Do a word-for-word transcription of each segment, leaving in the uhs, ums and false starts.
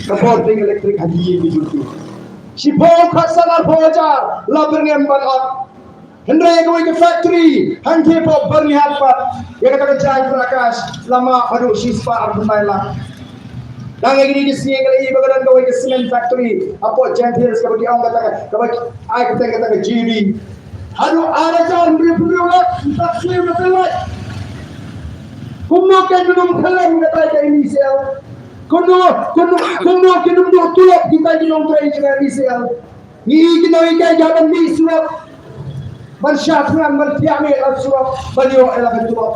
Ka bording elektrik ha ki ïing ki jong ki. Shiphew khatsan arphew hajar la byrngem ban ot. Hynrei kawei ka factory hangtei hapoh Byrnihat pat, ïa kata ka Jai Prakash, la map haduh shispah arphew lai lak. Tang ïa kine ki sngi nga la ïohi ba ka don kawei ka cement factory hapoh Jaintia Hills kaba ki ong kata ka, kaba ki ai kata, kata ka J D. Haduh ar hajar hynriew phew lak, mynta siew na pynlait. Kumno kein ym khyllem kata ka M E C L? Kumno, kumno, kumno kin ym duh tulop kita ki nongtrei jong ka M E C L? Ngi i ki nonghikai ki hap ban mih surok, ban shah thngan, ban thiah mih la surok ban ïoh ïa la ka tulop.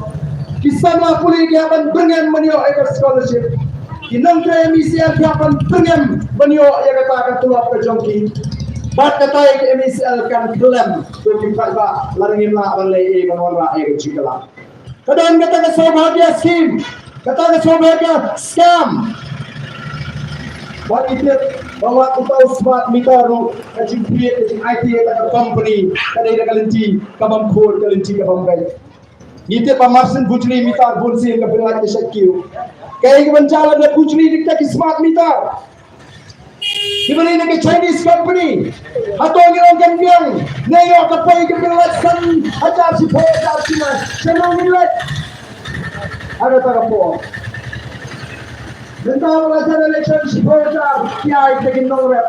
Ki samla pule ki hap ban byrngem ban ïoh ïa ka scholarship. Ki nongtrei M E C L ki hap ban byrngem ban ïoh ïa kata ka tulop ka jong ki. Bad kata ïa ki M E C L kan khyllem. To ki paidbah, lada ngim lah ban leh ei ei ban wanrah ïa ka jingkylla. Ka don kata ka Saubhagya scheme, kata ka Saubhagya scam. Ba ngi tip ba wat uta u smart meter ruh, ka jingcreate, ka jingai ti kata ka company, ka dei da ka lynti ka bym khuid, ka lynti ka bym beit. Ngi tip ba mar sien bujli meter bun sien ka pynlait ka shait kiew. Kaei ka ban jia lada bujli da kita ki smart meter? Kiba dei na ka Chinese company. Hato ngi ong kan biang ne ïoh ka poi ka bill lait san hajar, shiphew hajar, shimai? Shano ngin leit? Ha kata ka por, mynta ba la jan election, shiphew hajar ki ai ïa ki nongrep.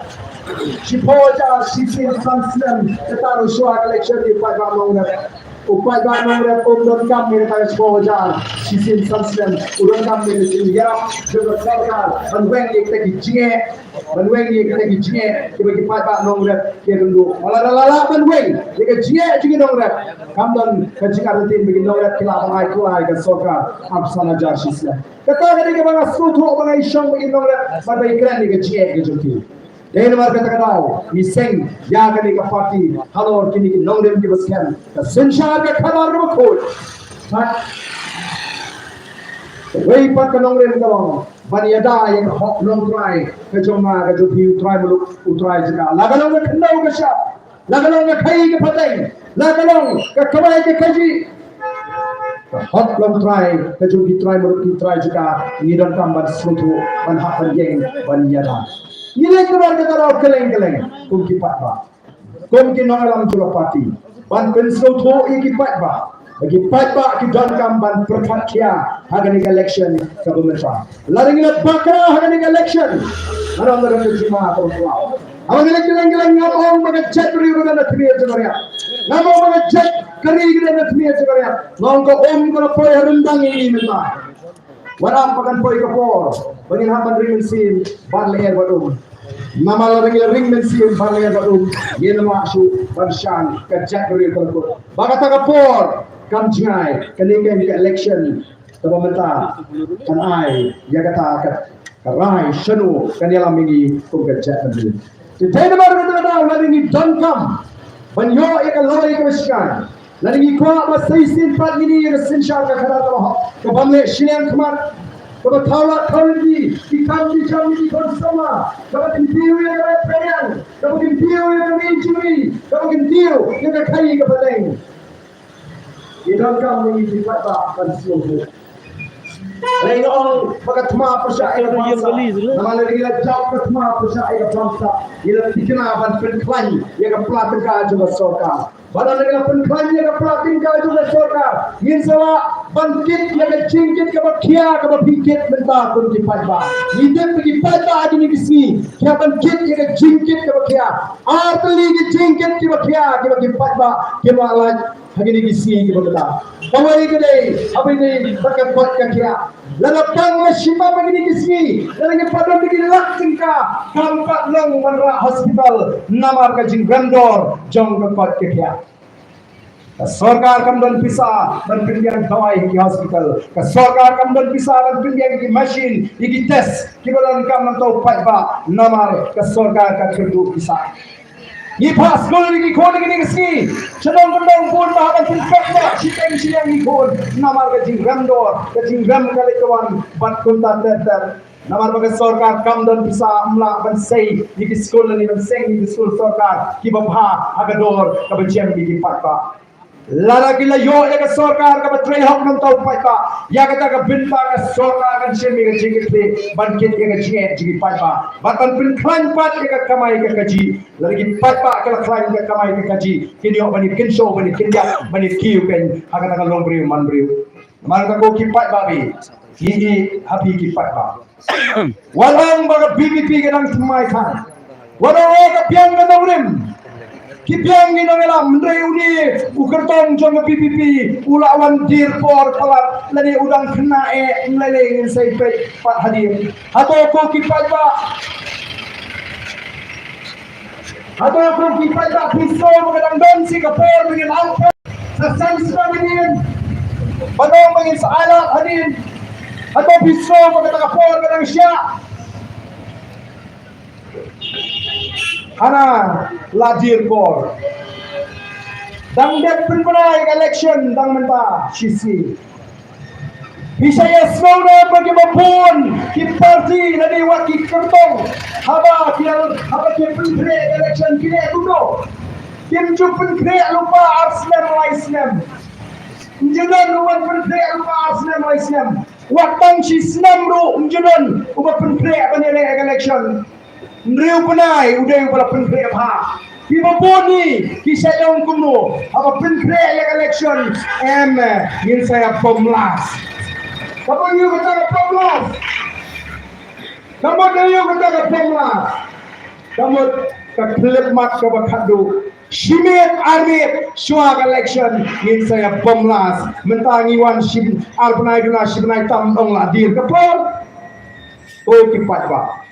Shiphew hajar shisien san snem, kata ruh shuwa ka election, ki paidbah nongrep. U paidbah nongrep um donkam ïa kata ka shiphew hajar shisien san snem. U donkam ïa ka jingïarap jong ka sorkar ban weng ïa kita ki jingeh, ban weng ïa kita ki jingeh kiba ki paidbah nongrep ki ïadon duh. Wat la, la, la ban weng ïa ka jingeh jong ki nongrep, kam don ka jingïarap ba ki nongrep ki lah ban ai kylla ïa ka sorkar ap san hajar shisnem. Kata ka dei kaba nga sngewthuh ba nga ïashong ba ki nongrep ban ïakren ïa ka jingeh ka jong ki. Dei namar kata ka daw ngi seng ïa kane ka party halor kine ki nongrim kiba skhem. Ka synshar ka khadar kaba khuid. Bad kawei pat ka nongrim ka long ban ïada ïa ka hok nongtrai ka jong nga, ka jong phi, u trai muluk, u trai jaka. La ka long ka khyndew ka shyiap, la ka long ka khaii ka pateng, la ka long ka kawei ka kajih, ka hok nongtrai ka jong ki trai muluk, ki trai jaka, ngi donkam ban sngewthuh, ban hap ban ïeng, ban ïada. Ngi leit namar kata ka daw kylleng kylleng kum ki paidbah, kum ki nongïalam jong ka party, ban pynsngewthuh ïa ki paidbah ba ki paidbah ki donkam ban pyrkhat khia ha kane ka election kaba mynta. Lada ngi la bakla ha kane ka election, ngan ong ka don ka jingma kaba khraw. Haba ngi leit kylleng kylleng, ngam ong ba ka jaitbynriew ka don na thmier jong ka riat, ngam ong ba ka jait ka ri ka don na thmier jong ka riat. Nga ong ka um ka la poi ha ryndang ïa ngi mynta. Wat ong ba kan poi ka por ba ngin hap ban ring mynsiem bad lyer bad um. Namar lada ngi la ring mynsiem bad lyer bad um, ngin ym lah shuh ban shang, ka jaitbynriew ka la kut. Ba kata ka por kam jngai, kane ka election kaba mynta kan ai ïa kata ka, ka rai shano kan ïalam ïa ngi kum ka jaitbynriew. Te dei namar kata ka daw lada ngi donkam ban ïoh ïa ka lawei kaba shngaiñ, lada ngi kwah ba sa shisien pat ngin ïoh ïa ka synshar ka khadar kaba hok, kaba ym leh shiliang khmat, kaba thaw lad thaw lynti, ki kam ki jam ki khun samla, kaba kyntiew ïa ka rai pyrshah, kaba kyntiew ïa ka ri jong ngi, kaba kyntiew ïa ka khaii ka pateng. Ngi donkam ïa ngi ki paidbah ban sngewthuh. Hynrei nga ong ba ka thma pyrshah ïa ka bamsap. Namar lada ngi la jop ka thma pyrshah ïa ka bamsap, ngi la thikna ban pynkhlaiñ ïa ka pla tyngka jong ka sorkar. Bad lada ngi la pynkhlaiñ ïa ka pla tyngka jong ka sorkar, ngin sa lah ban kit ïa ka jingkit kaba khia kaba phi kit mynta kum ki paidbah. Ngi tip ba ki paidbah ha kine ki sngi ki hap ban kit ïa ka jingkit kaba khia. Ar tylli ki jingkit kiba khia kiba ki paidbah kim lah lait ha kine ki sngi kiba mynta. Kawei ka dei, haba ïadei bad ka koit ka khiah. Lada pang la shim bam ha kine ki sngi, lada ngi pat don da ki lak tyngka, kam pat long ban rah hospital namar ka jingrem dor jong ka koit ka khiah. Ka sorkar kam don pisa ban pynbiang dawai ha ki hospital. Ka sorkar kam don pisa ban pynbiang ki machine, ki test kiba donkam na u paidbah namar ka sorkar ka kyrduh pisa. Ngi phah skul ïa ki khun ha kine ki sngi. Shnong Kyndong bun ba hap ban pynpek noh shiteng shiliang ki khun namar ka jingrem dor, ka jingrem ka leit ka wan bad kumta ter ter. Namar ba ka sorkar kam don pisa, ym lah ban sei ïa ki skul lane ban seng ïa ki skul sorkar kiba bha ha ka dor kaba jem ïa ki paidbah. Lada ki la ïoh ïa ka sorkar kaba trei hok, nangta u paidbah, ïa kata ka bynta ka sorkar kan shim ïa ka jingkitkhlieh ban kit ïa ka jingeh jong ki paidbah bad ban pynkhlaiñ pat ïa ka kamai ka kajih. Lada ki paidbah ki la khlaiñ ïa ka kamai ka kajih, kin ïoh ban ïa kynshew, ban ïa kyndiat, ban ïa kiew keiñ ha kata ka long briew man briew. Namar kata ko ki paidbah, ngi ïeit ha phi ki paidbah. Wat ong ba ka VPP ka dang thymmai than. Wat ong ka biang ka nongrim. Ki biang ki nongïalam, hynrei une u kyrtong jong ka VPP u la wan dier por palat lane u dang khynnah eh, ym lei lei ngin sa ïa peit pat hadien. Hato ko ki paidbah, hato ko ki paidbah phi sngew ba ka dang don shi ka por ba ngin angsop sa san snem hadien? Ba dang ba ngin sa ailad hadien? Hato phi sngew ba kata ka por ka dang shah? Hana la dier por. Dang dep pynbna ïa ka election dang mynta shisha. Phi sa ïa sngew ne ba kiba bun ki party lane wat ki kyrtong, haba ki, haba ki pynkhreh election ki leh kumno? Kim ju pynkhreh lypa ar snem lai snem. Ym ju don ruh ban pynkhreh lypa ar snem lai snem. Wat tang shi snem ruh ym ju don uba pynkhreh ban ïaleh election. Hynriew bnai u dei uba la pynkhreh bha. Kiba bun hi ki sa ong kumno, haba pynkhreh ïa ka election, em, ngin sa ïa bom las. Ka mut ïa kata ka bom las. Ka mut ïa kata ka bom las. Ka mut ka khyllipmat kaba khatduh. Shi miet ar miet shuwa ka election ngin sa ïa bom las. Mynta ngi wan shi ar bnai duna shi bnai tam ong la dier ka por. Ko ki paidbah,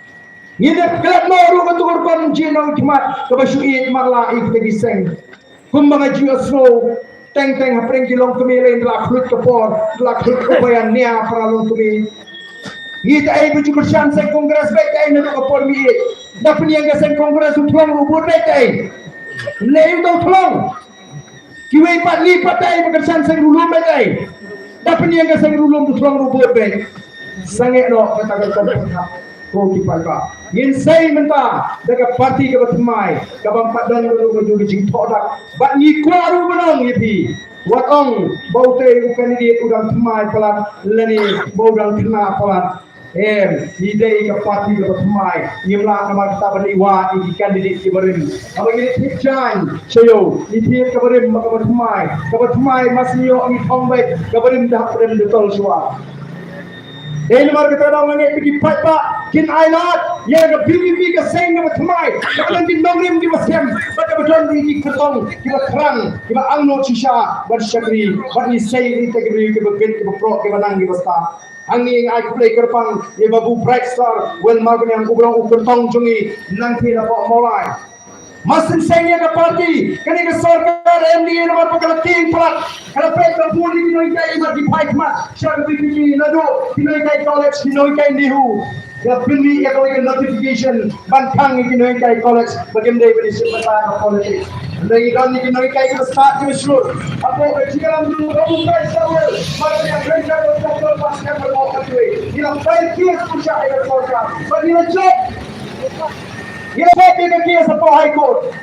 ngi dep klet noh ruh katu ka rukom jingïaid khmat kaba shu ïeit marla ïa kita ki seng. Kumba nga ju ïohsngew, teng teng hapdeng ki longkmie lei, da la khluit ka por, da la khluit ka por ïa nia para longkmie. Ngi te ai ba ju kyrshan seng Congress beit te ai naduh ka por miet. Da pynïeng ka seng Congress u thlong ruh bud beit te ai. Lei u tau thlong. Kiwei pat li pat te ai ba kyrshan seng ruh lum beit te ai. Da pynïeng ka seng ruh lum u thlong ruh bud beit. Sangeh noh kata ka rukom pyrkhat. Ko ki paidbah, ngin sei mynta da ka party kaba thymmai, kaba ym pat don ruh ka jingthoh dak. Bad ngi kwah ruh ban ong ïa phi, wat ong ba utei u candidate u dang thymmai palat lane ba u dang khynnah palat. Em, ngi dei ka party kaba thymmai. Ngim lah namar kata ban ïa ki candidate kiba rim. Haba ngi leit thied jaiñ sha ïew, ngi thied kaba rim bad kaba thymmai. Kaba thymmai mas ngi ïoh ngi thong beit, kaba rim da hap rim da tol shuwa. Dei namar kata nga ong ïa phi ki paidbah, kin ailad ïa ka VPP, ka seng kaba thymmai, kaba don ki nongrim kiba sem bad kaba don ki kyrtong kiba thrang, kiba angnud shisha ban shakri. Bad ngi sei ïa kita ki briew kiba bit, kiba proh, kiba nang, kiba stad. Hangne nga ai khublei kyrpang ïa Babu Bright Star Wellmarkñiang, uba long u kyrtong jong ngi nangtei napoh Mawlai. Mar shen shen ïa ka party, kane ka sorkar MDA namar ba ka la tieng palat, ka la peit ba bun ïa ki nonghikai ba ki phai khmat sha ka VPP, naduh ki nonghikai college, ki nonghikai NEHU. Ka pynmih ïa kawei ka notification ban khang ïa ki nonghikai college ba kim dei ban ïashim bynta ha politics. Hynrei ngi don ïa ki nonghikai kiba stad, kiba shlur. Hapoh ka jingïalam jong u Babu Bright Star Well, ba ka ïa ka ïa ka doktor Pastor Marmo Khatwei, ngi la file case pyrshah ïa ka sorkar ba ngi la jop. Ngi la peit ïa ka case hapoh High Court.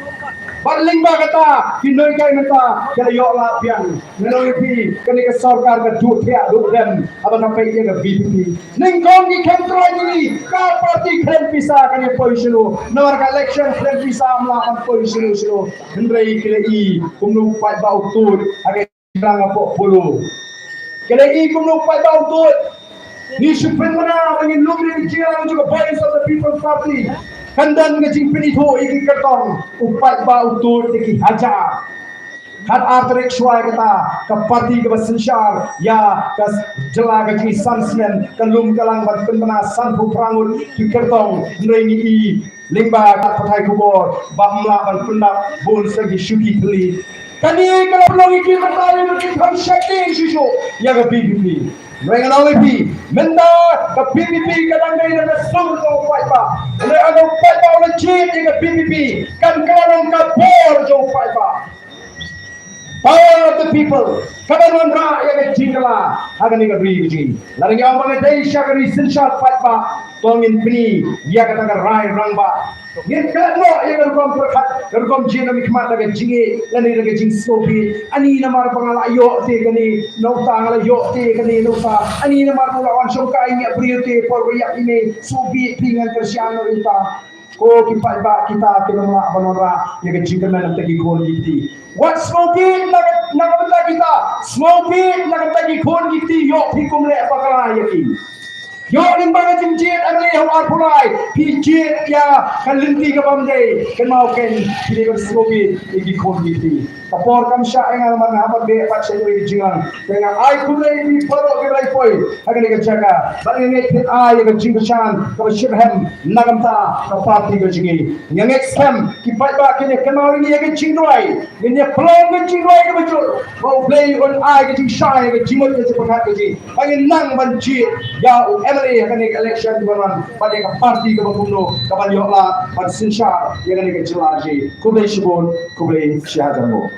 Bad lyngba kata ki nonghikai mynta ki la ïoh lad biang. Ngan ong ïa phi, kane ka sorkar ka duh thiah duh dem haba nga peit ïa ka VPP. Nyngkong ki khlem trai ïa ngi, ka party khlem pisa kan ïa poi shano. Namar ka election khlem pisa, ym lah ban poi shano shano. Hynrei ki la i kumno u paidbah u tuid ha ka jingïalang hapoh Polo. Ki la i kumno u paidbah u tuid. Ngi shu pynbna ba ngin lum ïa ka jingïalang jong ka Voice of the People Party. Kan don ka jingpynithuh ïa ki kyrtong, u paidbah u tuid da ki hajar. Khatar tarik shuwa ïa kata, ka party kaba synshar ïa ka jylla ka jong ngi san snem ka lum ka lang ban pynbna sanphew phra ngut ki kyrtong, hynrei ngi i lyngba ka pathai khubor ba ym lah ban pyndap, bun sa ki shuki thylli. Kane ka la pynlong ïa ki mynta ïa ki kham shakri shuh shuh ïa ka VPP. Hynrei ngan ong ïa phi, mynta ka VPP ka dang dei na ka sur jong u paidbah. Hynrei lada u paidbah u la jied ïa ka VPP, kan ka la long ka bor jong u paidbah. Power of the people. Ka ban wanrah ïa ka jingkylla ha kane ka ri ka jong ngi. Lada ngi ong ba nga dei sha ka ri synshar paidbah, to ngin pyni ïa kata ka rai rangbah. Ngin klet noh ïa ka rukom pyrkhat, ka rukom jingmihkhmat da ka jingïeit lane da ka jingsngewbha. Ani namar ba nga la ïoh te kane, na uta nga la ïoh te kane, na uta. Ani namar ba nga la wan shongkai ïa briew te por ba ïap ïa me, sngewbha phi, ngan kyrshan noh ïa uta. Ko ki paidbah, kita kim lah ban wanrah ïa ka jingkmen na ka bynta ki khun ki kti. Wat sngewbha na ka, na ka bynta kita, sngewbha na ka bynta ki khun ki kti, ïoh phi kumne bakla ïa ki. Ïoh lyngba ka jingjied M L A ha u arphew lai, phi jied ïa ka lynti ka bym dei, kynmaw kein phi dei ban sngewbha ïa ki khun ki kti. Ka por kam shah ïa nga namar nga hap ban beh pat sha kawei ka jingïalang. Te nga ai khublei ïa phi baroh kiba la poi ha kane ka jaka. Bad nga ngeit phin ai ïa ka jingkyrshan kaba shitrhem na ka bynta ka party ka jong ngi. Nga ngeit skhem ki paidbah kin ïa kynmaw ïa ngi ïa ka jingduwai. Ngin ïa pynlong ka jingduwai kaba jur ba U Blei un ai ka jingshai, ka jingmut, ka jingpyrkhat ka jong ngi. Ba ngin nang ban jied ïa u M L A ha kane ka election kaba wan, bad ïa ka party kaba kumno kaban ïoh lad ban synshar ïa kane ka jylla jong ngi. Khublei shibun, khublei shihajar nguh.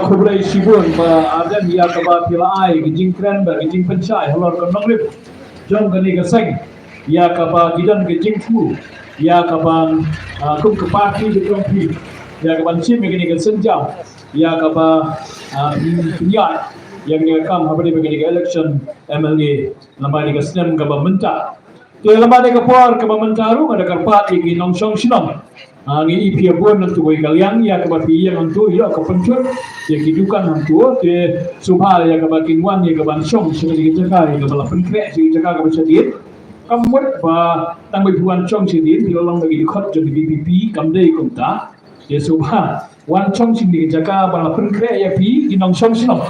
Khublei shibun Bah Ardent ïa kaba phi la ai ka jingkren bad ka jingpynshai halor ka nongrep jong kane ka seng, ïa kaba ki don ka jingthmu ïa kaban, ah, kum ka party ka jong phi, ïa kaban shim ïa kane ka sienjam, ïa kaba, ah, pynïaid ïa kane ka kam haba dei kane ka election M L A lem bad kane ka snem kaba mynta. Te lem bad kane ka por kaba mynta ruh nga da kyrpad ïa ki nongshong shnong. Ah, ngi ïohi phi ïa bun hangto ha ka liang ïa kaba phi ïeng hangto ïa ka pynshut ïa ki dukan hangto, te sngewbha ïa kaba kin wan ïa kaban shong sha kane ka jaka ïa kaba la pynkhreh sha ka jaka kaba shadien. Kam mut ba tang ba phi wan shong shadien phi la long da ki dkhot jong ka V P P, kam dei kumta. Te sngewbha wan shong sha kane ka jaka ba la pynkhreh ïa phi ki nongshong shnong.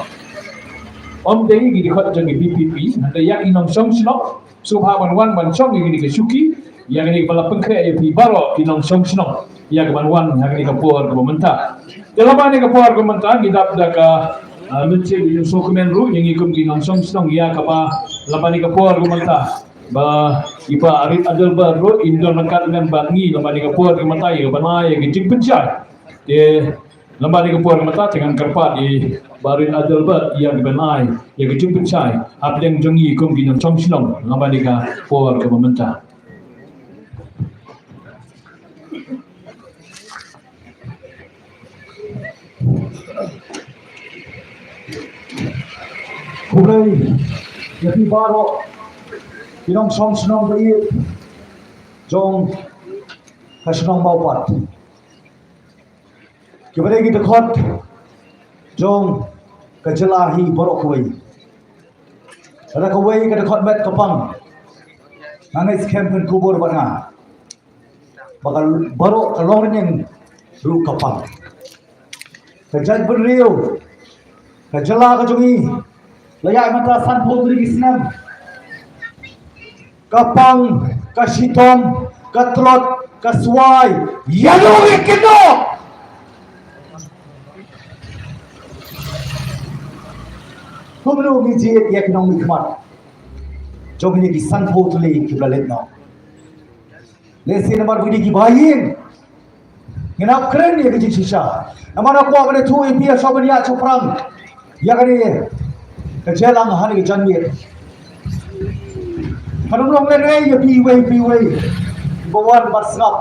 Ym dei ki dkhot jong ka V P P, hynrei ïa ki nongshong shnong. Sngewbha ban wan ban shong ïa kane ka shuki, ïa kane kaba la pynkhreh ïa phi baroh ki nongshong shnong, ïa kaban wan ha kane ka por kaba mynta. Te lem bad kane ka por kaba mynta ngi dap da ka, ah, mynsiem jong ka sngewkmen ruh ïa ngi kum ki nongshong shnong, ïa kaba lem bad kane ka por kaba mynta ba i Bah Rit Adelbert ruh in don ryngkat lem bad ngi lem bad kane ka por kaba mynta ïa kaban ai ïa ka jingpynshai. Te lem bad kane ka por kaba mynta te ngan kyrpad ïa i Bah Rit Adelbert ïa kaban ai ïa ka jingpynshai hapdeng jong ngi kum ki nongshong shnong lem bad kane ka por kaba mynta. Khublei ïa phi baroh ki nongshong shnong ba ïeit jong ka shnong Mawpat. Kiba dei ki dkhot jong ka jylla hi baroh kawei. Lada kawei ka dkhot met ka pang, nga ngeit skhem phin kubur bad nga ba ka baroh ka longrynïeng ruh ka pang. Ka jaitbynriew, ka jylla ka jong ngi la ïaid mynta sanphew tylli ki snem. Ka pang, ka shitom, ka tlot, ka swai, ïa ngi ki dok. Kumno ngi jied ïa ki nongmihkhmat jong ngi ki sanphew tylli kiba la leit noh? Lehse namar ba ki dei kiba ïing. Ngin hap kren ïa ka jingshisha. Namar nga kwah ban ïathuh ïa phi, ïa shuwa ban ïaid shaphrang ïa kane ka jingïalang ha kane ka janmiet. Kan ym long lehnoh ïa phi iwei pa iwei ba wan ban sngap,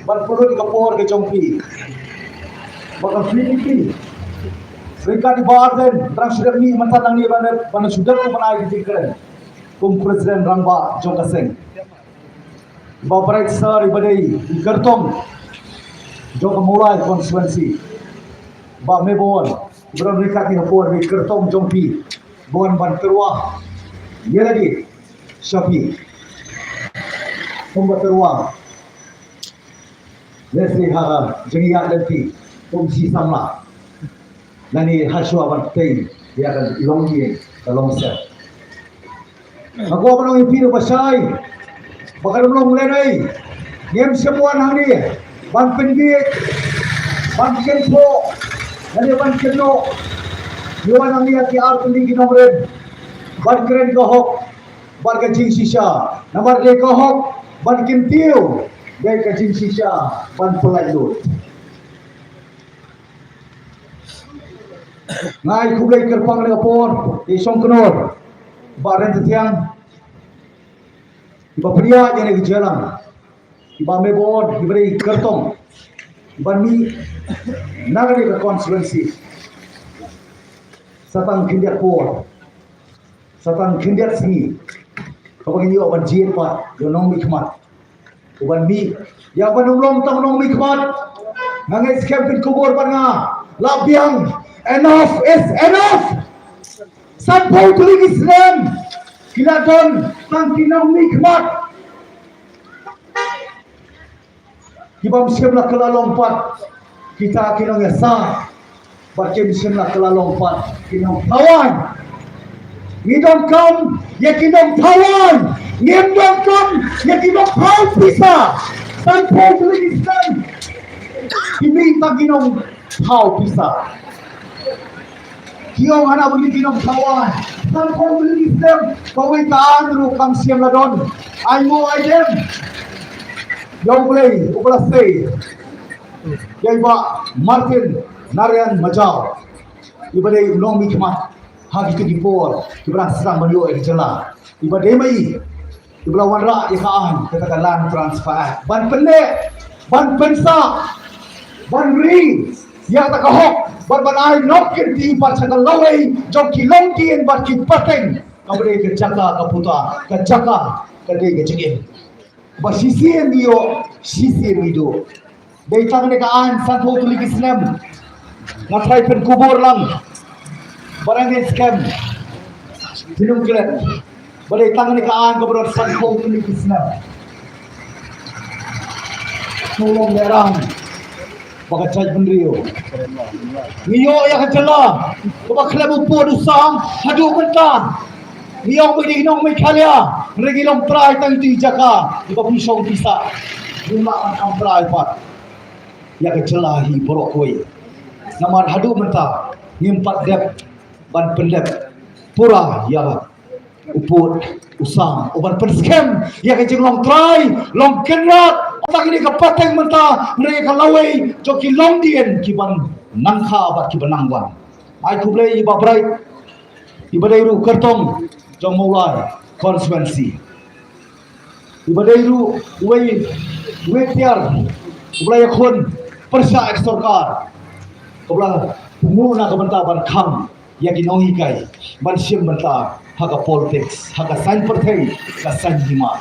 ban pynlut ïa ka por ka jong phi. Ba ka phi phi ryngkat i Bah Ardent, tang shu dep mih mynta nangne ban, ban shu dep ban ai ka jingkren kum president rangbah jong ka seng. Bah Bright Sir, iba dei i kyrtong jong ka Mawlai constituency. Bah Mebon, iba don ryngkat ha por, i kyrtong jong phi, ba wan ban tyrwa ïa lade sha phi. Kumba tyrwa lehse ha ka jingïaid lynti kum shi samla. Lane ha shuwa ban tei ïa ka longïing ka longsem. Nga kwah ban ong ïa phi ruh ba shai ba kan ym long lehnoh Ngim shym wan hangne ban pynbiej, ban kynphoh, lane ban kynnoh. Ngi wan hangne ha ki artylli ki nongrim ban kren ka hok bad ka jingshisha. Namar dei ka hok ban kyntiew, dei ka jingshisha ban pyllait lut. Nga ai khublei kyrpang ïa ka por, ïa i Shongknor, Bah Ryntathiang, iba pdiah ïa kane ka jingïalang, iba meh bor, iba dei kyrtong, iba mih na kane ka constituency. Sa tang khyndiat por, sa tang khyndiat sngi, kaba ngin ïoh ban jied pat ïa u nongmihkhmat uban mih, ïa uban ym long tang u nongmihkhmat. Nga ngeit skhem phin kubur bad nga, la biang, enough is enough. Sanphew tylli ki snem ki la don tang ki nongmihkhmat kiba ym shym la kylla long pat kita ki nongïasaid, bad kim shym la kylla long pat ki nongthaw aiñ. Ngi donkam ïa ki nongthaw aiñ, ngim donkam ïa ki nongthaw pisa. Sanphew tylli ki snem ki mih tang ki nongthaw pisa. Ki ong hana ba ngi ki nongthaw aiñ. Sanphew tylli ki snem, kawei ka aiñ ruh kam shym la don. Aiñ mo aiñ dem. Ïa U Blei uba la sei ïa i Bah Martin Narayan Majaw, iba dei u nongmihkhmat ha kito ki por kiba dang sdang ban ïoh ïa ka jylla, iba dei ma i iba la wanrah ïa ka aiñ, kata ka Land Transfer Act, ban pynneh, ban pynsah, ban ri ïa kata ka hok, ban, ban ai nongkynti pat sha ka lawei jong ki longdien bad ki pateng, kaba dei ka jaka ka puta, ka jaka ka dei ka jingim. Ba shisien ngi ïoh, shisien ngi duh. Dei tang kane ka aiñ sanphew tylli ki snem. Nga tharai phin kubur lang. Ba dang ngeit skhem, phin ym klet. Ba dei tang kane ka aiñ kaba don sanphew tylli ki snem. Sngewlong lehram ba ka jaitbynriew ngi ïoh ïa ka jylla kaba khlem u pud u sam haduh mynta. Ngi ong ba dei nong Meghalaya, hynrei ngi long trai tang ïa ki jaka kiba phi shong phi sah. Ngim lah ban kham trai pat ïa ka jylla hi baroh kawei. Namar haduh mynta ngim pat dep ban pyndep pura ïa u pud u sam, u ban pynskhem ïa ka jinglong trai, long kynrad, ym tang ïa ka pateng mynta, hynrei ïa ka lawei jong ki longdien ki ban nang kha bad ki ban nang wan. Ai khublei ïa i Bah Bright, iba dei ruh kyrtong jong Mawlai constituency. Iba dei ruh uwei, uwei tiar uba la ïakhun pyrshah ïa ka sorkar, kaba la pynmih na ka bynta ban khang ïa ki nonghikai ban shim bynta ha ka politics, ha ka saiñ pyrthei, ka saiñ hima.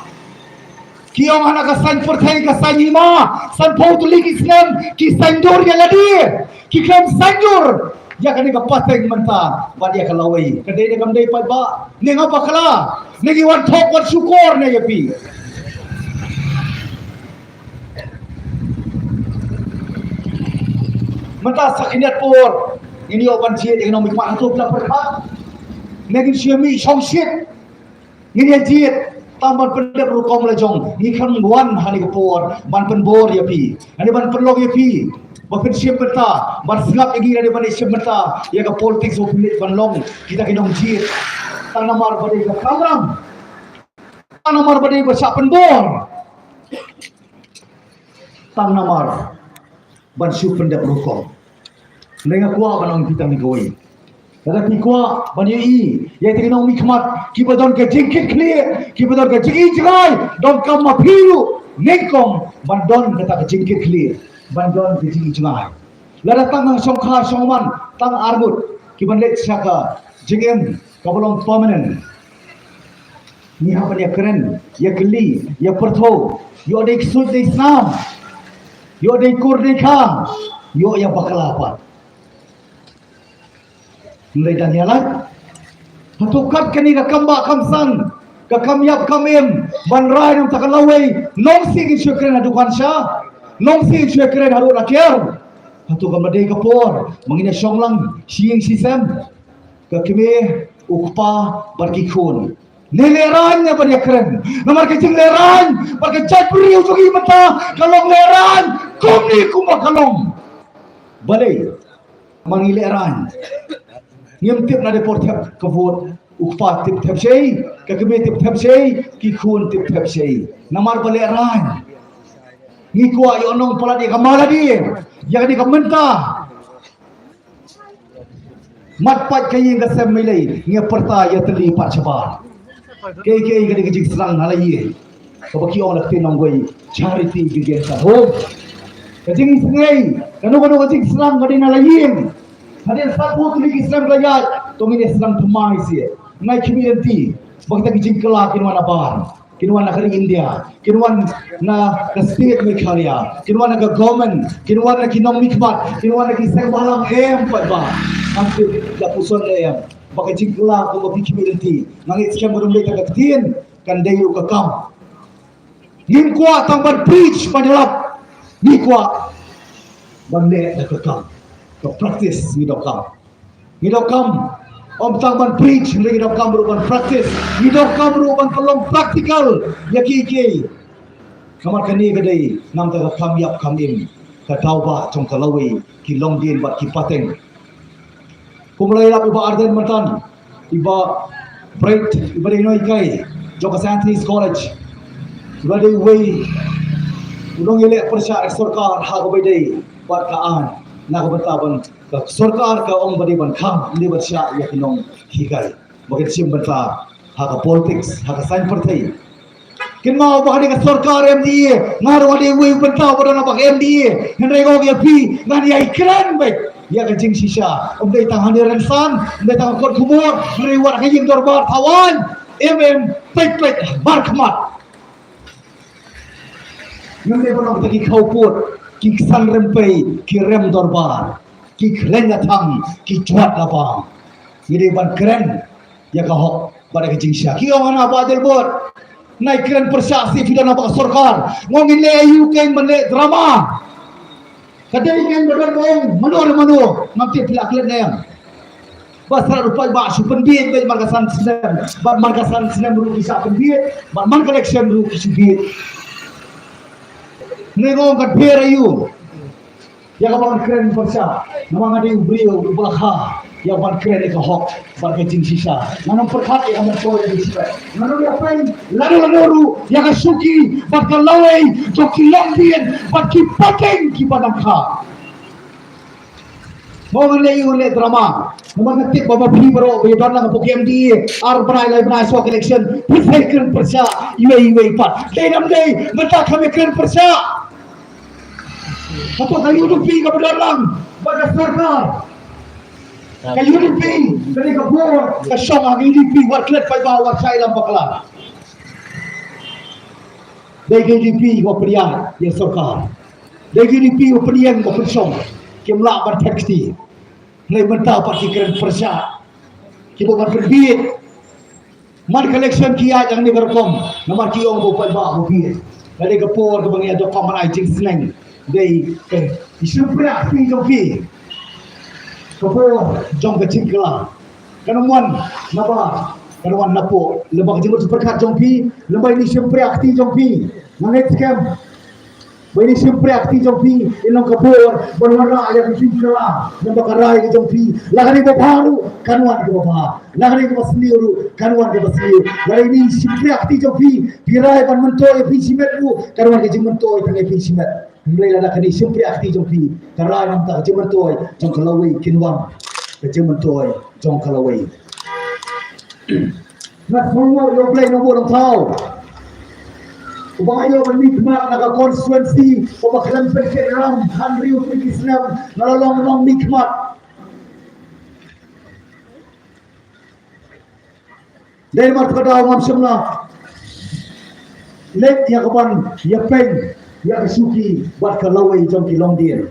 Ki ong hana ka saiñ pyrthei, ka saiñ hima, sanphew tylli ki snem ki saiñdur ïa lade, ki khlem saiñdur ïa kane ka pateng mynta bad ïa ka lawei. Ka dei ne kam dei paidbah? Ne nga bakla, ne ngi wan thok wan shukor ne ïa phi? Mynta sa khyndiat por ngin ïoh ban jied ïa ki nongmihkhmat, hato phi la pyrkhat? Ne ngin shu mih shongshit, ngin ïa jied tang ban pyndep rukom la jong. Ngi khlem wan ha kane ka por ban pynbor ïa phi, lane ban pynlong ïa phi ba phin shim bynta, ban sngap ïa ngi lane ban ïa shim bynta ïa ka politics ba phin leit ban long kita ki nongjied. Tang namar ba dei ka kamram, tang namar ba dei ba shah pynbor, tang namar ban shu pyndep rukom. Hynrei nga kwah ban ong ïa phi tang kawei. Lada phi kwah ban ïohi ïa kita ki nongmihkhmat kiba don ka jingkitkhlieh, kiba don ka jingïohi jngai, donkam ma phi ruh nyngkong ban don kata ka jingkitkhlieh, ban don ka jingïohi jngai. Lada tang nang shongkha shongman, tang arngut kiban leit sha ka jingim kaba long permanent, ngi hap ban ïakren, ïakylli, ïapyrthew, ïoh dei ksuid dei snam, ïoh dei kur dei kha, ïoh ïa bakla pat. Hynrei dang ïa lait, hato kat kane ka kam bah kam san, ka kam ïap kam im ban rai na ka bynta ka lawei, nongsi ngin shu ïakren haduh khan sha, nongsi ngin shu ïakren haduh la kiar? Hato kam dei ka por ba ngin ïa shong lang shi ïing shi sem, ka kmie, u kpa bad ki khun? Ne lehraiñ ne ban ïakren. Namar ka jinglehraiñ bad ka jaitbynriew jong ngi mynta ka long lehraiñ kumne kumba ka long. Balei? Namar ngi lehraiñ. Ngim tip na dei por thep ka vote. U kpa tip thep shei, ka kmie tip thep shei, ki khun tip thep shei. Namar ba lehraiñ. Ngi kwah ïoh nong palat ïa ka maladi. Ïa kane ka mynta. Mat pat ka ïing ka sem, mei lei ngi pyrta ïa tylli pat shabar. Kei kei ka dei ka jingsneng ha la ïing. Kaba ki ong la ktien nongwei, charity begins at home. Ka jingsneng, kano kano ka jingsneng ka dei na la ïing. Hadien sa phew tylli ki snem la ïaid, to ngin ïa sneng thymmai seh. Ngai khmih lynti ba kita ki jingkylla kin wan nabar. Kin wan na ka ri India, kin wan na ka state Meghalaya, kin wan na ka government, kin wan na ki nongmihkhmat, kin wan na ki seng bhalang, em pat ba. Ngam tip da puson da em ba ka jingkylla kumba phi khmih lynti. Nga ngeit skhem ba dum dei tang ka ktien, kan dei ruh ka kam. Ngim kwah tang ban preach ban ïalap. Ngi kwah ban leh da ka kam. Ka practice ngi donkam. Ngi donkam, ym tang ban preach, hynrei ngi donkam ruh ban practice. Ngi donkam ruh ban pynlong practical ïa kiei kiei. Namar kane ka dei namar ka kam ïap kam im, ka daw ba jong ka lawei, ki longdien bad ki pateng. Kumba la ïalap i Bah Ardent mynta, i Bah Bright, i ba dei nonghikai jong ka Saint Anthony's College, i ba dei uwei u nongïaleh pyrshah ïa ka sorkar ha kaba ïadei bad ka aiñ, na ka bynta ban ka sorkar ka ong ba dei ban khang, ym dei ban shah ïa ki nonghikai ba kin shim bynta ha ka politics, ha ka saiñ pyrthei. Kynmaw ba ka dei ka sorkar M D A, nga ruh nga dei uwei u bynta ba don ha bak M D A. Hynrei nga ong ïa phi, ngan ïai kren beit ïa ka jingshisha. Ym dei tang ha Nongriat, ym dei tang ha Kot Khubor, hynrei wat ha ka ïing dorbar Thawaiñ, M M, peit peit markhmat. Ngim dei ban long kita ki khawpud, ki ksan rympei, ki rem dorbar, ki khleiñ la thang, ki jwat la bam. Ngi dei ban kren ïa ka hok bad ïa ka jingshisha. Ki ong hana Bah Adelbert, nai kren pyrshah seh, phi don ha bak sorkar. Nga ong ngin leh aïu, keiñ ban leh drama? Ka dei ngin ba don ba ong mano re mano, ngam tip phi la klet ne em. Ba sra ruh paidbah shu pynbieit beit man ka san snem, bad man ka san snem ruh ki shah pynbieit, bad man ka election ruh ki shu bieit. Ne nga ong kan pher aïu ïa kaba ngan kren pyrshah? Namar nga dei u briew uba la kha ïa ban kren ïa ka hok bad ka jingshisha. Ngan ym pyrkhat ïa ka myntoi ïa ka jingshit. Ngan ym ïa peit lano lano ruh ïa ka shuki bad ka lawei jong ki longdien bad ki pateng kiba nang kha. Mo ngan leh ïa u leh drama. Namar nga tip ba ma phi baroh ba ïa don lang hapoh ki M D A ar bnai lai bnai shuwa ka election, phi sa kren pyrshah iwei iwei pat. Dei nam dei, mynta kham ïa kren pyrshah. Hapoh ka U D P kaba don lang bad ka sorkar, ka U D P ka dei ka bor ka shong ha ka U D P, wat klet paidbah, wat shah ïalam bakla. Dei ka U D P ba pynïaid ïa sorkar. Dei ka U D P ba pynïeng ba pynshong. Kim lah ban thep kti. Hynrei mynta pat ki kren pyrshah, kiba ban pynbieit. Man ka election ki ïaid hangne ka rukom, namar ki ong ba u paidbah ba bieit. Ka dei ka por kaba ngi ïa donkam ban ai jingsneng. Dei, eh, i shympriah kti jong phi. Ka por jong ka jingkylla kan ym wan naba, kan ym wan napoh lem bad ka jingmut jingpyrkhat jong phi, lem bad ine i shympriah kti jong phi. Nga ngeit skhem ba ine i shympriah kti jong phi in long ka bor ban wanrah ïa ka jingkylla lem bad ka rai ka jong phi. La ka dei kaba bha ruh kan wan kaba bha, la ka dei kaba sniew ruh kan wan kaba sniew. La ka dei ine i shympriah kti jong phi, phi rai ban myntoi ïa phi shimet ruh kan wan ka jingmyntoi tang ïa phi shimet. Hynrei lada kane i shympriah kti jong phi ka rai na ka bynta ka jingmyntoi jong ka lawei, kin wan ka jingmyntoi jong ka lawei. Nga sngewnguh ïa U Blei Nongbuh Nongthaw uba nga ïoh ban mihkhmat na ka constituency kaba khlem pynkit ram, hynriew tylli ki snem nga la long nongmihkhmat. Dei namar kata daw ngam shym la leit ïa ka ban ïa peit ïa ka shuki bad ka lawei jong ki longdien.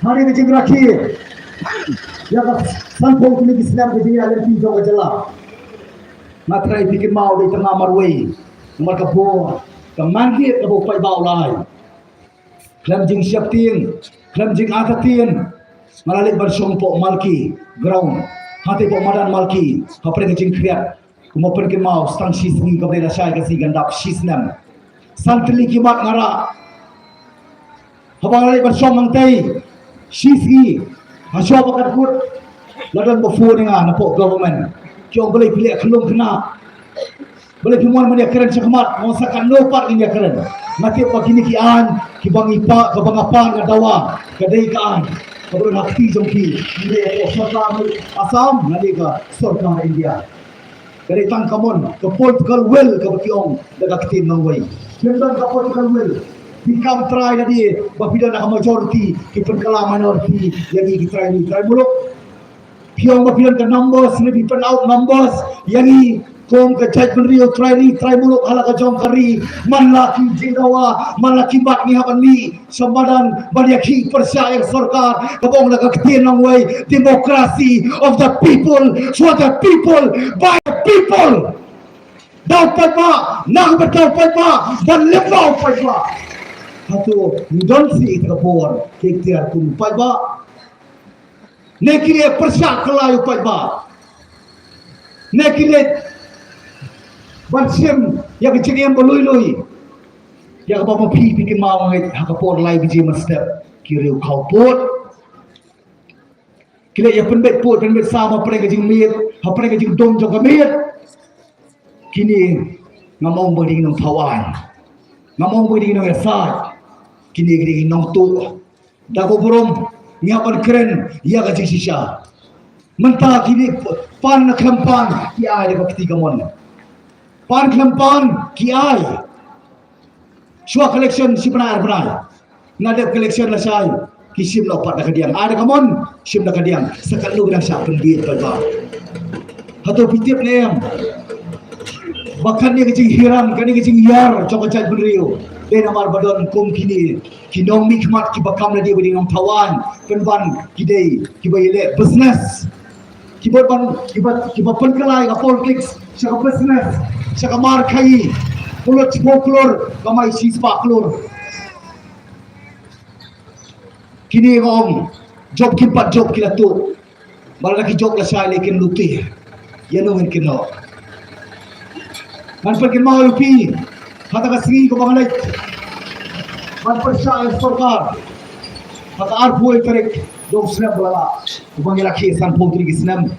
Hangne ka jingrakhe ïa ka sanphew tylli ki snem ka jingïaid lynti jong ka jylla, nga tharai phi kynmaw dei tang nga marwei namar ka bor, ka mandate kaba u paidbah u la ai. Khlem jingsheptieng, khlem jingartatien, nga la leit ban shong hapoh Malki ground. Hangta hapoh madan Malki, hapdeng ka jingkhriat, kumba pynkynmaw, tang shi sngi, kaba dei lashai ka sngi kan dap shi snem. San tylli ki mat nga rah. Haba nga leit ban shong hangtei shi sngi, ha shuwa ba kat kut, la don ba phone ïa nga napoh government. Ki ong, balei phi leh khyllung khynnah? Balei phi mon ban ïakren shakhmat? Nga ong, sa katno pat ngin ïakren. Nga tip ba kine ki aiñ kiba ngi pan, kaba nga pan, nga dawa, ka dei ka aiñ kaba don ha kti jong phi. Ngi dei ka sorkar Assam, nga dei ka sorkar India. Ka dei tang ka mon, ka political will kaba ki ong da ka ktien nongwei. Kim don ka political will. Phi kam trai lade ba phi don ha ka majority, phi pynkylla minority ïa ngi ki trai ri trai muluk. Phi ong ba phi don ka numbers, ne phi pyn out numbers ïa ngi kum ka jaitbynriew, trai ri trai muluk ha la ka jong ka ri. Man la ki jingdawa, man la ki mat ngi hap ban mih sha madan ban ïakhih pyrshah ïa ka sorkar kaba ong da ka ktien nongwei, democracy of the people, for the people, by the people. Da u paidbah, na ka bynta u paidbah, ban lyngba u paidbah. Hato ngi don shi ïa ka bor, ka iktiar kum u paidbah? Ne ki leit pyrshah kylla ïa u paidbah? Ne ki leit ban shim ïa ka jingim ba lui lui, ïa kaba ma phi phi kynmaw, nga ngeit, ha ka por lai baje mynstep ki riew khawpud. Ki leit ïa pynbeit pud pynbeit sam hapdeng ka jingmiet, hapdeng ka jingdum jong ka miet. Kine ngam ong ba dei ki nongthaw aiñ, ngam ong ba dei ki nongïasaid. Kine ki dei ki nongtuh. Da kaba burom ngi hap ban kren ïa ka jingshisha. Mynta kine pan khlem pan ki ai da ka kti kamon. Pan khlem pan ki ai. Shuwa ka election shi bnai ar bnai. Nga dep ka election lashai, ki shim noh pat da ka diang. Ai da kamon, shim da ka diang. Sa katno ki dang shah pynbieit pat ba. Hato phi tip ne em ba kane ka jinghiar, kane ka jinghiar jong ka jaitbynriew, dei namar ba don kum kine ki nongmihkhmat kiba kam lade ba dei nongthaw aiñ, pynban ki dei kiba ïaleh business. Kiba ban, kiba, kiba pynkylla ïa ka politics sha ka business, sha ka mar khaii. Pynlut shiphew klur, kamai shispah klur. Kine nga ong, jop kim pat jop ki la tuh. Ba lada ki jop lashai lei kin lute. Ïa no ngin kynnoh. Ngan pynkynmaw ïa phi, hata ka sngi kaba nga leit ban pyrshah ïa ka sorkar, ha ka arphew tarik jong u snem ba la lah, uba ngi la khie sanphew tylli ki snem.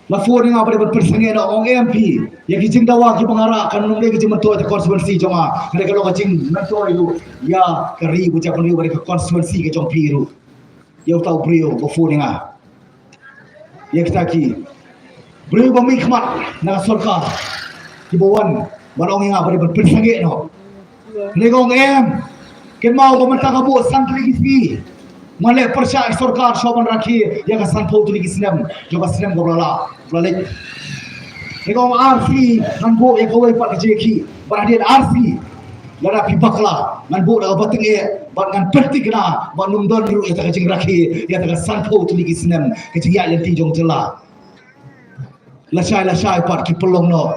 La phone ïa nga ba dei ban pynsangeh noh, ong em phi, ïa ki jingdawa kiba nga rah kan ym dei ki jingmyntoi ïa ka constituency jong nga, ka dei ka long ka jingmyntoi ruh ïa ka ri, ba jaka ri, ba dei ka constituency ka jong phi ruh. Ïa uta u briew ba phone ïa nga. Ïa kita ki briew ba mihkhmat na ka sorkar, kiba wan ban ong ïa nga ba dei ban pynsangeh noh. Nga ong em, kynmaw ba mynta ka buh san tylli ki sngi, man leh pyrshah ïa ka sorkar shuwa ban rakhe ïa ka sanphew tylli ki snem jong ka snem kaba la lah, kaba la leit. Nga ong ar sngi ngan buh ïa kawei pat ka jingïakhih, bad hadien ar sngi lada phi bakla ngan buh da kaba tyngeh, bad ngan pynthikna ba ym don ruh ïa kata ka jingrakhe ïa kata ka sanphew tylli ki snem ka jingïaid lynti jong ka jylla. Lashai lashai pat ki pynlong noh,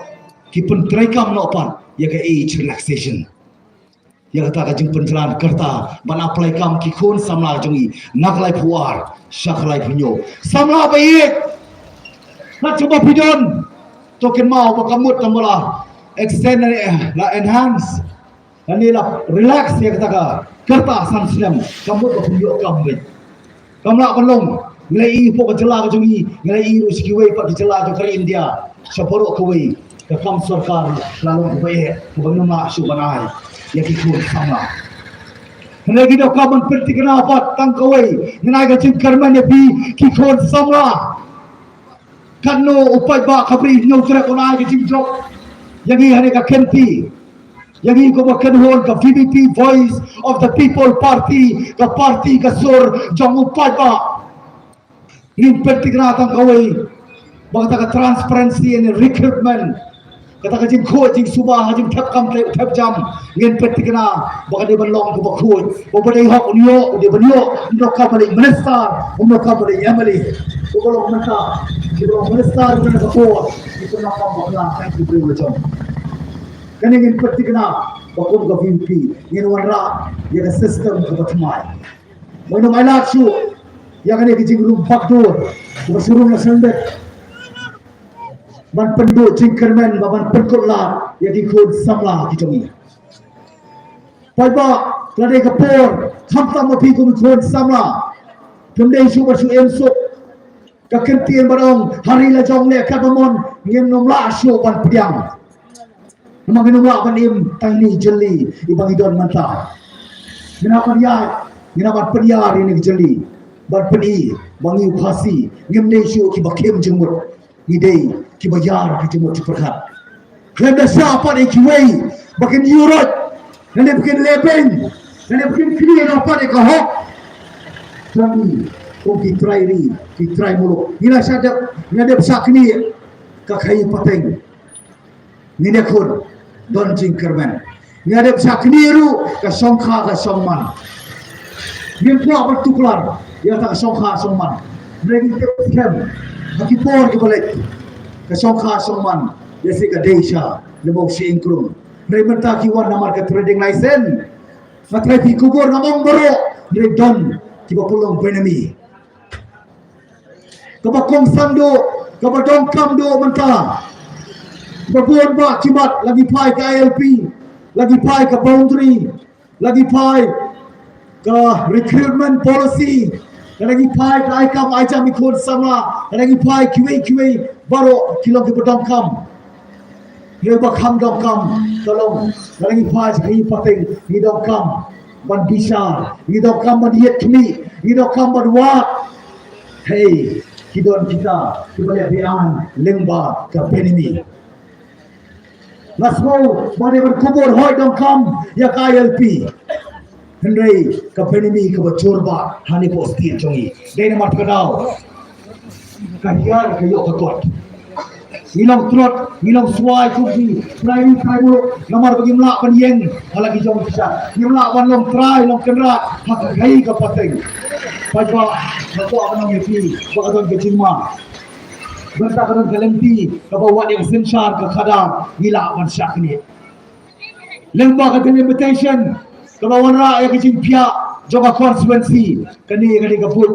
ki pyntreikam noh pat ïa ka age relaxation, ïa kata ka jingpynjlan ka rta ban apply kam ki khun samla jong ngi na ka laiphew ar sha ka laiphew hynñiew. Samla ba ïeit, ngat shuh ba phi don, to kynmaw ba ka mut tang ba la extend, la enhance, lane la relax ïa kata ka rta san snem, ka mut ba phin ïoh kam beit. Kam lah ban long. Ngi la ïohi hapoh ka jylla ka jong ngi, ngi la ïohi ruh sha kiwei pat ki jylla jong ka ri India, sha baroh kawei ka kam sorkar la long kaba eh, kaba ngim lah shuh ban ai ïa ki khun samla. Hynrei ngi donkam ban pynthikna pat tang kawei, ngan ai ka jingkyrmen ïa phi ki khun samla. Katno u paidbah ka Bri Hynñiewtrep un ai ka jingjop ïa ngi ha kane ka kynti. Ïa ngi kumba kynhun ka V P P, Voice of the People Party, ka party ka sur jong u paidbah. Ngin pynthikna tang kawei ba kata ka transparency in recruitment, kata ka jingkhuid jingsuba ha jingthep kam thep jam, ngin pynthikna ba ka dei ban long kaba khuid. Uba dei hok un ïoh, uba dei ban ïoh, un donkam ban leit minister, un donkam ban leit M L A. Uba long mynta, uba long minister, uba long ka por, uba long kam ba ka la ka ki briew la jong. Kane ngin pynthikna ba kum ka V P P ngin wanrah ïa ka system kaba thymmai. Mo ïa ngi ai lad shuh. ïa kane ka jingrung bakdur ba shu rung la sendek ban pynduh jingkyrmen ba ban pynkut lad ïa ki khun samla ki jong ngi. Paidbah, la dei ka por khamtam ma phi kum ki khun samla. Phim dei shuh ba shu im suk. Ka ktien ba ong ha ri la jong leh katba mon, ngin ym lah shuh ban pdiang. Namar ngin ym lah ban im tang ine i jylli iba ngi don mynta. Ngin hap ban ïaid, ngin hap ban pynïar ine i jylli ban pyni ba ngi u Khasi ngim dei shuh kiba khim jingmut. Ngi dei kiba ïar ki jingmut jingpyrkhat. Khlem da shah pat ïa kiwei ba kin ïuh roit, lane ba kin leh beiñ, lane ba kin knieh noh pat ïa ka hok jong ngi kum ki trai ri, ki trai muluk. Ngi la shah dep, ngi la dep shah knieh ka khaii pateng. Ngin ïakhun don jingkyrmen. Ngi la dep shah knieh ruh ka shongkha ka shongman. Ngim kwah ban tuklar ïa kata ka shongkha shongman. Hynrei ngi tip skhem ha ki por kiba leit ka shongkha shongman ïa shi ka dei sha lemo shi ingkrung. Hynrei mynta ki wan namar ka trading license. Nga trai phi kubur, ngam ong baroh, hynrei don kiba pynlong beiñ ïa ngi. Kaba kongsan duh, kaba donkam duh mynta. Ba bun ba ki mat, la ki phai ka I L P, la ki phai ka boundary, la ki phai ka recruitment policy, la ki phai ka ai kam ai jam ïa ki khun samla, la ki phai kiwei kiwei baroh ki long kiba donkam. Hynrei ba kham donkam ka long, la ngi phai sha khaii pateng, ngi donkam ban bishar, ngi donkam ban ïit khmih, ngi donkam ban wad. Hei, ki don kita kiba leh beiñ lyngba ka beiñ ïa ngi. Nga sngew ba dei ban kubur hoi donkam ïa ka I L P. Hynrei ka beiñ ïa ngi kaba jur ba ha kane ka state jong ngi. Dei namar kata ka daw ka hiar ka ïoh ka kot. Ngi long trot, ngi long swai kum ki trai ri trai muluk namar ba ngim lah ban ïeng ha la ki jong ki sha. Ngim lah ban long trai long kynrad ha ka khaii ka pateng. Paidbah, nga kwah ban ong ïa phi ba ka don ka jingma. Mynta ka don ka lynti kaba wad ïa ka synshar ka khadar, ngi lah ban shah knieh. Lyngba ka delimitation kaba wanrah ïa ka jingphiah jong ka constituency, kane ka dei ka buit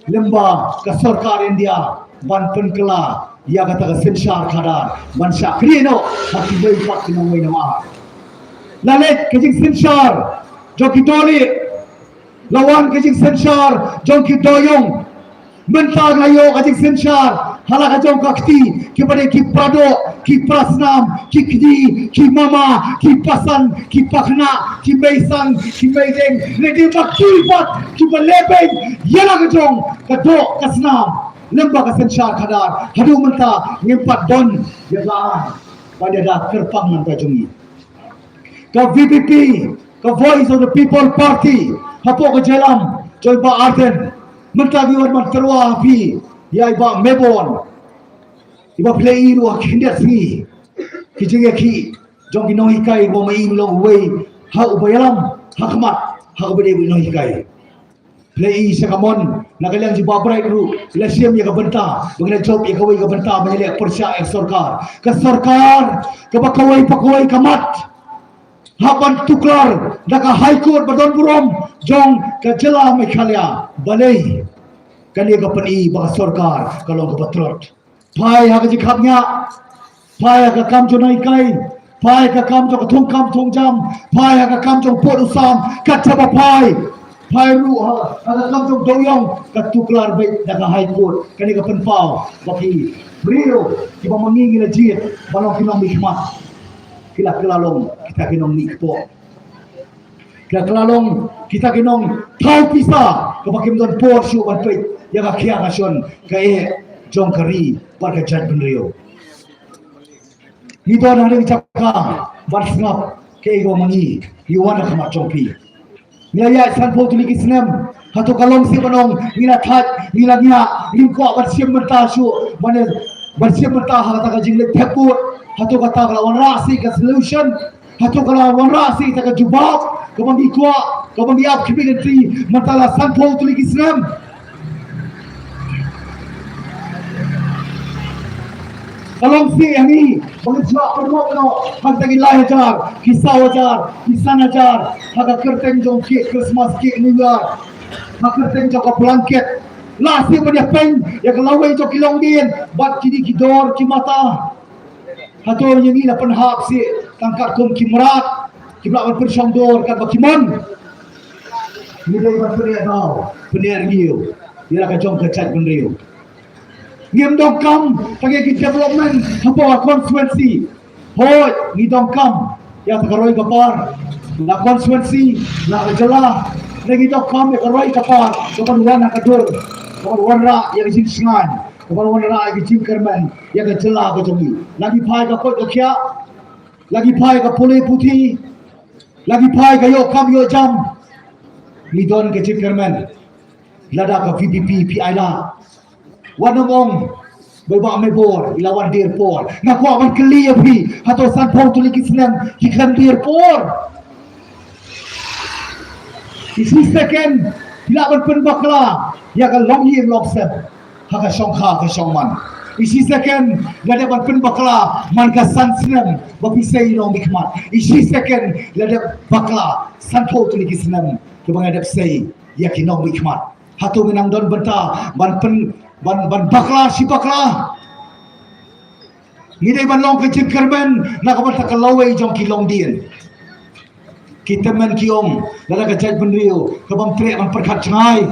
lyngba ka sorkar India ban pynkylla ïa kata ka synshar khadar ban shah knieh noh ha kiwei pat ki nongwei nongar. La leit ka jingsynshar jong ki dohlieh, la wan ka jingsynshar jong ki dohïong. Mynta nga ïoh ka jingsynshar ha la ka jong ka kti, kiba dei ki paradoh, ki parasnam, ki kñi, ki mama, ki pasan, ki pakhynnah, ki meisang, ki meideng, lane ki baki pat kiba leh beiñ ïa la ka jong ka doh ka snam lyngba ka synshar khadar. Haduh mynta ngim pat don ïa ka aiñ ban ïada kyrpang na ka bynta jong ngi. Ka V P P, ka Voice of the People Party, hapoh ka jingïalam jong i Bah Ardent, mynta ngi wan ban tyrwa ha phi ïa i Bah Mebon, iba phi la ïohi ruh ha ki khyndiat sngi ki jingïakhih jong ki nonghikai, ba ma i long uwei ha uba ïalam ha khmat ha kaba dei u nonghikai. Phi la ïohi sha ka mon na ka liang jong i Bah Bright ruh, i la shim ïa ka bynta ba ngi la jop ïa kawei ka bynta ba ngi leh pyrshah ïa ka sorkar. Ka sorkar kaba kawei pa kawei ka mat hap ban tuklar da ka High Court ba don burom jong ka jylla Meghalaya. Balei? Kane ka pyni ba ka sorkar ka long kaba trot. Phai ha ka jingkhapngiah, phai ha ka kam jong nonghikai, phai ha ka kam jong ka thungkam thungjam, phai ha ka kam jong pud u sam, kat shaba phai, phai ruh ha, ha ka kam jong dohïong, ka tuklar beit da ka High Court. Kane ka pynpaw ba ki briew kiba ma ngi ngi la jied ban long ki nongmihkhmat, ki la kylla long kita ki nongmihkpoh. Ki la kylla long kita ki nongthaw pisa kaba kim don por shuh ban peit ïa ka khia ka shon, ka eh jong ka ri bad ka jaitbynriew. Ngi don ha ri jaka ban sngap kaei kaba ma ngi ngi wan ha khmat jong phi. Ngi la ïaid sanphew tylli ki snem. Hato ka long shuh ban ong ngi la thait, ngi la ngiah, ngim kwah ban shim bynta shuh, ban, ban shim bynta ha kata ka jingleit thep vote? Hato kata ka la wanrah shuh ka solution? Hato ka la wanrah shuh ïa ka jubab kaba ngi kwah, kaba ngi ap khmih lynti mynta la sanphew tylli ki snem? Ka long shuh ïa ngi ba ngi shu pynmih noh hangta ki lai hajar, ki saw hajar, ki san hajar ha ka kyrteng jong ki Christmas, ki New Year, ha ka kyrteng jong ka blanket. La sih ban ïa peng ïa ka lawei jong ki longdien bad kine ki dor ki mata. Hato ïa ngi la pynhap sih tang katkum ki mrad kiba lah ban pynshong dor katba ki mon. Ngi dei ban pynïaid daw pynïaid riew ïa la ka jong ka jaitbynriew. Ngim donkam tang ïa ki development hapoh ka constituency. Hooid, ngi donkam ïa ka roi ka par la constituency, la ka jylla. Ne ngi donkam ïa ka roi ka par kaban wan ha ka dur, kaban wanrah ïa ka jingshngaiñ, kaban wanrah ïa ka jingkyrmen ïa ka jylla ka jong ngi. La ngi phai ka koit ka khiah, la ngi phai ka pule puthi, la ngi phai ka ïoh kam ïoh jam, ngi don ka jingkyrmen. Lada ka VPP phi ai lad, wat nym ong ba i Bah Maibor i la wan dier por. Nga kwah ban kylli ïa phi, hato sanphew tylli ki snem ki khlem dier por? Ishi second phi lah ban pynbakla ïa ka longïing longsem ha ka shongkha ka shongman. Ishi second la dep ban pynbakla man ka san snem ba phi sei nongmihkhmat. Ishi second la dep bakla sanphew tylli ki snem kiba nga dep sei ïa ki nongmihkhmat. Hato ngi nang don bynta ban pyn ban ban bakla shi bakla? Ngi dei ban long ka jingkyrmen na ka bynta ka lawei jong ki longdien. Ki tymmen ki ong, lada ka jaitbynriew ka bym treh ban pyrkhat jngai,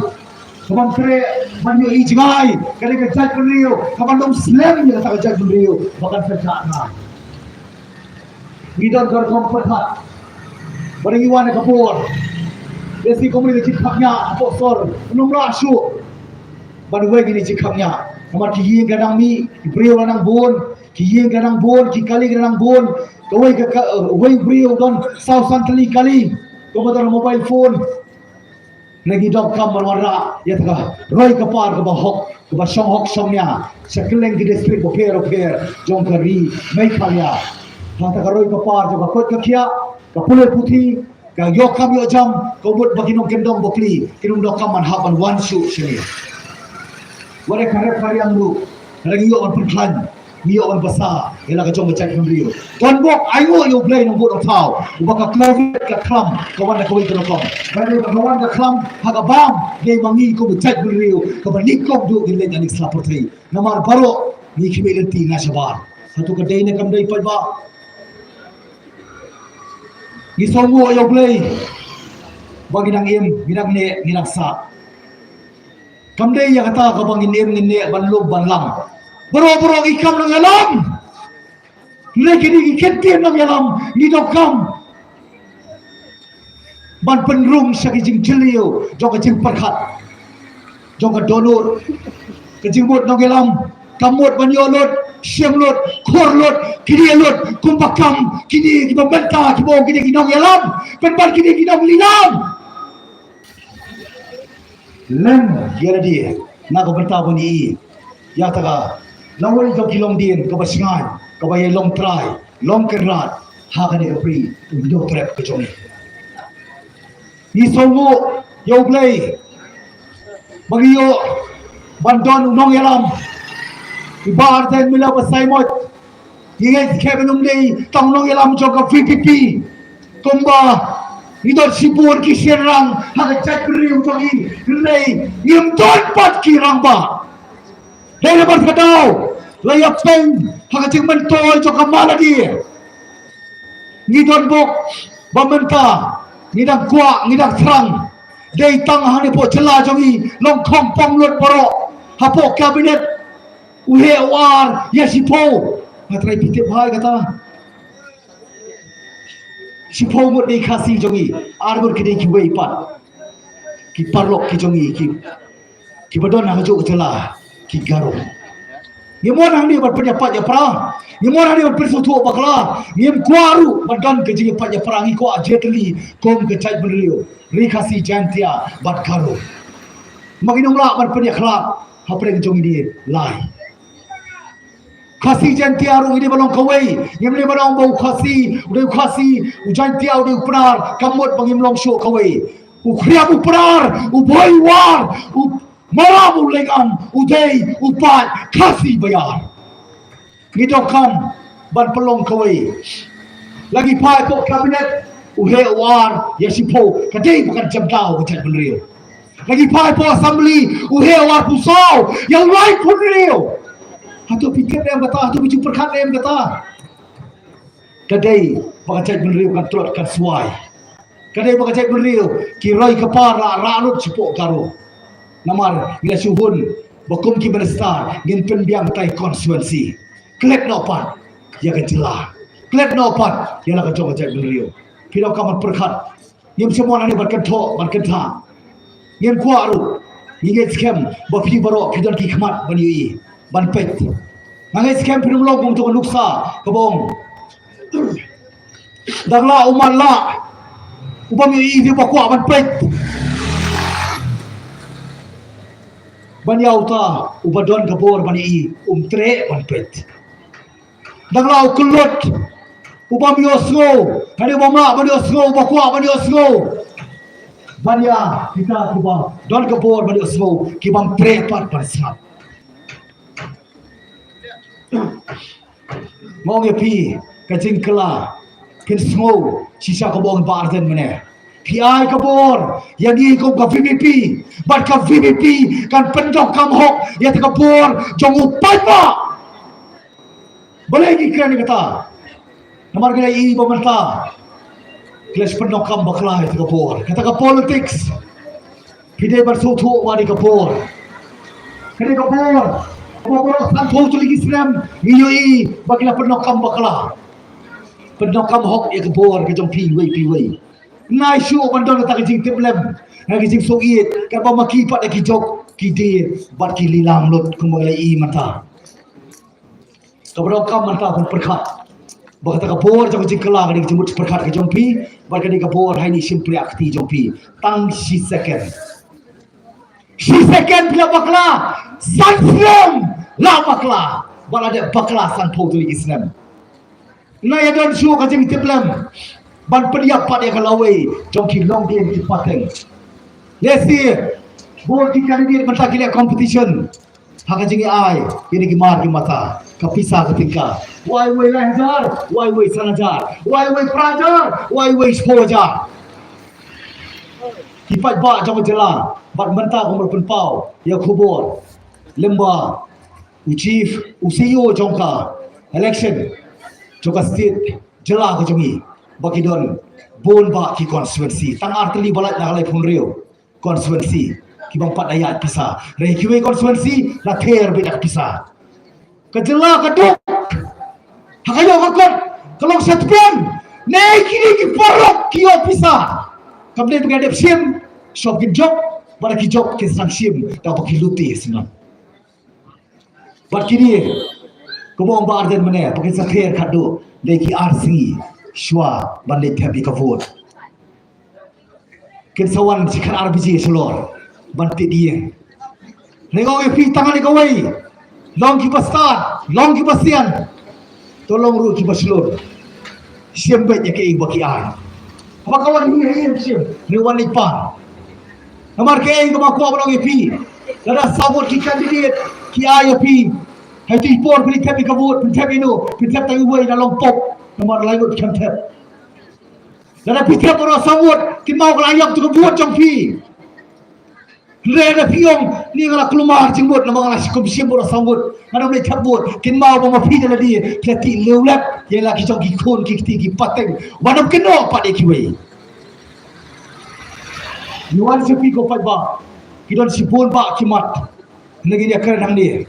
ka bym treh ban ïohi jngai, ka dei ka jaitbynriew ka ban long slem ïa kata ka jaitbynriew ba kan sa jah jngai. Ngi don ka rukom pyrkhat ba ngi wan ha ka por. Ïa shi kumne ka jingkhapngiah hapoh sor, ym lah shuh ban weng ïa ka jingkhapngiah. Namar ki ïing ka nang mih, ki briew la nang bun, ki ïing ka nang bun, ki kali ka nang bun. Kawei ka, ka, uwei u briew u don saw san tylli kali, kumba don mobile phone. Ne ngi donkam ban wanrah ïa ka roi ka par kaba hok, kaba shong hok shong nia sha kylleng ki district bapher bapher jong ka ri Meghalaya. Ha kata ka roi ka par jong ka koit ka khiah, ka pule puthi, ka ïoh kam ïoh jam, ka mut ba ki nongkyndong bapli kim donkam ban hap ban wan shuh shane. Wat ïa ka rep ka riang ruh, lada ngi ïoh ban pynkhlaiñ, ngi ïoh ban basa ïa la ka jong ka jaitbynriew. Donbok, ainguh ïa U Blei Nongbud Nongthaw uba ka Covid ka khlam ka wan da kawei ka rukom. Ba dei ba ka wan ka khlam ha ka bam, dei ma ngi kum ka jaitbynriew kaba nyngkong duh ngin leit na ning sla pyrthei. Namar baroh ngi khmih lynti na shabar. Hato ka dei ne kam dei, paidbah? Ngi sngewnguh ïa U Blei ba ngi dang im, ngi dang neh, ngi dang sah. Kam dei ïa kata kaba ngin im ngin neh ban lum ban lam. Baroh baroh ngi kam nongïalam. Hynrei kine ki kyntien nongïalam ngi donkam ban pynrung sha ki jingjylliew jong ka jingpyrkhat jong ka dohnud. Ka jingmut nongïalam kam mut ban ïoh lut, shim lut, khur lut, kine lut, kumba kam kine kiba mynta kiba ong kine ki nongïalam. Pynban kine ki nonglilam. Lem ïa lade na ka bynta ban ïohi ïa kata ka lawei jong ki longdien kaba shngaiñ, kaba ïalong trai, long kynrad ha kane ka pyrthei u Hynñiewtrep ka jong ngi. Ngi sngewnguh ïa U Blei ba ngi ïoh ban don u nongïalam, i Bah Ardent Miller Basaiawmoit. Ngi ngeit skhem ba um dei tang u nongïalam jong ka VPP. Kumba ngi don shibun ki shynrang ha ka jaitbynriew jong ngi, hynrei ngim don pat ki rangbah. Hynrei namar kata la ïa peng ha ka jingmyntoi jong ka Maladi. Ngi donbok ba mynta ngi dang kwah, ngi dang thrang. Dei tang hangne hapoh jylla jong ngi long khong pong lut baroh. Hapoh kabinet u heh u ar ïa shiphew. Nga trai phi tip bha ïa kata. Shiphew ngut dei Khasi jong ngi, ar ngut ki dei kiwei pat. Ki paralok ki jong ngi, ki, kiba don ha kajuh ka jylla, ki Garo. Ngim wan hangne ban pynïapait ïapra, ngim wan hangne ban pynsngewthuh bakla. Ngim kwah ruh ban don ka jingïapait ïapra, ngi kwah jingïatylli kum ka jaitbynriew Ri Khasi, Jaintia bad Garo. Ma ngin ym lah ban pynïakhlad hapdeng jong ngi lai. Khasi Jaintia ruh ngi dei ban long kawei. Ngim dei ban ong ba u Khasi u dei u Khasi, u Jaintia u dei u Pnar. Kam mut ba ngim long shuh kawei. U Khriam u Pnar, u Bhoi u War, u Maram u Lyngam, u dei u paid Khasi ba ïar. Ngi donkam ban pynlong kawei. La ngi phai hapoh kabinet, u heh u ar ïa shiphew, ka dei ba kan jam daw ka jaitbynriew. Ka jingphai hapoh assembly u heh u arphew saw ïa u laiphew hynriew. Hato phi tip ne em kata, hato phi ju pyrkhat ne em kata? Ka dei ba ka jaitbynriew kan tlot kan swai. Ka dei ba ka jaitbynriew ki roi ka par la rah lut shapoh Garo. Namar ngi la shu hun ba kum ki minister ngin pynbiang tai constituency. Klet noh pat ïa ka jylla, klet noh pat ïa la ka jong ka jaitbynriew. Phi donkam ban pyrkhat. Ngim shym mon hangne ban kynthoh ban kyntha. Ngim kwah ruh. Ngi ngeit skhem ba phi baroh phi don ki khmat ban ïohi ban peit. Nga ngeit skhem phin ym long kum uto ka nuksa kaba ong, dang lah u matlah, u bym ïohi, uba kwah ban peit. Ban ïa uta uba don ka bor ban ïohi um treh ban peit. Dang lah u kyllut, u bym ïohsngew, kane u bym lah ban ïohsngew, uba kwah ban ïohsngew. Ban ïa kita kiba don ka bor ban ïohsngew, ki bym treh pat ban sngap. Nga ong ïa phi, ka jingkylla, phin sngew shisha kaba ong Bah Ardent mynne. Phi ai ka bor ïa ngi kum ka V P P, bad ka V P P kan pyndonkam hok ïa kata ka bor jong u paidbah. Balei ngi kren ïa kata? Namar ngi la ïohi ba mynta ki la pyndonkam bakla ïa kata ka bor. Kata ka politics. Phi dei ban sngewthuh ba dei ka bor. Ka dei ka bor. Ka bor sanphew tylli ki snem ngi ïohi ba ki la pyndonkam bakla, pyndonkam hok ïa ka bor ka jong phi iwei pa iwei. Nai shuh ban don kata ka jingtiplem, ka jingsngewsih, kaba ma ki pat da ki jop ki die bad ki lilam lut kumba ngi la ïohi mynta. Kaba donkam mynta phin pyrkhat ba kata ka bor jong ka jingkylla ka dei ka jingmut pyrkhat ka jong phi, bad ka dei ka bor ha ine i shympriah kti jong phi. Tang shi second. Shi second phi la bakla, san snem la bakla, ba la dep bakla sanphew tylli ki snem. Nai ïa don shuh ka jingtiplem ban pynïap pat ïa ka lawei jong ki longdien ki pateng. Lehse bun ki candidate mynta ki leh competition ha ka jingïa ai ïa ki mar ki mata, ka pisa ka tyngka. Wai wei lai hajar, wai wei san hajar, wai wei phra hajar, wai wei shiphew hajar. Ki paidbah jong ka jylla bad mynta kumba pynpaw ïa ka khubor lyngba u chief, u C E O jong ka election jong ka state jylla ka jong ngi, ba ki don bun bah ki constituency, tang artylli ba lait na ka laiphew hynriew constituency ki bym pat da ïaid pisa. Hynrei kiwei constituency la ther beit da ka pisa. Ka jylla ka duk ha ka ïoh ka kot, ka long sha tbian. Ne kine ki paralok ki ïoh pisa, kam dei ba ki dep shim, shop kin jop, bad da ki jop kin sdang shim da ba ki lute sngap. Bad kine, kumba ong Bah Ardent mynne, ba kin sa ther khatduh da ki ar sngi shuwa ban leit thep ïa ka vote. Kin sa wan shi khatar baje shalor ban tied ïing. Hynrei nga ong ïa phi, tang kane kawei, long kiba stad, long kiba sian, to long ruh kiba shlur. Shim beit ïa kaei ba ki ai. Haba ka wan hi ha ïing shim, hynrei wan leit pan. Namar kaei kaba kwah ban ong ïa phi, lada saw ngut ki candidate ki ai ïa phi, ha ito i por phin thep ïa ka vote, phin thep ïano, phin thep tang iwei, la long pop. Namar lai ngut kim thep. Lada phi thep baroh saw ngut, kin mut ka la ïap ïa ka vote jong phi. Hynrei lada phi ong, ni nga la kulmar jingmut namar nga la shim baroh saw ngut, nga dang leit thep vote, kin mut ba ma phi da lade phi la tih lew lep ïa la ki jong ki khun ki kti ki pateng, ba dang kynnoh pat ïa kiwei. Ngi wan sha phi ko paidbah, ki don shibun bah ki mat. Ngi ïa kren hangne.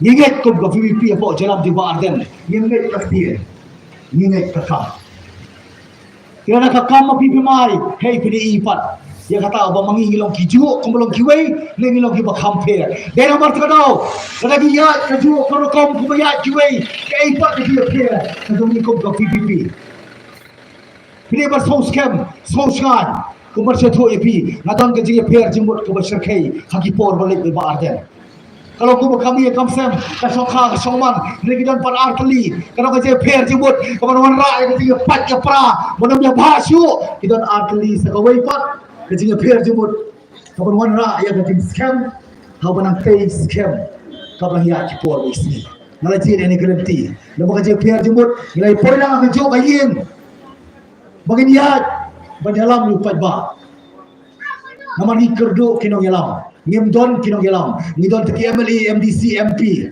Ngi ngeit kum ka V P P hapoh jylla jong Bah Ardent, ngi ngeit ka ktien, ngi ngeit ka kam. Ïa na ka kam ma phi phi mai, hei phi dei i pat. Ïa kata ba ma ngi ngi long ki juh kumba long kiwei, ne ngi long kiba kham pher. Dei namar kata ka daw, lada ngi ïaid ka juh ka rukom kumba ïaid kiwei, kaei pat ka jingïapher ka jong ngi kum ka V P P. Phi dei ban sngewskhem, sngewshngaiñ, kumba sngewthuh ïa phi, nga don ka jingïapher jingmut kaba shyrkhei ha ki por ba leit bad Bah Ardent. Ka long kumba ka mih ka msem, ka shongkha ka shongman, hynrei ki don pat ar tylli, ka don ka jingïapher jingmut kaban wanrah ïa ka jingïapait ïapra, ban ym ïabhah shuh, ki don ar tylli sa kawei pat, ka jingïapher jingmut kaban wanrah ïa ka jingskhem, kaba nang tei skhem, kaba ngi ïaid ki por ba isngi. Nga la jied ïa kane ka lynti, namar ka jingïapher jingmut, ngi la ïa poi lang ha ka juh ka ïing. Ba ngin ïaid ban ïalam ïa u paidbah. Namar ngi kyrduh ki nongïalam, ngim don ki nongïalam. Ngi don tang ki M L A, M D C, M P.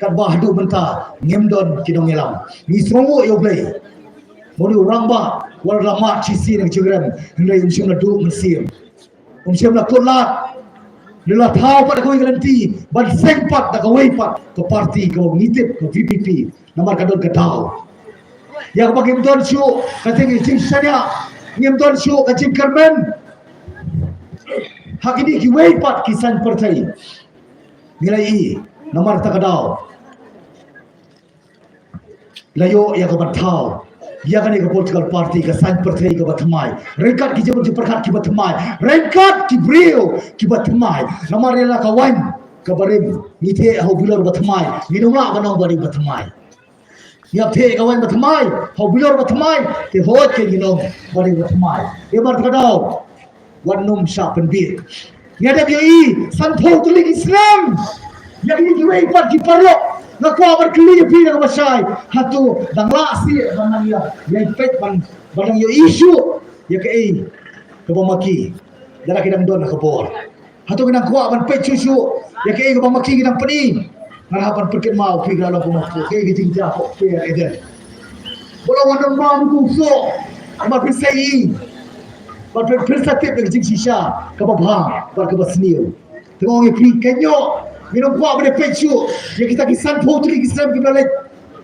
Katba haduh mynta ngim don ki nongïalam. Ngi sngewnguh ïa U Blei. Ba u rangbah u la mad shisien na ka jingrem, hynrei um shym la duh mynsiem. Um shym la kut lad. Lada la thaw pat da kawei ka lynti, ban seng pat da kawei pat ka party kaba ngi tip, ka V P P. Namar ka don ka daw. Ïa kaba ngim don shuh ka jingshaniah, ngim don shuh ka jingkyrmen ha kine kiwei pat ki saiñ pyrthei. Ngi la ïohi namar kata ka daw. La ïoh ïa ka ban thaw ïa kane ka political party, ka saiñ pyrthei kaba thymmai, ryngkat ki jingmut jingpyrkhat kiba thymmai, ryngkat ki briew kiba thymmai. Namar ïa la ka waiñ kaba rim, ngi theh ha u bilor ba thymmai, ngin ym lah ban ong ba dei ba thymmai. Ngi hap theh ka waiñ ba thymmai ha u bilor ba thymmai, te hooid ke ngin ong ba dei ba thymmai. Ïa mar kata ka daw, wat nym shah pynbiej. Ngi dep ïohi sanphew tylli ki snem. Ïa kine kiwei pat ki paralok, nga kwah ban kylli ïa phi na kaba shai. Hato dang lah shuh ban nang ïa, ïa peit ban, ban nang ïohi shuh ïa kaei kaba ma ki, lada ki dang don ha ka bor? Hato ki dang kwah ban peit shuh shuh ïa kaei kaba ma ki ki dang pyni? Nga hap ban pynkynmaw ïa phi, ka la long kumno, kaei ka jingjia, ko phi ïa eden. Ba la wan nang ma mu ku so, ma phi sa ïohi, ma phi, phi sa tip ïa ka jingshisha kaba bha bad kaba sniew. Te nga ong ïa phi, ka ñiuh, ngin ym kwah ban ïa peit shuh ïa kita ki sanphew tylli ki snem kiba la leit.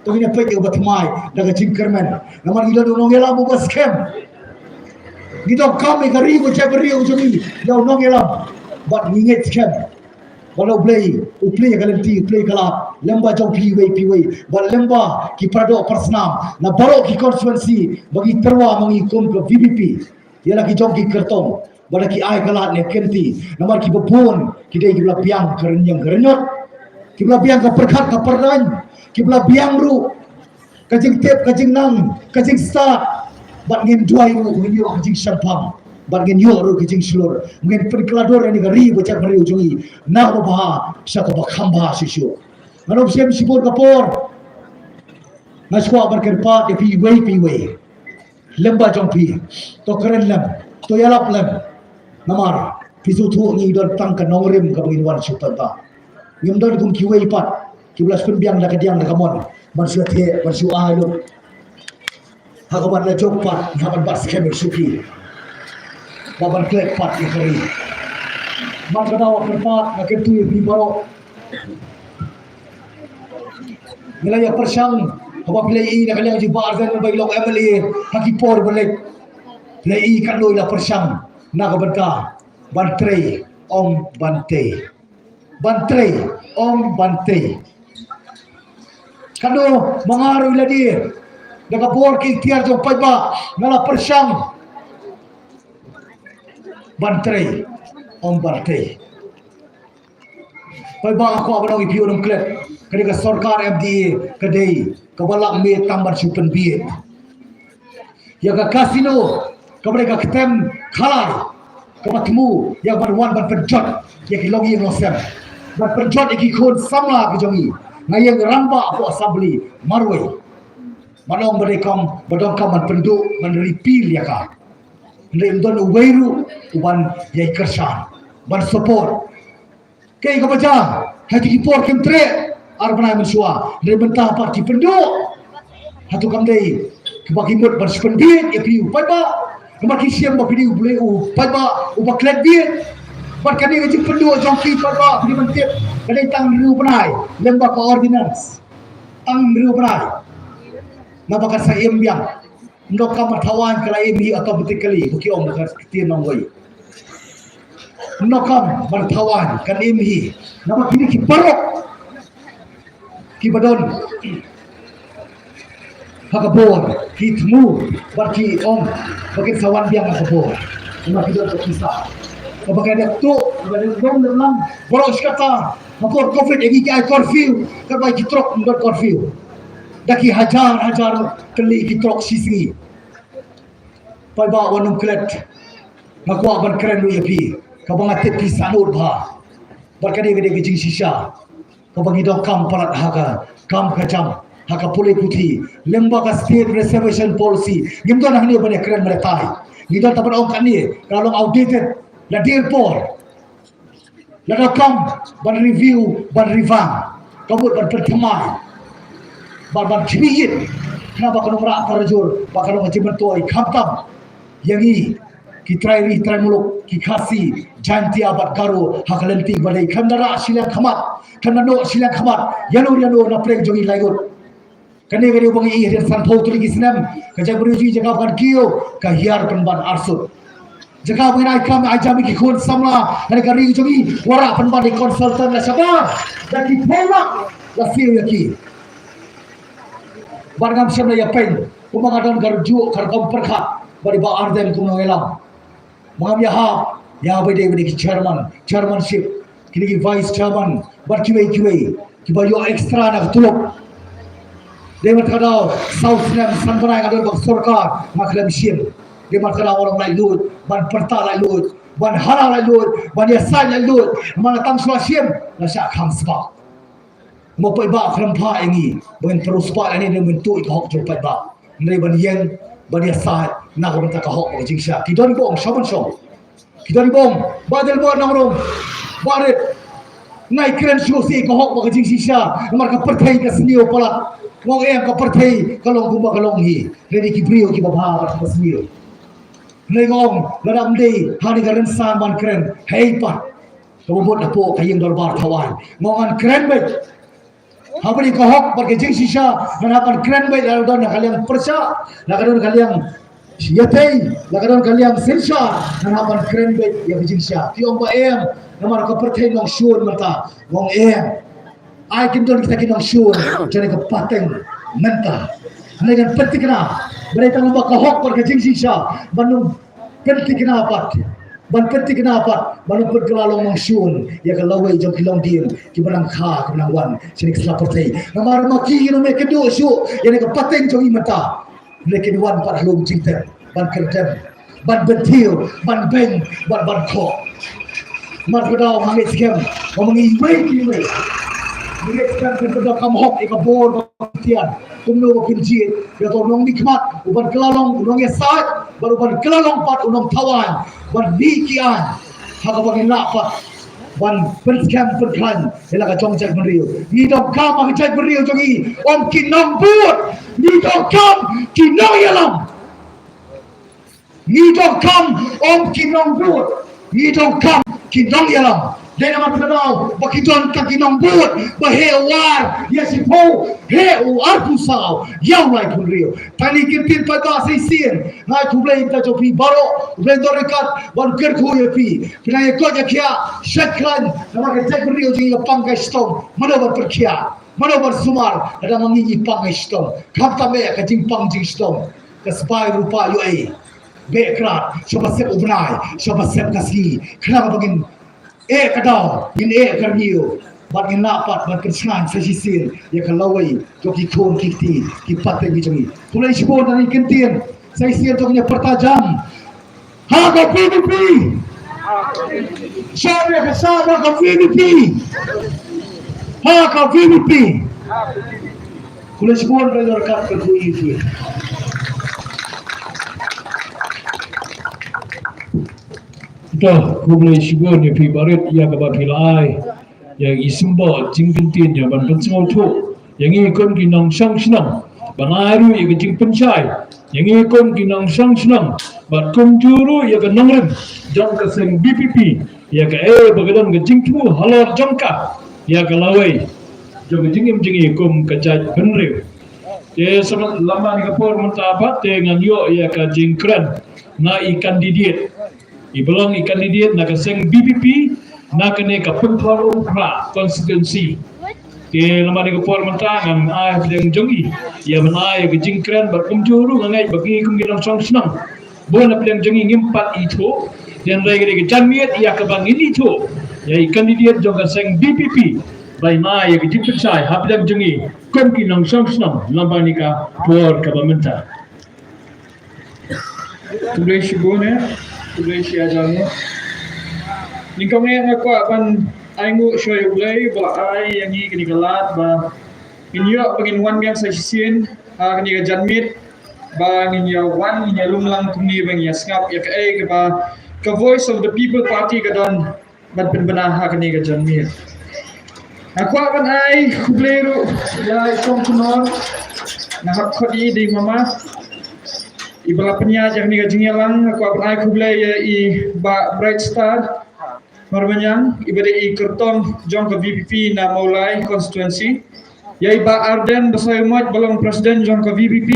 To ngin ïa peit ïa kaba thymmai da ka jingkyrmen. Namar ngi don u nongïalam uba skhem. Ngi donkam ïa ka ri ba jaitbynriew jong ngi ïa u nongïalam. Bad ngi ngeit skhem ba la U Blei u plie ïa ka lynti, u plie ïa ka lad, lem bad jong phi iwei pa iwei, bad lem bad ki paradoh parasnam na baroh ki constituency ba ngi tyrwa ma ngi kum ka V P P. Ïa la ki jong ki kyrtong, ba la ki ai ka lad ne ka lynti. Namar kiba bun ki dei kiba la biang ka rynïeng ka rynñiot, kiba la biang ka pyrkhat ka pyrdaiñ, kiba la biang ruh ka jingtip, ka jingnang, ka jingstad. Bad ngin duwai ruh ngin ïoh ka jingshemphang, bad ngin ïoh ruh ka jingshlur. Ngin pynkylla dur ïa kane ka ri ba jaitbynriew jong ngi na kaba bha sha kaba kham bha shuh shuh. Ngan ym shim shibun ka por. Nga sngewkwah ban kyrpad ïa phi iwei pa iwei. Lem bad jong phi, to kren lem, to ïalap lem. Namar phi sngewthuh ngi don tang ka nongrim kaba ngin wan shu pynbha. Ngim don kum kiwei pat kiba la shu pynbiang da ka diang da ka mon ban shu theh, ban shu ai lut ha kaba la jop pat, ha ban bat skhem ïa ka shuki, ba ban klet pat ïa ka ri. Mar kata ka daw kyrpad, nga kyntu ïa phi baroh. Ngi la ïa pyrshang haba phi la ïohi na ka liang jong i Bah Ardent ba i long M L A ha ki por ba leit. Phi la ïohi katno i la pyrshang na ka bynta ban trei, ym ban tei. Ban trei, ym ban tei. Katno ma nga ruh i la die da ka bor ka iktiar jong paidbah, nga la pyrshang ban trei, ym ban tei. Paidbah, nga kwah ban ong ïa phi, u Nongklet, ka dei ka sorkar M D A ka dei kaba lak miet tang ban shu pynbiej. Ïa ka casino kaba dei ka ktem khalai kaba thmu ïa ban wan ban pynjot ïa ki longïing longsem, ban pynjot ïa ki khun samla ki jong ngi. Nga ïeng rangbah hapoh Assembly marwei, ban ong ba dei kam, ba donkam ban pynduh, ban repeal ïa ka. Hynrei ym don uwei ruh uban ïai kyrshan ban support. Kaei kaba jia ha ki por kim treh ar bnai mynshuwa, hynrei mynta pat ki pynduh. Hato kam dei kaba ki mut ban shu pynbiej ïa phi u paidbah? Namar ki shem ba phi dei u Blei u paidbah uba klet biej. Bad kane ka jingpynduh jong ki paidbah, phi dei ban tip, ka dei tang hynriew bnai lem bad ka ordinance. Tang hynriew bnai. Naba ka sa im biang. Ym donkam ban thaw aiñ, ka la im hi automatically, ba ki ong da ka ktien nongwei. Ym donkam ban thaw aiñ, kan im hi. Naba kine ki paralok kiba don ha ka bor ki thmu bad ki ong ba kin sa wan biang ha ka bor. Naba ki don ka pisa kaba ka dep tuh, kaba dep long lem lang baroh shi katta. Ha por covid ïa ngi ki ai curfew, katba ki trok ym don curfew. Da ki hajar hajar tylli ki trok shi sngi. Paidbah wa Nongklet, nga kwah ban kren ruh ïa phi kaba nga tip phi sngewthuh bha. Bad ka dei, ka dei ka jingshisha kaba ngi donkam palat ha ka kam ka jam, ha ka pule puthi, lem bad ka State Reservation Policy. Ngim don hangne ban ïa kren batai. Ngi don tang ban ong kane ka long outdated. La dier por, la donkam ban review, ban revamp, ka mut ban pynthymmai, ban, ban khmih ïit, khnang ba kan ym rah tarajur, ba kan ym jingmyntoi, khamtam ïa ngi ki trai ri trai muluk, ki Khasi, Jaintia bad Garo ha ka lynti ba dei, khlem da rah shiliang khmat, khlem da noh shiliang khmat ïano ïano na pdeng jong ngi laingut. Kane ka dei ba ngi ïohi hadien sanphew tylli ki snem, ka jaitbynriew jong ngi jaka ba kan kiew ka hiar pynban arsut. Jaka ba ngin ai kam ai jam ïa ki khun samla ha ka ri jong ngi, wanrah pynban ïa ki consultant la shabar da ki phew lak, la siew ïa ki. Bad ngam shym la ïapeiñ kumba nga don ka rukom pyrkhat bad i Bah Ardent kum nongïalam. Ba ngam ïahap ïa ba dei, ba dei ki chairman, chairmanship, kine ki vice chairman bad kiwei kiwei kiba ïoh extra na ka tulop. Dei mynta ka daw saw snem san bnai nga don bad ka sorkar, nga khlem shim. Dei mynta ka daw nga long laitluid, ban pyrta laitluid, ban hala laitluid, ban ïasaid laitluid. Namar tang shu la shim, la shah khang spah. Mo paidbah khlem phah ïa ngi ba ngin pynroi spah ïa ngi, ne mynta ka hok jong paidbah. Hynrei ban ïeng, ban ïasaid na ka bynta ka hok bad ka jingshisha. Ki don bong, shong ban shong. Ki don bong, Bah Delbor Nongrum, Bah Rit. Nai kren shuh shuh ka hok bad ka jingshisha. Namar ka pyrthei ka sniew palat. Ngong em ka pyrthei ka long kumba ka long hi. Hynrei ki briew kiba bha bad kiba sniew. Hynrei ngong, lada ym dei ha kane ka rynsan ban kren, hei pat. Kaba mut hapoh ka ïing dorbar thawaiñ, ngong ngan kren beit. Haba dei ka hok bad ka jingshisha, ngan hap ban kren beit, lada don ha ka liang pyrshah, lada don ha ka liang ïatei, lada don ha ka liang synshar, ngan hap ban kren beit ïa ka jingshisha. Ki ong ba em, namar ka pyrthei nongshun mynta, ngong em. Ai kin don kita ki nongshun jong kane ka pateng mynta. Hynrei ngan pynthikna, ba dei tang ba ka hok bad ka jingshisha, ban ym pynthikna pat, ban pynthikna pat, ban ym pynkylla long nongshun ïa ka lawei jong ki longdien kiba nang kha, kiba nang wan sha kane ka sla pyrthei. Namar ma ki, ki nongmihkhyndew shuh ïa kane ka pateng jong ngi mynta. Hynrei kin wan pat ha lum jingtep ban kyrdem, ban bynthiew, ban beiñ, ban, ban khoh. Namar kata nga ngeit skhem ba ma ngi iwei pa iwei ngi ngeit skhem phin pyndonkam hok ïa ka bor ba phin tian. Kumno ba phin jied ïa uto u nongmihkhmat, u ban kylla long u nongïasaid, bad u ban kylla long pat u nongthawaiñ, ban mih ki aiñ ha kaba ngin lah pat ban pynskhem pynkhlaiñ ïa la ka jong jaitbynriew. Ngi donkam ha ka jaitbynriew jong ngi, ym ki nongbud. Ngi donkam ki nongïalam. Ngi donkam ym ki nongbud, ngi donkam ki nongïalam. Dei namar kata ba ki don tang ki nongbud ba heh u ar ïa shiphew, heh u arphew saw ïa u laiphew hynriew. Tang kine ki ktien paidbah sa shisien, nga ai khublei ïa phi baroh, khublei don ryngkat ban kyrkhu ïa phi. Phi nang ïa koit ïa khiah, shait khlaiñ, namar ka jaitbynriew jong ngi ka pang ka shitom. Mano ban pynkhiah, mano ban sumar lada ma ngi ngi pang ngi shitom? Khamtam eh ka jingpang jingshitom. Ka spah ruh pat ïoh ei. Beh krad, shaba sep u bnai, shaba sep ka sngi. Khnang ba ngin eh ka daw, ngin eh ka rngiew, bad ngin lah pat ban pynshngaiñ sa shisien ïa ka lawei jong ki khun ki kti, ki pateng ki jong ngi. Khublei shibun. Tang kine ki ktien sa shisien to ngin ïa pyrta jam. Ha ka V P P. Shah ïa ka, shah ïa ka V P P. Ha ka V P P. Khublei shibun, ba ïa ka kyrkhu ïa phi. To, khublei shibun ïa phi Bah Rit ïa kaba phi la ai ïa i symboh jingkyntien ïa ban pynsngewthuh ïa ngi kum ki nongshong shnong, ban ai ruh ïa ka jingpynshai ïa ngi kum ki nongshong shnong, bad kumjuh ruh ïa ka nongrim jong ka seng V P P ïa kaei ba ka don ka jingthmu halor jong ka ïa ka lawei jong ka jingim jong ngi kum ka jaitbynriew. Te sa lem bad kane ka por mynta pat te ngan ïoh ïa ka jingkren na i candidate, iba long i candidate na ka seng V P P na kane ka Pynthorumkhrah constituency. Te lem bad kane ka por mynta ngan ai hapdeng jong i ïa ban ai ka jingkren, bad kumjuh ruh nga ngeit ba ngi kum ki nongshong shnong bun hapdeng jong ngi ngim pat ithuh. Te hynrei ka dei ka janmiet ïa kaba ngin ithuh ïa i candidate jong ka seng V P P ba in ai ïa ka jingpynshai hapdeng jong ngi kum ki nongshong shnong lem bad kane ka por kaba mynta. Khublei shibun eh, khublei shihajar nguh. Nyngkong eh nga kwah ban ainguh shuwa ïa U Blei ba la ai ïa ngi kane ka lad ba ngin ïoh ba ngin wan biang sa shisien ha kane ka janmiet, ba ngin ïa wan, ngin ïa lum lang kumne ba ngin ïa sngap ïa kaei kaba ka Voice of the People Party ka don ban pynbna ha kane ka janmiet. Nga kwah ban ai khublei ruh ïa i Kong Knorr, nga hap khot ïa i dei mama, iba la pynïaid ïa kane ka jingïalang. Nga kwah ban ai khublei ïa i Bah Bright Star Marbaniang, iba dei i kyrtong jong ka V P P na Mawlai constituency. Ïa i Bah Ardent Basaiawmoit ba long president jong ka V P P,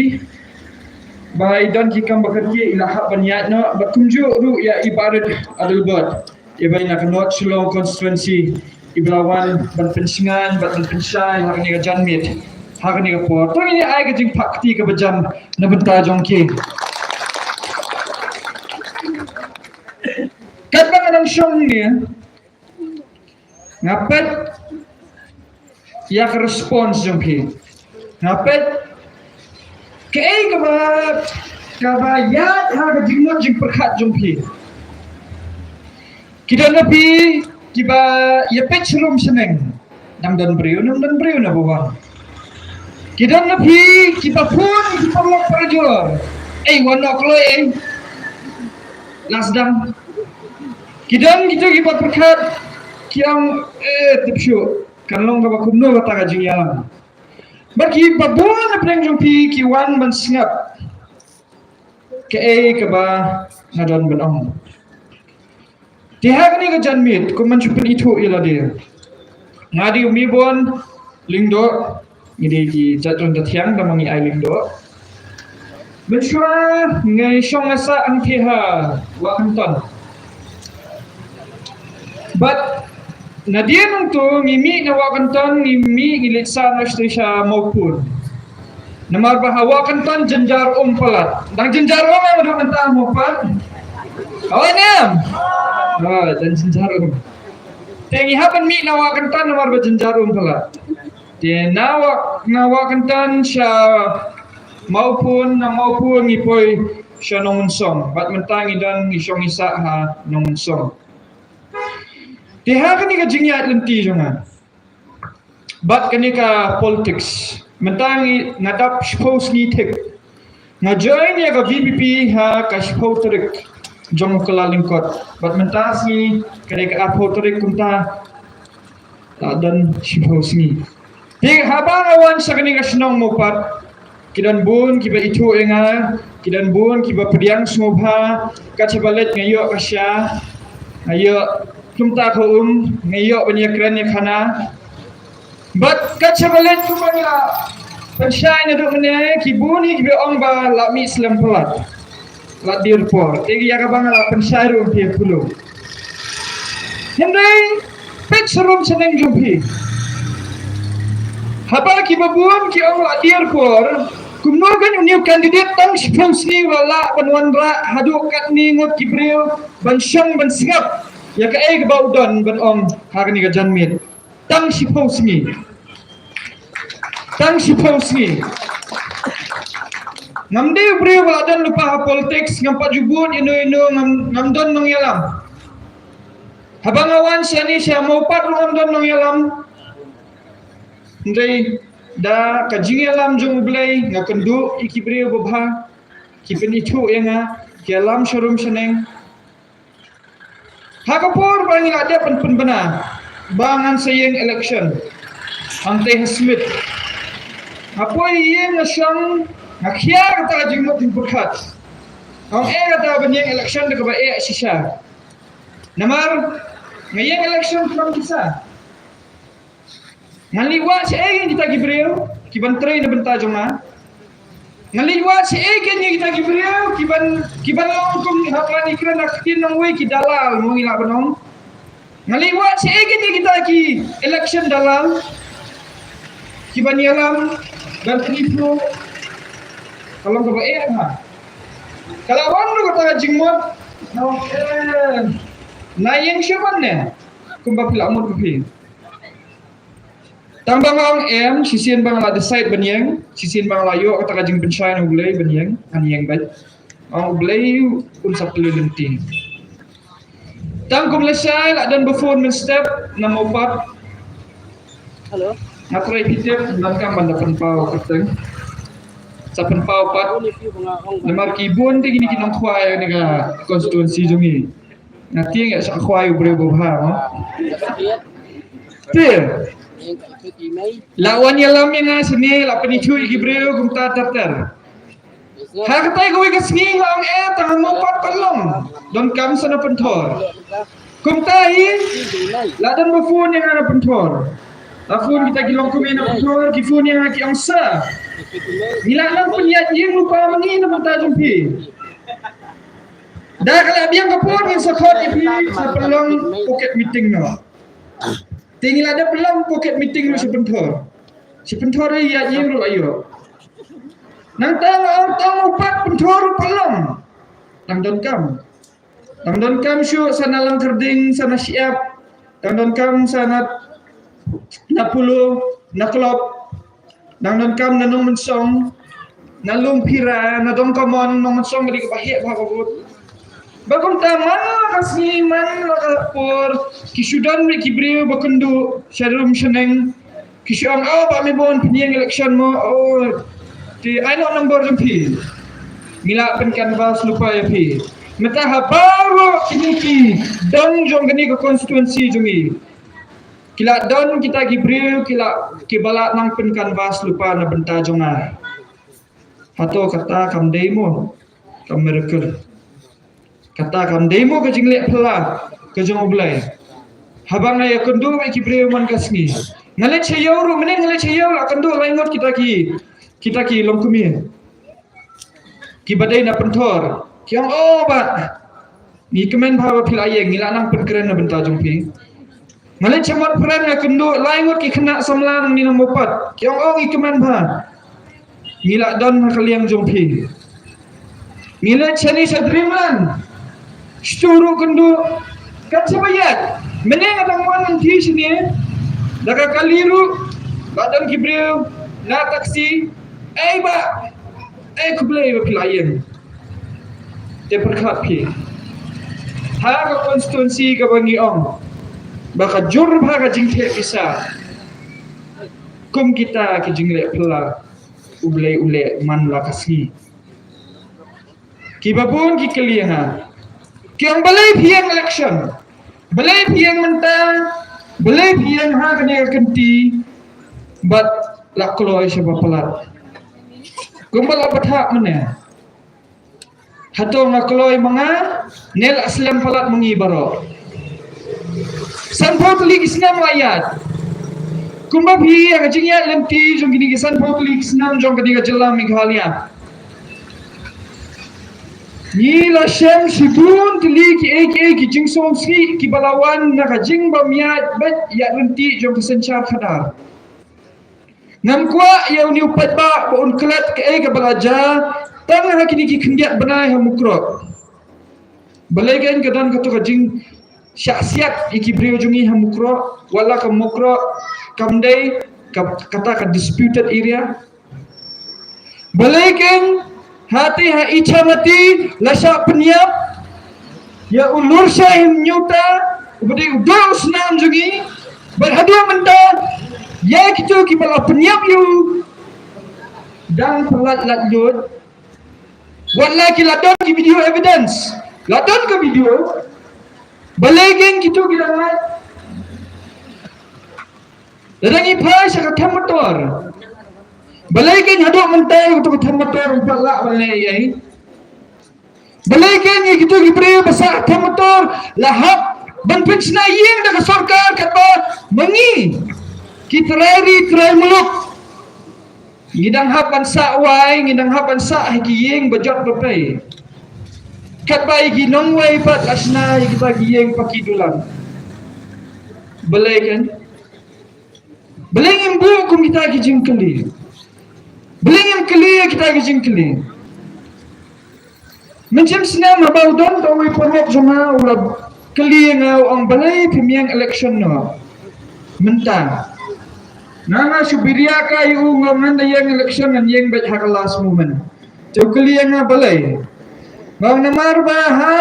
ba i don ki kam ba kyrkieh i la hap ban ïaid noh, bad kumjuh ruh ïa i Bah Rit Adelbert, iba i na ka North Shillong constituency, iba la wan ban pynshngaiñ bad ban pynshai ha kane ka janmiet ha kane ka por. To ngin ïa ai ka jingpah kti kaba jam na bynta jong ki. Katba nga dang shong ne, nga peit ïa ka response jong phi. Nga peit kaei kaba, kaba ïaid ha ka jingmut jingpyrkhat jong phi. Ki don na phi kiba ïa peit sharum shaneng. Nang don briew, nang don briew na ba wan. Ki don na phi kiba phone, kiba lok parajor. Ei, wan nok lo ei. Las dang. Ki don kito kiba pyrkhat, ki ong, eh, tip shuh, kan long kaba kumno kata ka jingïalang. Bad kiba bun na pdeng jong phi ki wan ban sngap kaei kaba nga don ban ong. Te ha kane ka janmiet, kum ban shu pynithuh ïa lade. Nga dei u Mibon Lyngdoh, ngi dei ki jait Rangdathiang, da ma ngi ai Lyngdoh. Mynshuwa nga shong nga sah hangtei ha Wahkynton. Bad nadien nangto ngi mih na Wahkynton, ngi mih ngi leit sah na sha Mawpun. Namar ba ha Wahkynton jynjar um palat. Dang jynjar um em haduh mynta ha Mawpat? Aw, em? Aw, dang jynjar um. Te ngi hap ban mih na Wahkynton namar ba jynjar um palat. Te na Wah, na Wahkynton sha Mawpun, na Mawpun ngi poi sha Nongmynsong. Bad mynta ngi don ngi shong ngi sah ha Nongmynsong. Te ha kane ka jingïaid lynti jong nga bad kane ka politics, mynta ngi, nga dap shiphew sngi thik. Nga join ïa ka V P P ha ka shiphew tarik jong u Kyllalyngkot. Bad mynta sngi ka dei ka arphew tarik, kumta la don shiphew sngi. Te haba nga wan sha kane ka shnong Mawpat, ki don bun kiba ithuh ïa nga, ki don bun kiba pdiang sngewbha. Kat shaba leit nga ïoh ka sha, nga ïoh kumta ka um, nga ïoh ban ïakren ïakhana. Bad kat shaba leit kumba ngi la pynshai naduh mynne, ki bun hi kiba ong ba la mih slem palat, la dier por. Te ïa kaba nga la pynshai ruh ïa phi, phi lo. Hynrei peit sharum shaneng jong phi. Haba kiba bun ki ong la dier por, kumno kan une u candidate tang shiphew sngi u la lah ban wanrah haduh katne ngut ki briew ban shong ban sngap ïa kaei kaba u don ban ong ha kane ka janmiet? Tang shiphew sngi. Tang shiphew sngi. Ngam dei u briew ba la don lypa ha politics, ngam pat ju bud ïano ïano, ngam, ngam don nongïalam. Haba nga wan shane sha Mawpat ruh ngam don nongïalam. Hynrei da ka jingïalam jong U Blei nga kynduh ïa ki briew babha, ki pynithuh ïa nga, ki ïalam sharum shaneng. Ha ka por ba ngi la dep ban pynbna ba ngan sa ïeng election hangtei ha Smit, nga poi ïeng nga shong, nga khia kata ka jingmut jingpyrkhat. Nga ong, eh, kata ban ïeng election da kaba eh shisha. Namar nga ïeng election khlem shisha. Ngan leit wad shaei kita ki briew ki ban trei na bynta jong nga? Ngan leit wad shaei kita ki briew ki ban, ki ban long kum ha ka lani kren ha ka ktien nongwei, ki dalal, mo ngi lah ban ong? Ngan leit wad shaei kita ki election dalal ki ban ïalam ban pyniphuh? Ka long kaba eh ha. Ka la wan ruh kata ka jingmut. Okay. Nga ïeng shuh ban ne kumba phi la mut phi. Tang ba nga ong em, shisien ba nga la decide ban ïeng, shisien ba nga la ïoh kata ka jingpynshai na U Blei ban ïeng, ngan ïeng beit. Nga ong U Blei un sa plie lynti. Tang kum lashai la don ba phone mynstep na Mawpat. Hello. Nga trai phi tip, ngan kam ban da pynpaw kyrteng. Sa pynpaw pat. Namar ki bun te kine ki nongkhwai ne ka constituency jong ngi. Nga tieng ïa sa khwai u briew ba bha mo. Te la wan ïalam ïa nga shane, la pynithuh ïa ki briew kumta ter ter. Ha katei kawei ka sngi nga ong eh, tang ha Mawpat pat long. Donkam sa na Pynthor. Kumta hi la don ba phone ïa nga na Pynthor. La phone kita ki longkmie na Pynthor, ki phone ïa nga ki ong sa, ngi la nang pynïaid ïing lypa ma ngi na bynta jong phi. Da ka la biang ka por ngin sa khot ïa phi sa pynlong pocket meeting noh. Te ngi la dep pynlong pocket meeting ruh sha Pynthor. Sha Pynthor ïa ïing ruh la ïoh. Nangta nga ong tang Mawpat, Pynthor ruh pat long. Tang donkam. Tang donkam shuh sa na Langkyrding, sa na Shyiap. Tang donkam sa na, na Polo, na Klop. Tang donkam na Nongmynsong, na Lum Phira, na Dongkamon, Nongmynsong ka dei kaba heh bha ka bud. Ba kumta man la ka sngi, man la ka por, ki shu don ruh ki briew ba kynduh sha rum sha neng. Ki shu ong, oh, Bah Mebun, phin ïeng election mo, oh. Te ai noh nombor jong phi, ngi la pyn canvass lypa ïa phi. Mynta ha baroh kine ki dong jong kane ka constituency jong ngi, ki la don kita ki briew ki la, kiba la nang pyn canvass lypa na bynta jong nga. Hato kata kam dei mo ka miracle? Kata kam dei mo ka jingleh phylla ka jong U Blei? Haba nga ïakynduh bad ki briew man ka sngi, nga leit sha ïew ruh, mynne nga leit sha ïew la kynduh lai ngut kita ki, kita ki longkmie, kiba dei na Pynthor. Ki ong, oh, Bah, ngi kmen bha ba phi la ïeng, ngi la nang pynkren na bynta jong phi. Nga leit sha Motphran nga kynduh lai ngut ki khynnah samla nangne na Mawpat. Ki ong, oh, ngi kmen bha, ngi la don ha ka liang jong phi. Ngi leit shane sha Dreamland, shatu ruh kynduh. Kat shaba ïaid, mynne nga dang wan nangtei shane, da ka kali ruh la don ki briew na taxi. Ei Bah, ei, khublei ba phi la ïeng. Te pyrkhat phi, ha ka constituency kaba ngi ong ba ka jur bha ka jingtheh pisa, kum kita ki jingleh phylla U Blei u leh man la ka sngi. Kiba bun ki kylli ïa nga, ki ong, balei phi ïeng election? Balei phi ïeng mynta? Balei phi ïeng ha kane ka kynti? Bad la kloi shaba palat. Kumba la pathak mynne, hato nga kloi ma nga ne la slem palat ma ngi baroh? Sanphew tylli ki snem la ïaid. Kumba phi ïa ka jingïaid lynti jong kine ki sanphew tylli ki snem jong kane ka jylla Meghalaya, ngi la shem shibun tylli kiei kiei ki jingsngewsih kiba la wan na ka jingbym ïaid beit ïaid lynti jong ka synshar khadar. Ngam kwah ïa une u paidbah ba un klet kaei kaba la jia tang ha kine ki khyndiat bnai ha Mukroh. Balei kein ka don kato ka jingshah siat ïa ki briew jong ngi ha Mukroh, wat la ka Mukroh kam dei ka, kata ka disputed area? Balei kein hate ha Ichamati la shah pynïap ïa u Lurshah Hynñiewta uba dei u doh u snam jong ngi, bad haduh mynta ïa kito kiba la pynïap ïa u dang palat lait luid? Wat la ki la don ki video evidence, la don ka video. Balei kein kito ki dang lait? Lada ngi phai sha ka them motor, balei kein haduh mynta ïa kato ka them motor ym pat lah ban leh ei ei? Balei kein ïa kito ki briew ba sah them motor la hap ban pynshna ïing da ka sorkar katba ma ngi ki trai ri trai muluk ngi dang hap ban sah wai, ngi dang hap ban sah ha ki ïing ba jot ba pei? Katba ïa ki nongwei pat la shna ïa kita ki ïing paki dulan. Balei kein? Balei ngim buh kum kita ki jingkylli? Balei ngim kylli ïa kita ki jingkylli? Mynshem snem haba u don uwei u paralok jong nga u la kylli ïa nga, u ong, balei phim ïeng election noh mynta? Nga, nga shu biriak ïa u, nga ong, ngan da ïeng election ngan ïeng beit ha ka last moment. Te u kylli ïa nga balei? Nga ong namar ba ha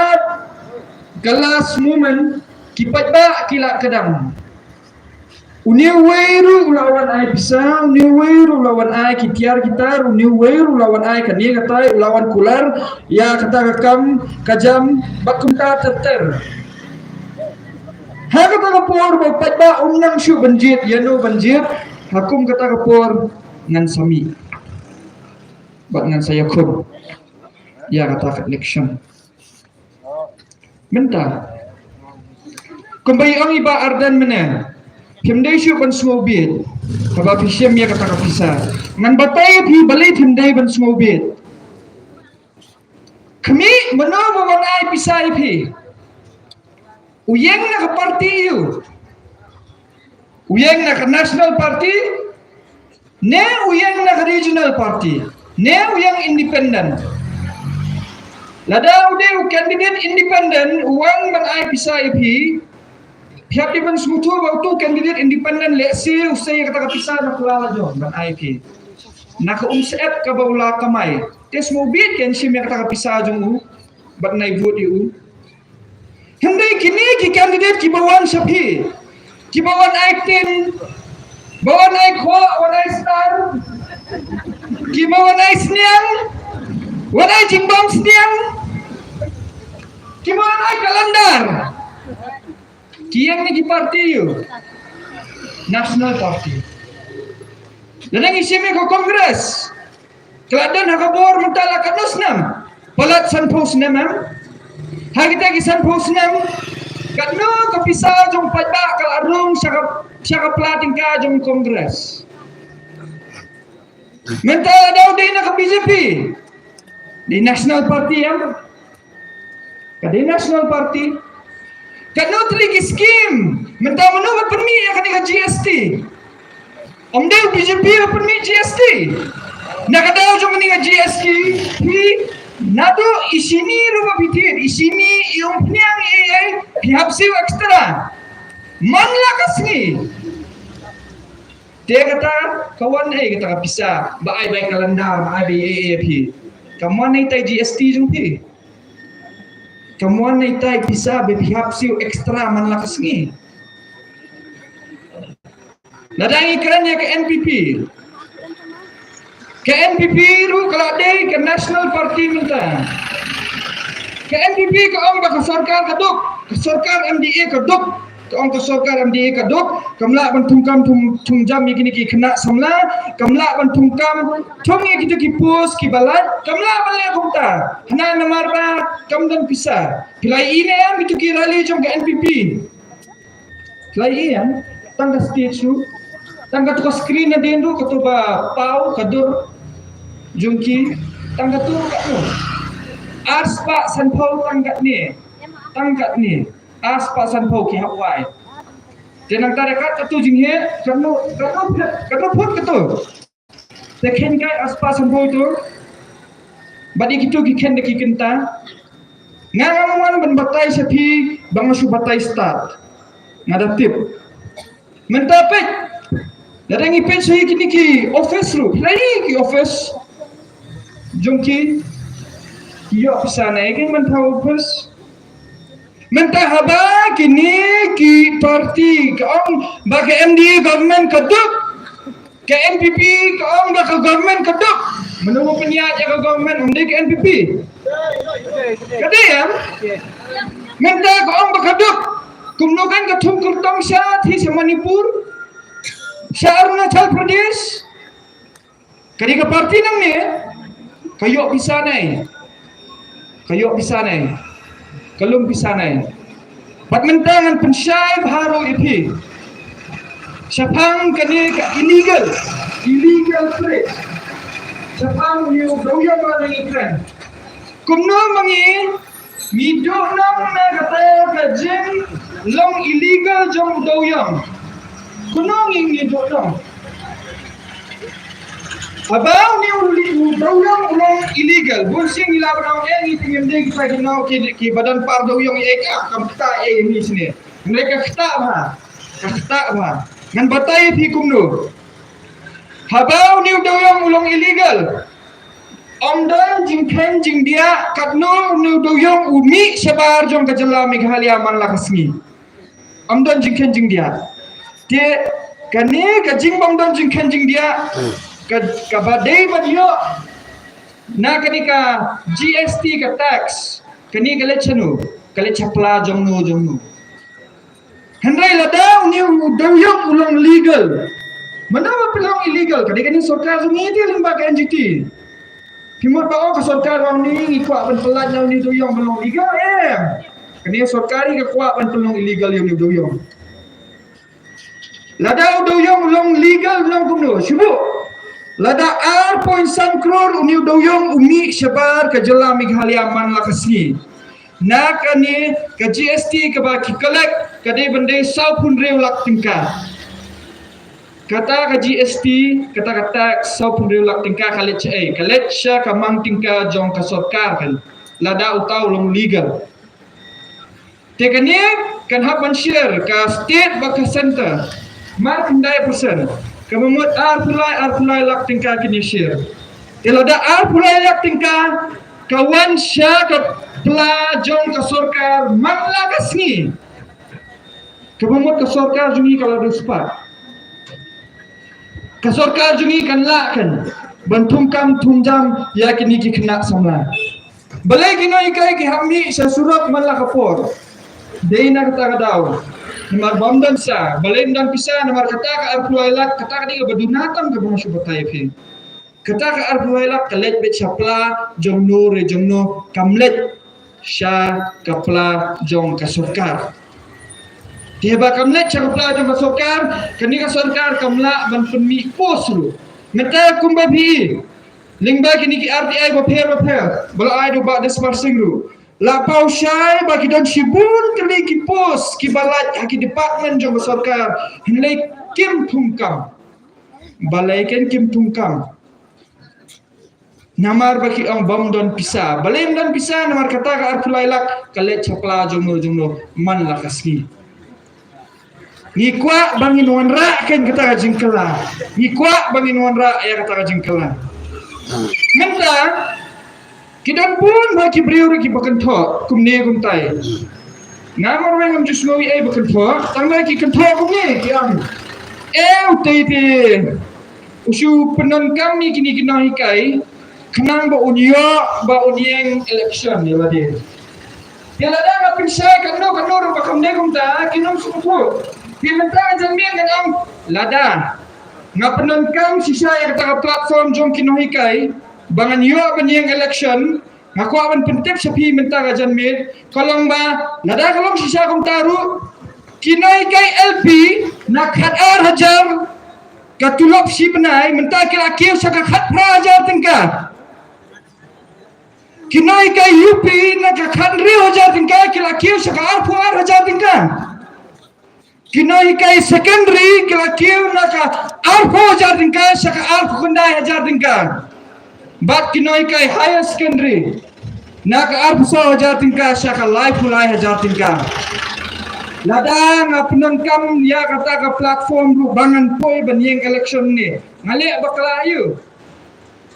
ka last moment ki paidbah ki la kdang. Une uwei ruh u la wan ai pisa, une uwei ruh u la wan ai ki tiar ki tar, une uwei ruh u la wan ai kane katai, u la wan kular ïa kata ka kam ka jam bad kumta ter ter. Ha kata ka por ba u paidbah um nang shuh ban jied ïa no ban jied, ha kum kata ka por ngan sa mih bad ngan sa ïakhun ïa kata ka election. Mynta kumba i ong i Bah Ardent mynne, phim dei shuh ban sngewbit haba phi shim ïa kata ka pisa. Ngan batai ïa phi balei phim dei ban sngewbit. Khmih, mano ba wan ai pisa ïa phi? U ïeng na ka party ïa u? U ïeng na ka national party, ne u ïeng na ka regional party, ne u ïeng independent? Lada u dei u candidate independent u wan ban ai pisa ïa phi, phi hap dei ban sngewthuh ba utu u candidate independent lehse u sei ïa kata ka pisa na ka la jong ban ai ïa phi, na ka umsyep kaba u la kamai. Te sngewbit, kan shim ïa kata ka pisa jong u bad nai vote ïa u. Hynrei kine ki candidate kiba wan sha phi, kiba wan ai tin, ba wan ai khoh, wan ai star, kiba wan ai sniang, wan ai jingbam sniang, kiba wan ai kalandar, ki ïeng na ki party ïa u? National Party. Lada ngi shim ïa ka Congress, ka la don ha ka bor mynta la katno snem? Palat sanphew snem, em? Ha kita ki sanphew snem, katno ka pisa jong paidbah ka la rung sha ka, sha ka pla tyngka jong Congress? Mynta lada u dei na ka B J P, dei National Party, em? Ka dei National Party. Katno tylli ki skim? Mynta mano ba pynmih ïa kane ka G S T? Ym dei u B J P ba pynmih G S T. Na ka daw jong kane ka G S T, phi naduh i shini ruh ba phi thied, i shini, i umphniang, i ei, phi hap siew extra man la ka sngi. Te kata ka wan ei kata ka pisa ba ai bai kalandar, ba ai bai ei ei phi? Ka mon ei tai G S T jong phi? Ka mon ei tai pisa ba phi hap siew extra man la ka sngi? Lada ngi kren ïa ka N P P, ka N P P ruh ka la dei ka National Party mynta. Ka N P P ka ong ba ka sorkar ka duk, ka sorkar M D A ka duk. Ka ong ka sorkar M D A ka duk, kam lah ban thungkam thung, thung jam ïa kine ki khynnah samla, kam lah ban thungkam thung ïa kito ki post kiba lait, kam lah ban leh kumta. Hynrei namar ba kam don pisa. Phi la ïohi ne em kito ki rally jong ka N P P? Phi la ïohi em? Tang ka stage ruh, tang kato ka screen nadien ruh, kato ba paw ka dur jong ki, tang kato ruh katno? Arspah sanphew tang katne, tang katne. Arspah sanphew ki hap wai. Te nangta da kat katu jingheh, katno, katno phut, katno phut katu. Te khein kai arspah sanphew tu. Bad ïa kitu ki khein da ki kynta. Nga ngam wan ban batai sha phi ba nga shu batai stad. Nga da tip. Mynta peit. Lada ngi peit sha kine ki office ruh. Peit ki office jong ki. Ki ïoh pisa ne ki mynta office. Mynta haba kine ki party ka ong ba ka M D A government ka duk, ka N P P ka ong ba ka government ka duk. Mano ba pynïaid ïa ka government? Ym dei ka N P P? Ka dei em? Mynta ka ong ba ka duk. Kumno kan ka thung kyrtong sha, sha Manipur, sha Arunachal Pradesh? Ka dei ka party nangne, ka ïoh pisa ne, ka ïoh pisa ne, ka lum pisa ne. Bad mynta ngan pynshai bha ruh ïa phi shaphang kane ka illegal, illegal trade. Shaphang une u dewiong ba ngi kren. Kumno ma ngi ngi duh nong na kata ka jinglong illegal jong u dewiong? Kumno ngi ngi duh nong? Haba une u dewiong u long illegal, bun sien ngi la ban ong, eh, ngi te ngim dei kita ki nong ki, ki ba don par dewiong, eh, ka kam kata, eh, ngi sini. Ngi ka kata bha, ka kata bha. Ngan batai phi kumno. Haba une u dewiong u long illegal, ym don jingkheiñ jingdiah katno une u dewiong u mih shabar jong ka jylla Meghalaya man la ka sngi. Ym don jingkheiñ jingdiah. Te kane ka jingbym don jingkheiñ jingdiah, ka, kaba dei ban ïoh na kane ka G S T ka tax, kane ka leit shano? Ka leit sha pla jong no jong no? Hynrei lada une u dewïong u long legal, mynta ba pynlong illegal, ka dei kane sorkar jong ngi te lyngba ka N G T. Phi mut ba o ka sorkar jong ngi ngi kwah ban pynlait na une u dewïong ban long legal, em. Kane sorkar hi ka kwah ban pynlong illegal ïa une u dewïong. Lada u dewïong u long legal u long kumno, shu buh. Lada ar point san klur une u dewïong u mih shabar ka jylla Meghalaya man la ka sngi. Na kane ka G S T kaba ki collect ka dei ban dei saw phew hynriew lak tyngka. Kata ka G S T, kata ka tax saw phew hynriew lak tyngka ka leit sha ei, ka leit sha ka mang tyngka jong ka sorkar kan. Lada uta u long legal. Te kane kan hap ban share ka state bad ka centre. Mar khyndai percent. Kaba mut ar phew lai, ar phew lai lak tyngka kin ïa share. Te lada ar phew lai lak tyngka ka wan sha ka pla jong ka sorkar man la ka sngi. Kaba mut ka sorkar jong ngi ka la dei spah. Ka sorkar jong ngi kan lah kan ban thung kam thung jam ïa kine ki khynnah samla. Balei ki nonghikai ki hap mih sha surok man la ka por? Dei na kata ka daw. Namar bym don pisa, balei ym don pisa, namar kata ka ar phew lai lak, kata ka dei kaba duna tam kaba nga shu batai ïa phi. Kata ka ar phew lai lak ka leit beit sha pla jong no re jong no, kam leit sha ka pla jong ka sorkar. Te ba kam leit sha ka pla jong ka sorkar, kane ka sorkar kam lah ban pynmih post ruh. Mynta kumba phi lyngba kine ki R T I bapher bapher ba la ai da u Bah Dispar Singh ruh, la paw shai ba ki don shibun tylli ki post kiba lait ha ki department jong ka sorkar, hynrei kim thung kam. Balei kan kim thung kam? Namar ba ki ong bym don pisa. Balei ym don pisa? Namar kata ka ar phew lai lak ka leit sha pla jong no jong no man la ka sngi. Ngi kwah ba ngin wanrah kein kata ka jingkylla. Ngi kwah ba ngin wanrah ïa kata ka jingkylla. Mynta ki don bun ba ki briew ruh kiba kynthoh kumne kumtai. Nga marwei ngam ju sngew ei ba kynthoh, tang ba ki kynthoh kumne ki ong, eh, utei te u shu pyndonkam ïa kine ki nonghikai khnang ba un ïoh ba un ïeng election ïa lade. Ïa lada nga pynshai katno katno ruh ba kam dei kumta, kin ym sngewthuh. Te mynta ka janmiet ngan ong, lada nga pyndonkam shisha ïa kata ka platform jong ki nonghikai ba ngan ïoh ban ïeng election, nga kwah ban pyntip sha phi mynta ka janmiet, ka long ba lada ka long shisha kumta ruh, ki nonghikai L P na khat ar hajar ka tulop shi bnai, mynta ki la kiew sha ka khatphra hajar tyngka. Ki nonghikai U P na ka khathynriew hajar tyngka ki la kiew sha ka arphew ar hajar tyngka. Ki nonghikai secondary ki la kiew na ka arphew hajar tyngka sha ka arphew khyndai hajar tyngka. Bad ki nonghikai higher secondary na ka arphew saw hajar tyngka sha ka laiphew lai hajar tyngka. Lada nga pyndonkam ïa kata ka platform ruh ba ngan poi ban ïeng election ne, nga leh bakla aïu?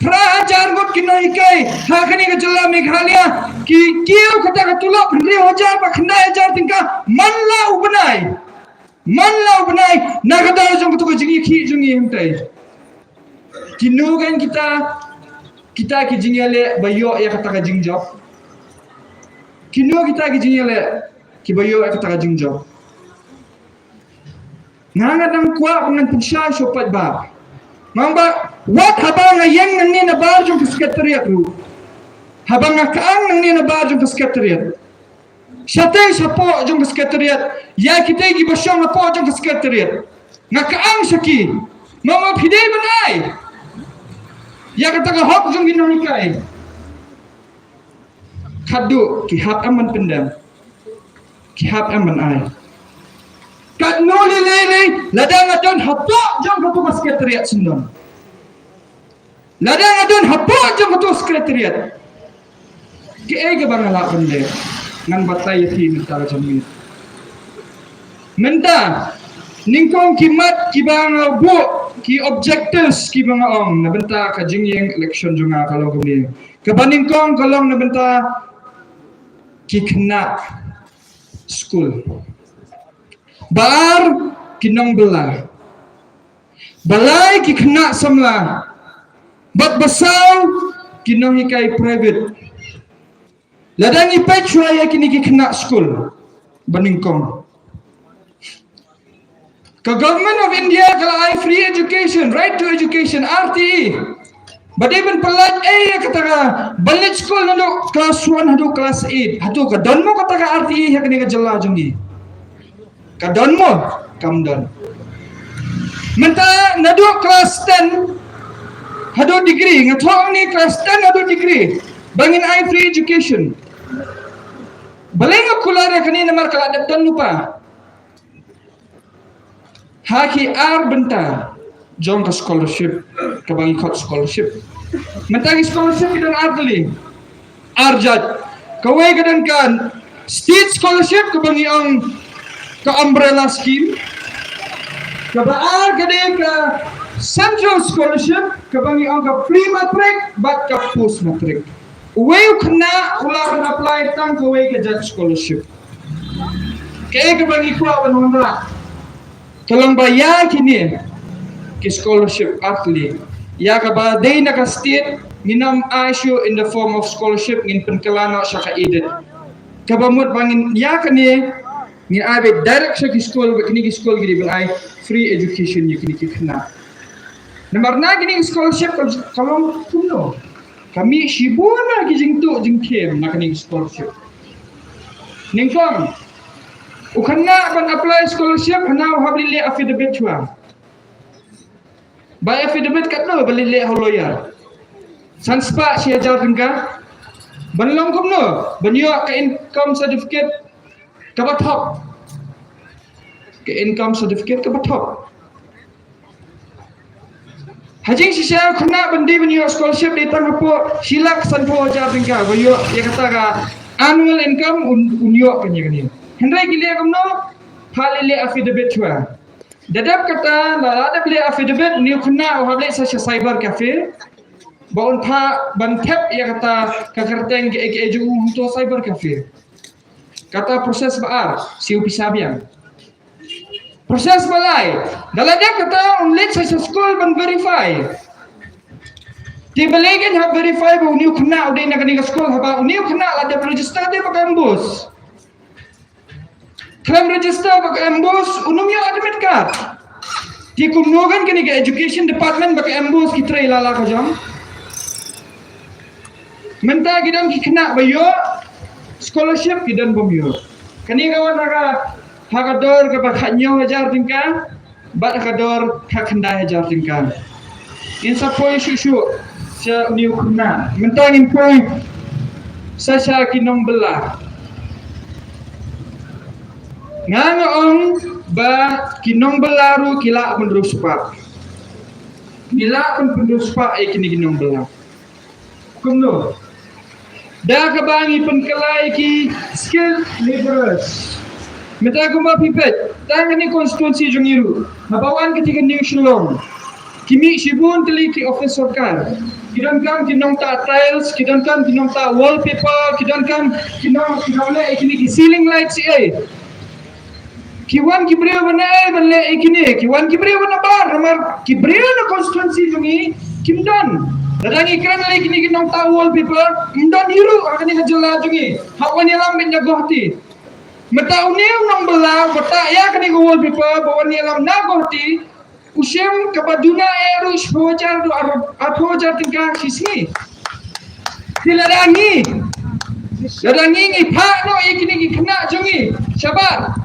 Phra hajar ngut ki nonghikai ha kane ka jylla Meghalaya ki kiew kata ka tulop hynriew hajar bad khyndai hajar tyngka man la u bnai. Man la u bnai na ka daw jong kata ka jingïakhih jong ngi hangtai. Kino kein kita, kita ki jingïaleh ba ïoh ïa kata ka jingjop? Kino kita ki jingïaleh kiba ïoh ïa kata ka jingjop? Nga nga dang kwah ba ngan pynshai shuh pat ba. Mang ba wat haba nga ïeng nangne na bar jong ka secretariat ruh. Haba nga kyang nangne na bar jong ka secretariat. Shatei shapoh jong ka secretariat. Ïa kitei kiba shong hapoh jong ka secretariat. Nga kyang sha ki. Mang ba phi dei ban ai ïa kata ka hok jong ki nonghikai. Khadduh ki hap em ban pyndem. Ki hap em ban ai. Katno lei lei lei lada nga don hapoh jong ka secretariat syndon. Lada nga don hapoh jong ka secretariat. Kiei kiba nga lah ban leh. Ngan batai ïa phi mynta ka janmiet. Mynta nyngkong ki mat kiba nga buh, ki objectives kiba nga ong na bynta ka jingïeng election jong nga ka long kumne. Kaba nyngkong ka long na bynta ki khynnah skul. Ba ar ki nongbylla. Ba lai ki khynnah samla. Bad ba saw ki nonghikai private. Lada ngi peit shuwa ïa kine ki khynnah skul ba nyngkong. Ka Government of India ka la ai free education, right to education, R T E. Ba dei ban pyllait ei ïa kata ka ban leit skul naduh class one haduh class eight. Hato ka don mo kata ka R T E ha kane ka jylla jong ngi? Ka don mo? Kam don. Mynta naduh class ten haduh degree, nga thoh ni class ten haduh degree ba ngin ai free education. Balei nga kular ïa kane? Namar ka la dep don lypa ha ki ar bynta jong ka scholarship, kaba ngi khot scholarship. Mynta ki scholarship ki don ar tylli, ar jait. Kawei ka don ka state scholarship, kaba ngi ong ka umbrella scheme. Kaba ar ka dei ka central scholarship, kaba ngi ong ka pre-matric bad ka post-matric. Uwei u khynnah u lah ban apply tang kawei ka jait scholarship. Kaei kaba ngi kwah ban wanrah ka long ba ïa kine ki scholarship ar tylli, ïa kaba dei na ka state ngin ym ai shuh in the form of scholarship, ngin pynkylla noh sha ka aided. Kaba mut ba ngin ïa kane ngin ai beit direct sha ki skul, ba kine ki skul ki dei ban ai free education ïa kine ki khynnah. Namar na kine ki scholarship ka, ka long kumno? Ka mih shibun na ki jingtuh jingkhim na kane ka scholarship. Nyngkong, u khynnah ban apply scholarship hana u hap leit leh affidavit shuwa. Ba affidavit katno? Ba leit leh ha u lawyer. San spah shi hajar tyngka. Ban long kumno? Ban ïoh ka income certificate kaba thok. Ka income certificate kaba thok. Ha jingshisha u khynnah ban dei ban ïoh scholarship dei tang hapoh shi lak sanphew hajar tyngka ba ïoh ïa kata ka annual income un, un ïoh kane kane. Hynrei ki leh kumno? Phah leit leh affidavit shuwa. Da dep kata, la, la dep leh affidavit, une u khynnah u hap leit sa sha cyber cafe ba un phah ban thep ïa kata ka kyrteng kaei kaei jong u ha uto cyber cafe. Kata process ba ar, siew pisa biang. Process ba lai, da la dep kata un leit sa sha skul ban verify. Te balei ngin hap verify ba une u khynnah u dei na kane ka skul, haba une u khynnah la dep register te ba ka MBOSE. Khlem register ba ka MBOSE un ym ïoh admit card. Te kumno kan kane ka education department ba ka MBOSE ki trei la la ka jong? Mynta ki don ki khynnah ba ïoh scholarship, ki don bym ïoh. Kane ka wan ha ka, ha ka dor kaba khathynñiew hajar tyngka bad ha ka dor khatkhyndai hajar tyngka. Ngin sa poi shuh shuh sha une u khynnah. Mynta ngin poi sa sha ki nongbylla. Nga, nga ong ba ki nongbylla ruh ki lah ban riewspah. Ngi lah ban pynriewspah ïa kine ki nongbylla. Kumno? Da kaba ngi pynkylla ïa ki skilled labourers. Mynta kumba phi peit, tang kane constituency jong ngi ruh, haba wan kata ka New Shillong, ki mih shibun tylli ki office sorkar. Ki donkam ki nongtah tiles, ki donkam ki nongtah wallpaper, ki donkam ki nong, ki nongleh ïa kine ki ceiling lights ei. Ki wan ki briew ban ai ban leh ïa kine, ki wan ki briew ban bar, namar ki briew na constituency jong ngi kim don. Lada ngi kren leh kine ki nongtah wallpaper, ym don hi ruh ha kane ka jylla jong ngi. Hap wan ïalam beit na Guwahati. Mynta une u nongbylla uba tah ïa kane ka wallpaper ba wan ïalam na Guwahati, u shim kaba duna eh ruh shiphew hajar, duna arphew hajar tyngka shi sngi. Te lada ngi, lada ngi ngi phah noh ïa kine ki khynnah jong ngi shabar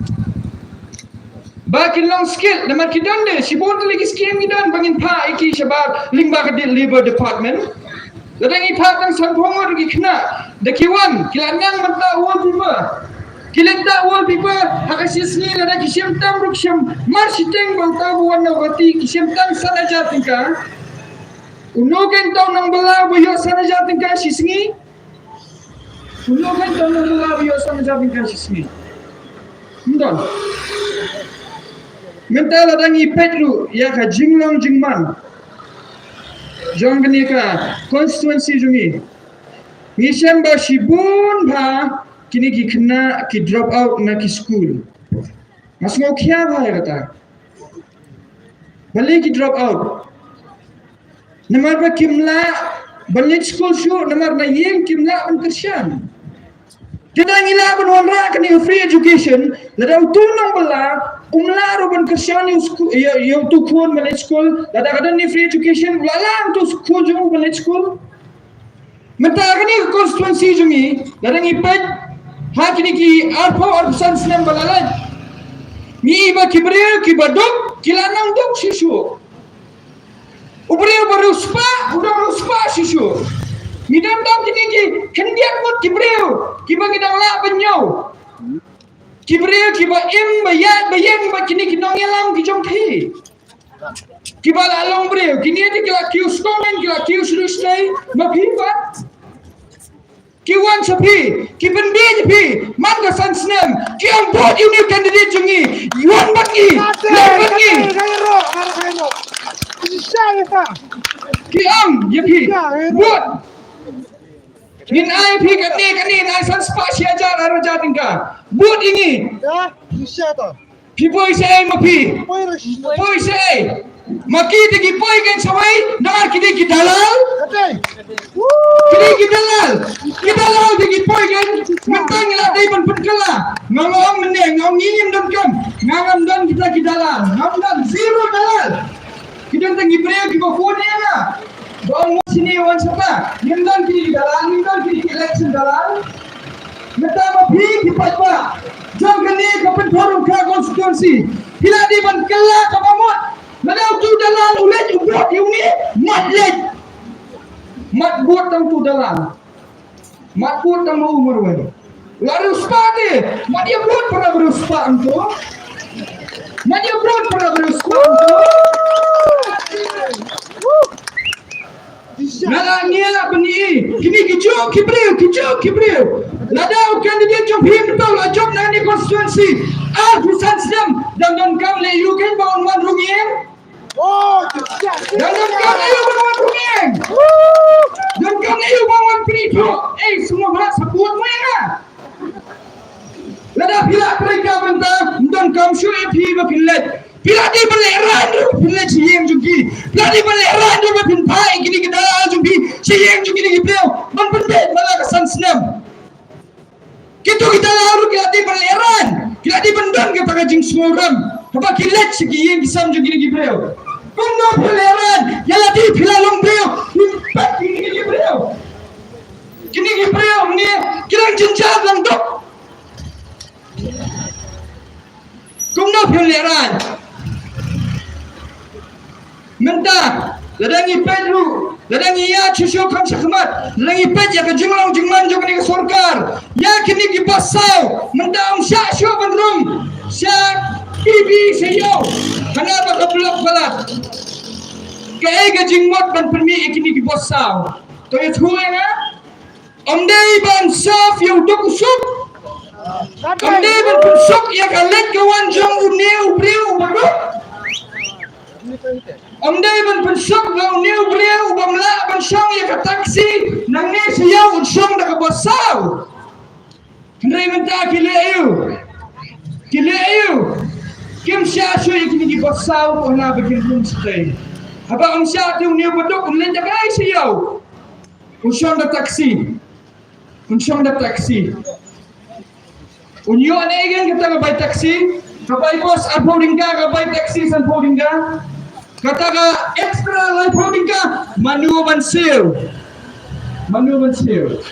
ba kin long skilled, namar ki don de shibun tylli ki scheme ki don ba ngin phah ïa ki shabar lyngba ka de-, Labour Department. Lada ngi phah tang sanphew ngut ki khynnah, da ki wan ki la nang mynta wallpaper. Ki leit tah wallpaper ha ka shi sngi, lada ki shim tam ruh ki shim mar shiteng, ba uta uba wan na Guwahati ki shim tang san hajar tyngka. Uno kein uta u nongbylla uba ïoh san hajar tyngka shi sngi? Uno kein uta u nongbylla uba ïoh san hajar tyngka shi sngi? Ym don. Mynta lada ngi peit ruh ïa ka jinglong jingman jong kane ka constituency jong ngi, ngi shem ba shibun bha kine ki khynnah ki drop out na ki skul. Nga sngewkhia bha ïa kata. Balei ki drop out? Namar ba kim lah ban leit skul shuh, namar na ïing kim lah ban kyrshan. Te lada ngi lah ban wanrah kane ka free education, lada utu u nongbylla um lah ruh ban kyrshan ïa u sku-, ïa, ïa utu u khun ban leit skul, lada ka don ïa free education, u la lah utu u khun jong u ban leit skul. Mynta kane ka constituency jong ngi, lada ngi peit ha kine ki arphew arphew san snem ba la leit, ngi i ba ki briew kiba duk ki la nang duk shuh shuh. U briew ba riewspah u dang riewspah shuh shuh. Ngi dang don kine ki khyndiat ngut ki briew kiba ngi dang lah ban ñiew. Ki briew kiba im ba ïaid ba ïeng bad kine ki nongïalam ki jong phi. Kiba la long briew, kine te ki la kiew skong lane ki la kiew shlei shlei, ma phi pat ki wan sha phi, ki pynbiej ïa phi man ka san snem, ki ong, "Vote ïa une u candidate jong ngi, wan bad ngi, leit bad ngi." Ki ong ïa phi, "Vote." Ngin ai phi kane, kane, ngin ai san spah shi hajar, ar hajar tyngka. Vote ïa ngi. Phi poi shaei ma phi? Poi shaei? Ma ki te ki poi kein shawei, namar ki dei ki dalal. Ki dei ki dalal. Ki dalal te ki poi kein, mynta ngi la dei ban pynkylla. Nga ong mynne, nga ong ngim donkam. Nga ngam don kita ki dalal. Ngam don, zero dalal. Ki don tang ki briew kiba phone ïa nga. Ba ong, "Mo sini wan sata." Ngim don kine ki dalal, ngim don kine ki election dalal. Mynta ma phi ki paidbah jong kane ka Pynthorumkhrah constituency, phi la dei ban kylla kaba mut. Lada utu u dalal u leit u vote ïa une, mut leit. Mut vote tang utu u dalal. Mut vote tang ma u marwei. La riewspah te, mut ïa vote para riewspah hangto. Mut ïa vote para riewspah hangto. Nga la ngiah ban ïohi kine ki juh ki briew, ki juh ki briew. Lada u candidate jong phi mynta u la jop na kane constituency arphew san snem, dang donkam leh aïu kein ba un wan rung ïing? Dang donkam leh aïu ba un wan rung ïing? Donkam leh aïu ba un wan pynithuh? Ei, sngewbha support mo ïa nga. Lada phi la trei ka mynta, ym donkam shuh ïa phi ba phin leit. Phi la dei ban lehraiñ ruh ba phin leit sha ïing jong ki. Phi la dei ban lehraiñ ruh ba phin phah ïa kine ki dalal jong phi sha ïing jong kine ki briew ban pynbeit man la ka san snem. Kito ki dalal ruh ki la dei ban lehraiñ, ki la dei ban don kata ka jingsngewrem haba ki leit sha ki ïing ki sem jong kine ki briew. Kumno phi lehraiñ ïa lade phi la long briew, phi peit ïa kine ki briew. Kine ki briew ne ki dang jynjar lang dok. Kumno phi lehraiñ? Mynta lada ngi peit ruh, lada ngi ïaid shuh shuh kham shakhmat, lada ngi peit ïa ka jinglong jingman jong kane ka sorkar, ïa kine ki bos saw, mynta ym shah shuh ban rung sha T V sha ïew, hana ba ka block palat. Kaei ka jingmut ban pynmih ïa kine ki bos saw? To ïathuh ïa nga. Ym dei ban serve ïa u duk u suk. Ym dei ban pynsuk ïa ka leit ka wan jong une u briew uba duk. Ym dei ban pynsuk ïa une u briew uba ym lah ban shong ïa ka taxi nangne sha ïew, un shong da ka bos saw. Hynrei mynta ki leh aïu? Ki leh aïu? Kim shah shuh ïa kine ki bos saw, hana ba kin rung shatei. Haba ym shah te une uba duk un leit da kaei sha ïew? Un shong da taxi. Un shong da taxi. Un ïoh ne ïa kata ka bai taxi, ka bai bos arphew tyngka, ka bai taxi sanphew tyngka. Kata ka extra laiphew tyngka, mano ban siew? Mano ban siew?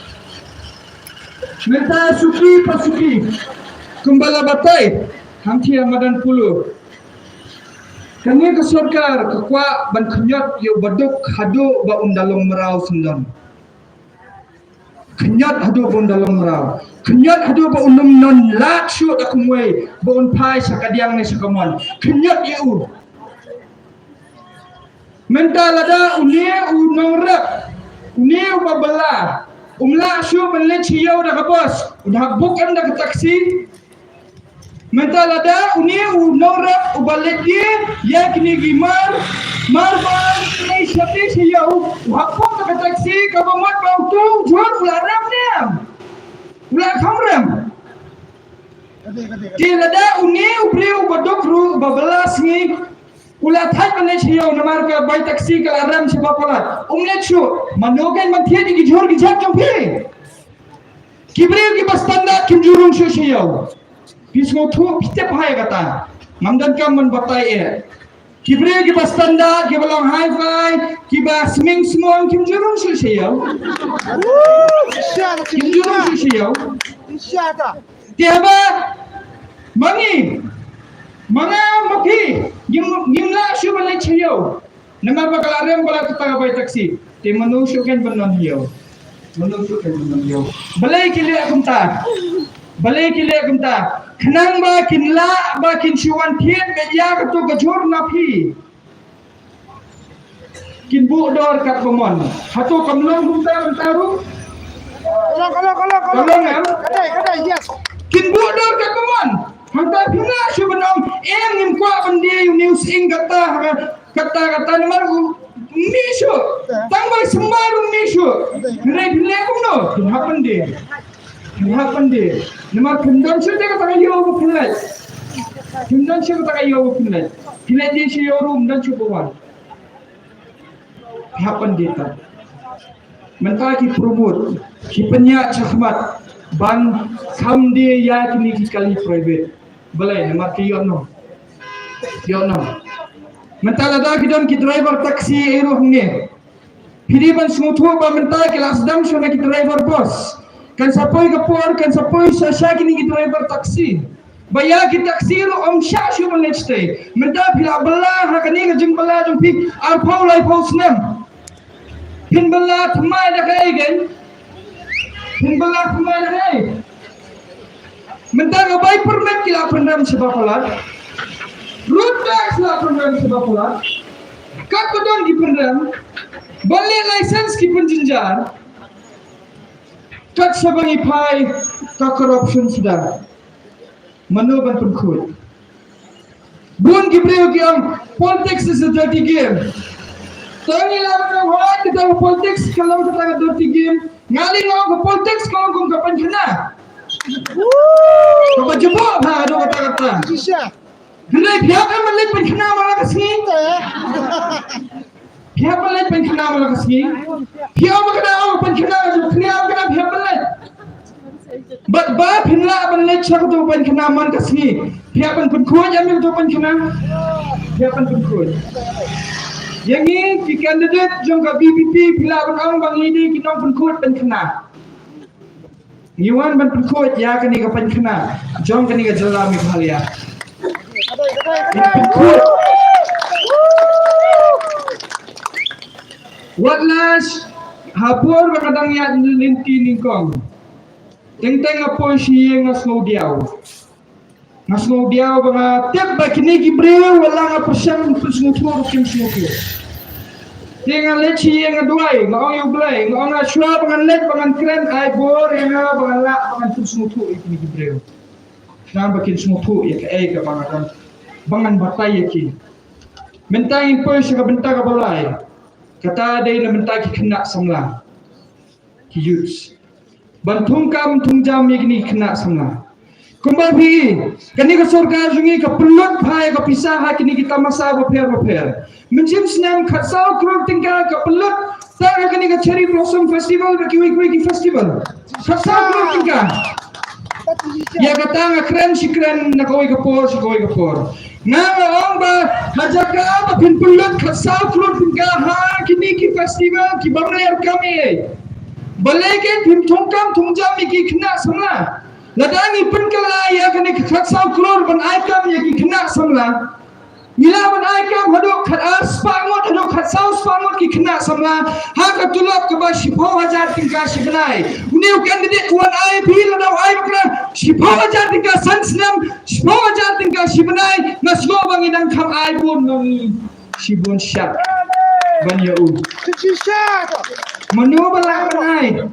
Mynta suki pa suki, kumba la batai hangtei ha madan Polo. Kane ka sorkar ka kwah ban khñiot ïa u baduk haduh ba un da long mraw syndon. Khñiot haduh ba un da long mraw. Khñiot haduh ba un ym don lad shuh da kumwei ba un phai sha kadiang ne sha kamon. Khñiot ïa u. Mynta lada une u nongrep, une uba bylla, um lah shuh ban leit sha ïew da ka bos, un hap bok em da ka taxi. Mynta lada une u nongrep uba leit ïa kine ki mar, mar ba leit shatei sha ïew, u hap bok da ka taxi, kaba mut ba uto u jhur u la rem ne em? U la kham rem. Te lada une u briew uba duk ruh, uba bylla sngi, u la thait ban leit sha ïew namar ka bai taxi ka la rem shabar palat, um leit shuh. Mano kein ban thied ïa ki jhur ki jhep jong phi? Ki briew kiba standard kim ju rung shuh sha ïew. Phi sngewthuh, phi tip hi kata. Ngam donkam ban batai eh. Ki briew kiba standard, kiba long hi-fi, kiba smiej smiej, kim ju rung shuh sha ïew. Kim ju rung shuh sha ïew. Te haba ma ngi, ma nga ma phi, ngim, ngim lah shuh ban leit sha ïew. Namar ba ka la rem palat kata ka bai taxi. Te mano shuh kein ban don ha ïew? Mano shuh kein ban don ha ïew? Balei ki leh kumta? Balei ki leh kumta? Khnang ba kin lah ba kin shu wan thied beit ïa kato ka jhur na phi. Kin buh dor katba mon. Hato kam long kumta mynta ruh? Ka long, ka long, ka long, ka long. Ka long, em? Ka dei, ka dei, yes. Kin buh dor katba mon. Hangta phi lah shuh ban ong, em, ngim kwah ban die ïa une u sying kata, kata, kata, namar u mih shuh. Tang bai symbai ruh mih shuh. Hynrei phi leh kumno? Phin hap ban die. Phin hap ban die. Namar phim don shuh te kata ka ïew ba phin leit. Phim don shuh kata ka ïew ba phin leit. Phi leit die sha ïew ruh, phim don shuh ba wan. Hap ban die tam. Mynta ki promote, ki pynïaid shakhmat ban kham die ïa kine ki kali private. Balei? Namar ki ïoh nong. Ïoh nong. Mynta lada ki don ki driver taxi ei ruh hangne. Phi dei ban sngewthuh ba mynta ki la sdang shuh na ki driver bus. Kan sa poi ka por, kan sa poi sha, sha kine ki driver taxi. Ba ïa ki taxi ruh ym shah shuh ban leit shatei. Mynta phi la bylla ha kane ka jingbylla jong phi arphew laiphew snem. Phin bylla thymmai da kaei kein? Phin bylla thymmai da kaei? Mynta ka bai permit ki la pynrem sha ba palat. Road tax la pynrem sha ba palat. Kat ba don ki pynrem. Ban leh license ki pynjynjar. Kat shaba ngi phai ka corruption sdang. Mano ban pynkhuid? Bun ki briew ki ong, politics is a dirty game. To ngi la ban ong, hooid, kata ka politics ka long kata ka dirty game. Nga lei nga ong ka politics ka long kum ka pynkhana. Kaba jubok ha, haduh katta katta. Hynrei phi hap ban leit pynkhana man la ka sngi. Phi hap ban leit pynkhana man la ka sngi. Phi ong ba ka dei ong pynkhana ka jong phi, ong ka dei phi hap ban leit. Bad ba phin lah ban leit sha kato pynkhana man ka sngi, phi hap ban pynkhuid ïa kato pynkhana. Phi hap ban pynkhuid. Ïa ngi ki candidate jong ka V P P phi lah ban ong ba ngi dei ki nongpynkhuid pynkhana. Ngi wan ban pynkhuid ïa kane ka pynkhana jong kane ka jylla Meghalaya. Ngi pynkhuid. Wat la ha por ba nga dang ïaid lynti nyngkong. Teng teng nga poi sha ïing nga sngew diaw. Nga sngew diaw ba nga tip ba kine ki briew wat la nga pyrshang pynsngewthuh ruh kim sngewthuh. Te nga leit sha ïing nga duwai, nga ong ïa U Blei, nga ong nga shuwa ba ngan leit ba ngan kren ai bor ïa nga ba ngan lah ba ngan pynsngewthuh ïa kine ki briew. Khnang ba kin sngewthuh ïa kaei kaba nga don, ba ngan batai ïa ki. Mynta ngin poi sha ka bynta kaba lai. Kata dei na bynta ki khynnah samla. Ki youths. Ban thungkam thungjam ïa kine ki khynnah samla. Kumba phi, kane ka sorkar jong ngi ka pynlut bha ïa ka pisa ha kine ki tamasa bapher bapher. Mynshem snem khatsaw klur tyngka ka pynlut tang ha kane ka Cherry Blossom Festival bad kiwei kiwei ki festival. Khatsaw klur tyngka. Ïa kata nga kren shi kren na kawei ka por sha kawei ka por. Nga nga ong ba ha jaka ba phin pynlut khatsaw klur tyngka ha kine ki festival ki bym leh kam ei. Balei kein phim thungkam thungjam ïa ki khynnah samla? Lada ngi pynkylla ïa kane ka khatsaw klur ban ai kam ïa ki khynnah samla, ngi lah ban ai kam haduh khatar spah ngut, haduh khatsaw spah ngut ki khynnah samla ha ka tulop kaba shiphew hajar tyngka shi bnai. Une u candidate u wan ai phi lada u ai bakla shiphew hajar tyngka san snem, shiphew hajar tyngka shi bnai, nga sngew ba ngi dang kham ai bun ma ngi shibun shad ban ïa u. Mano ba lah ban ai?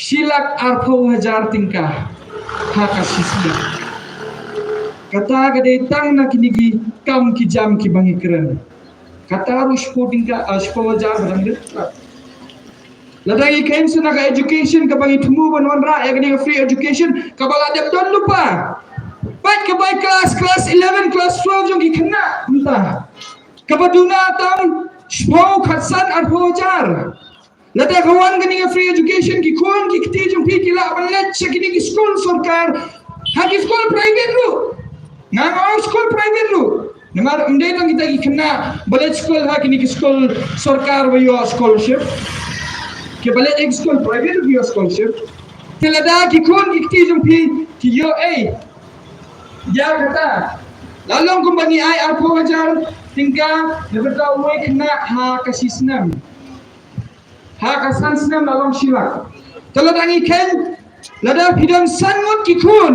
Shi lak arphew hajar tyngka ha ka shi snem. Kata ka dei tang na kine ki kam ki jam kiba ngi kren. Kata ruh shiphew tyngka, ah, shiphew hajar ba dang dei. Lada ngi khein sa na ka education kaba ngi thmu ban wanrah ïa kane ka free education kaba la dep don lypa. Peit ka bai class, class eleven, class twelve jong ki khynnah mynta. Kaba duna tang shiphew khatsan arphew hajar. Lada ka wan kane ka free education, ki khun ki kti jong phi ki lah ban leit sha kine ki skul sorkar, ha ki skul private ruh. Nga nga ong skul private ruh. Namar ym dei tang kita ki khynnah ba leit skul ha kine ki skul sorkar ba ïoh scholarship. Kiba leit ïa ki skul private ruh ki ïoh scholarship. Te lada ki khun ki kti jong phi ki ïoh ei ïa kata, la long kumba ngi ai arphew hajar tyngka na bynta uwei u khynnah ha ka shi snem. Ha ka san snem la long shi lak. Te lada ngi kheiñ, lada phi don san ngut ki khun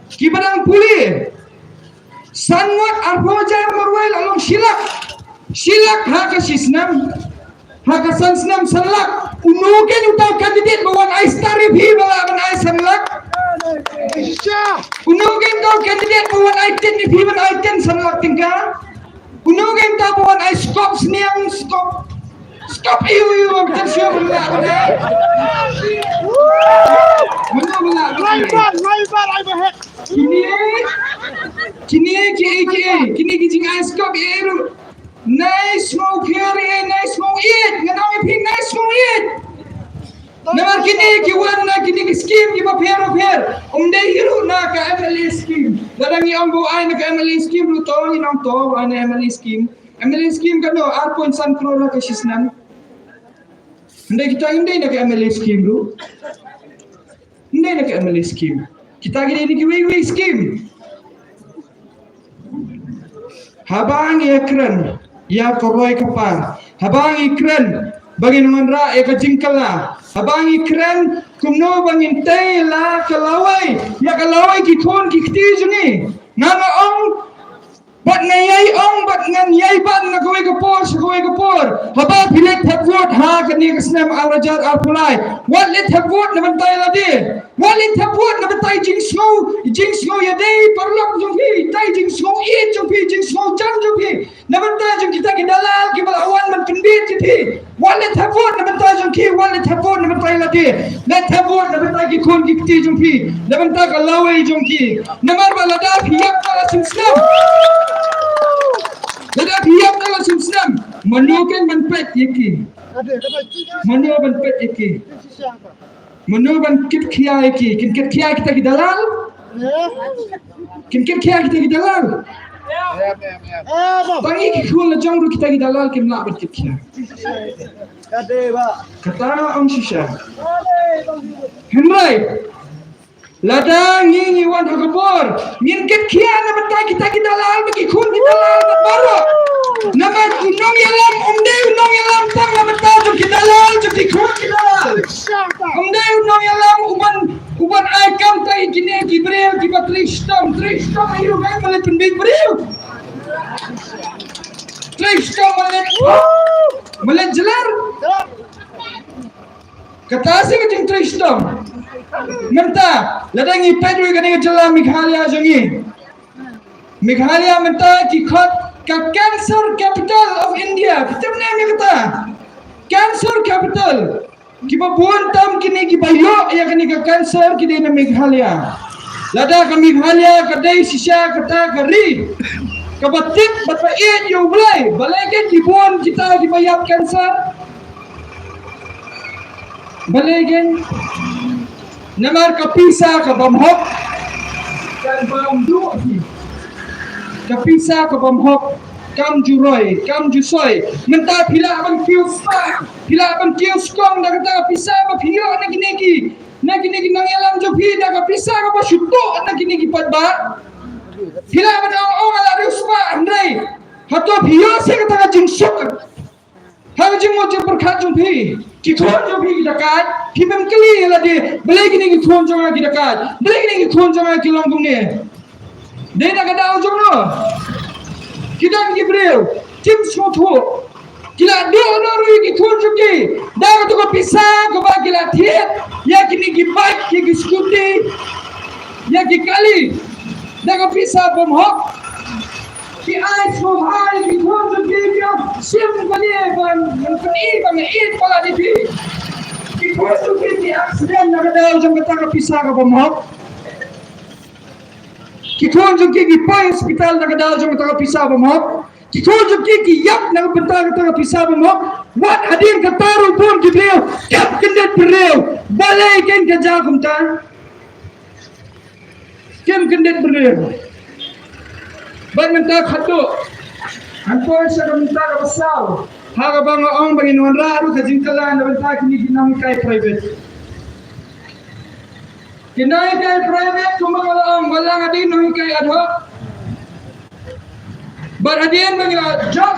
kiba dang pule, san ngut arphew hajar marwei la long shi lak. Shi lak ha ka shi snem. Ha ka san snem san lak. Uno keiñ uta u candidate ba wan ai star ïa phi ba lah ban ai san lak? Uno keiñ uta u candidate ba wan ai ten ïa phi ban ai ten san lak tyngka? Uno keiñ uta ba wan ai skop sniang, skop, skop iu iu, am ten shu ba lah ban ai? Mano ba lah ban ai? Kine, kine ki, ki, kine ki jingai skop ïa ruh. Nai sngew pher ïa, nai sngew ïeit, ngan ong ïa phi nai sngew ïeit. Namar kine ki wan na kine ki skim kiba pher pher. Ym dei hi ruh na ka M L A skim. Lada ngi ong ba ai na ka M L A skim ruh to, ngi ong to, ai na M L A skim. M L A skim kano, ar point san klur ha ka shi snem. Ym dei kita, ym dei na ka M L A skim ruh. Ym dei na ka M L A skim. Kita ki dei na kiwei kiwei skim. Haba ngi ïakren ïa ka roi ka par, haba ngi kren ba ngin wanrah ïa ka jingkylla, haba ngi kren kumno ba ngin tei la ka lawei ïa ka lawei ki khun ki kti jong ngi. Nga nga ong bad nga ïai ong bad ngan ïai ban na kawei ka por sha kawei ka por. Haba phi leit thep vote ha kane ka snem ar hajar arphew lai, wat leit thep vote na bynta ïa lade. Wat leit thep vote na bynta i jingsngew, i jingsngew ïadei paralok jong phi, i jingsngew ïeit jong phi, i jingsngew jan jong phi. Na bynta jong kita ki dalal kiba la wan ban pynbeit ïa phi. Wat leit thep vote na bynta jong ki, wat leit thep vote na bynta ïa lade. Leit thep vote na bynta ki khun ki kti jong phi, na bynta ka lawei jong ki. Namar ba lada phi ïap na la shisnem, lada phi ïap na la shisnem, mano keiñ ban peit ïa ki? Mano ban peit ïa ki? Mano ban kit khia ïa ki? Kin kit khia kita ki dalal? Kin kit khia kita ki dalal? Tang ïa ki khun la jong ruh kita ki dalal kim lah ban kit khia. Kata ong shisha. Hynrei lada ngi ngi wan ha ka bor, ngin kit khia na bynta kita ki dalal bad ki khun ki dalal bad baroh. Namar u nongïalam um dei u nongïalam tang na bynta jong ki dalal jong ki khun ki dalal. Um dei u nongïalam uban, uban ai kam tang ïa kine ki briew kiba trei shitom, trei shitom aïu, ban leit pynbeit briew. Trei shitom ban leit, ban leit jylliew. Kata shi ka jingtrei shitom. Mynta lada ngi peit ruh ïa kane ka jylla Meghalaya jong ngi. Meghalaya mynta ki khot ka cancer capital of India. Phi tip ne em ïa kata? Cancer capital. Kiba bun tam kine kiba ïoh ïa kane ka cancer ki dei na Meghalaya. Lada ka Meghalaya ka dei shisha kata ka ri kaba tip bad ba ïeit ïa U Blei, balei keiñ ki bun kita kiba ïap cancer? Balei keiñ? Namar ka pisa ka bym hok kan bam duh hi. Ka pisa ka bym hok kam ju roi, kam ju soi. Mynta phi lah ban kiew spah, phi lah ban kiew skong da kata ka pisa ba phi ïoh na kine ki, na kine ki nongïalam jong phi, da ka pisa kaba shu tuh na kine ki paidbah. Phi lah ban ong ong ala riewspah, hynrei hato phi ïoh seh kata ka jingsuk ha ka jingmut jingpyrkhat jong phi? Ki khun jong phi ki da kait, phim kylli ïa lade, balei kine ki khun jong nga ki da kait, balei kine ki khun jong nga ki long kumne? Dei da ka daw jong no? Ki don ki briew kim sngewthuh. Ki la duh noh ruh ïa ki khun jong ki da kata ka pisa kaba ki la thied ïa kine ki bike, ïa ki scooty, ïa ki kali, da ka pisa bym hok. Ki ai sngewbha ïa ki khun jong ki, ki ong shim kane ban pyni ba nga ïeit palat ïa phi. Ki khun jong ki ki accident na ka daw jong kata ka pisa ka bym hok. Ki khun jong ki ki poi hospital na ka daw jong kata ka pisa bym hok. Ki jong ki ki ïap na ka bynta kata ka pisa bymhok. Wat hadien kata ruh bun ki briew, ïap kyndit briew. Balei kein ka jia kumta? Kim kyndit briew. Bad mynta khadduh, ngan poi sha ka bynta kaba saw. Ha kaba nga ong ba ngin wanrah ruh ka jingkylla na bynta kine ki nonghikai private. Ki nonghikai private kumba nga la ong, wat la nga dei nonghikai ad hoc. Bad hadien ba ngi la jop,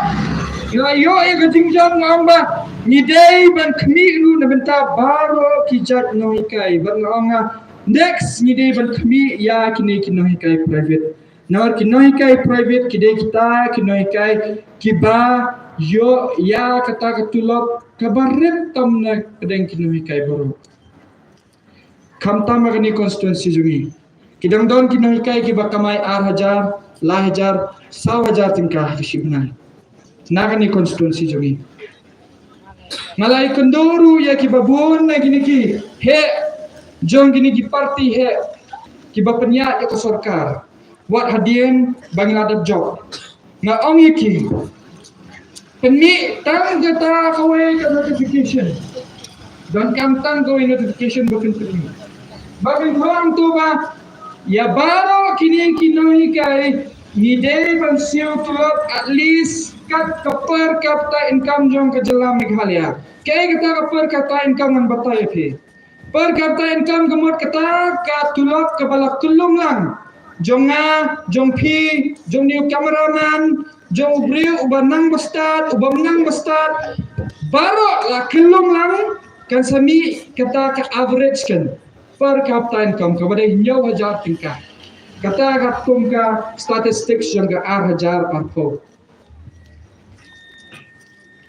ngi la ïoh ïa ka jingjop, nga ong ba ngi dei ban khmih ruh na bynta baroh ki jait nonghikai. Bad nga ong nga, next ngi dei ban khmih ïa kine ki nonghikai private. Namar ki nonghikai private ki dei kita ki nonghikai kiba ïoh ïa kata ka tulop kaba rit tam na pdeng ki nonghikai baroh. Khamtam ha kane constituency jong ngi ki dang don ki nonghikai kiba kamai ar hajar, lai hajar, saw hajar tyngka ha ka shi bnai. Na kane constituency jong ngi nga la ïakynduh ruh ïa kiba bun na kine ki heh jong kine ki party heh kiba pynïaid ïa ka sorkar. Wat hadien ba ngi la dep jop, nga ong ïa ki, pynmih tang kata kawei ka notification. Donkam tang kawei notification ba phin pynmih. Ba phin khot hangto ba ïa baroh kine ki nonghikai ngi dei ban siew tulop at least kat ka per capita income jong ka jylla Meghalaya. Kaei kata ka per capita income? Ngan batai ïa phi. Per capita income ka mut kata ka tulop kaba la kyllum lang jong nga, jong phi, jong une u cameraman, jong u briew uba nang ba stad, uba nang ba stad, baroh la kyllum lang. Kan sa mih kata ka average kan per capita income kaba dei hynñiew hajar tyngka. Kata ka kum ka statistics jong ka ar hajar arphew.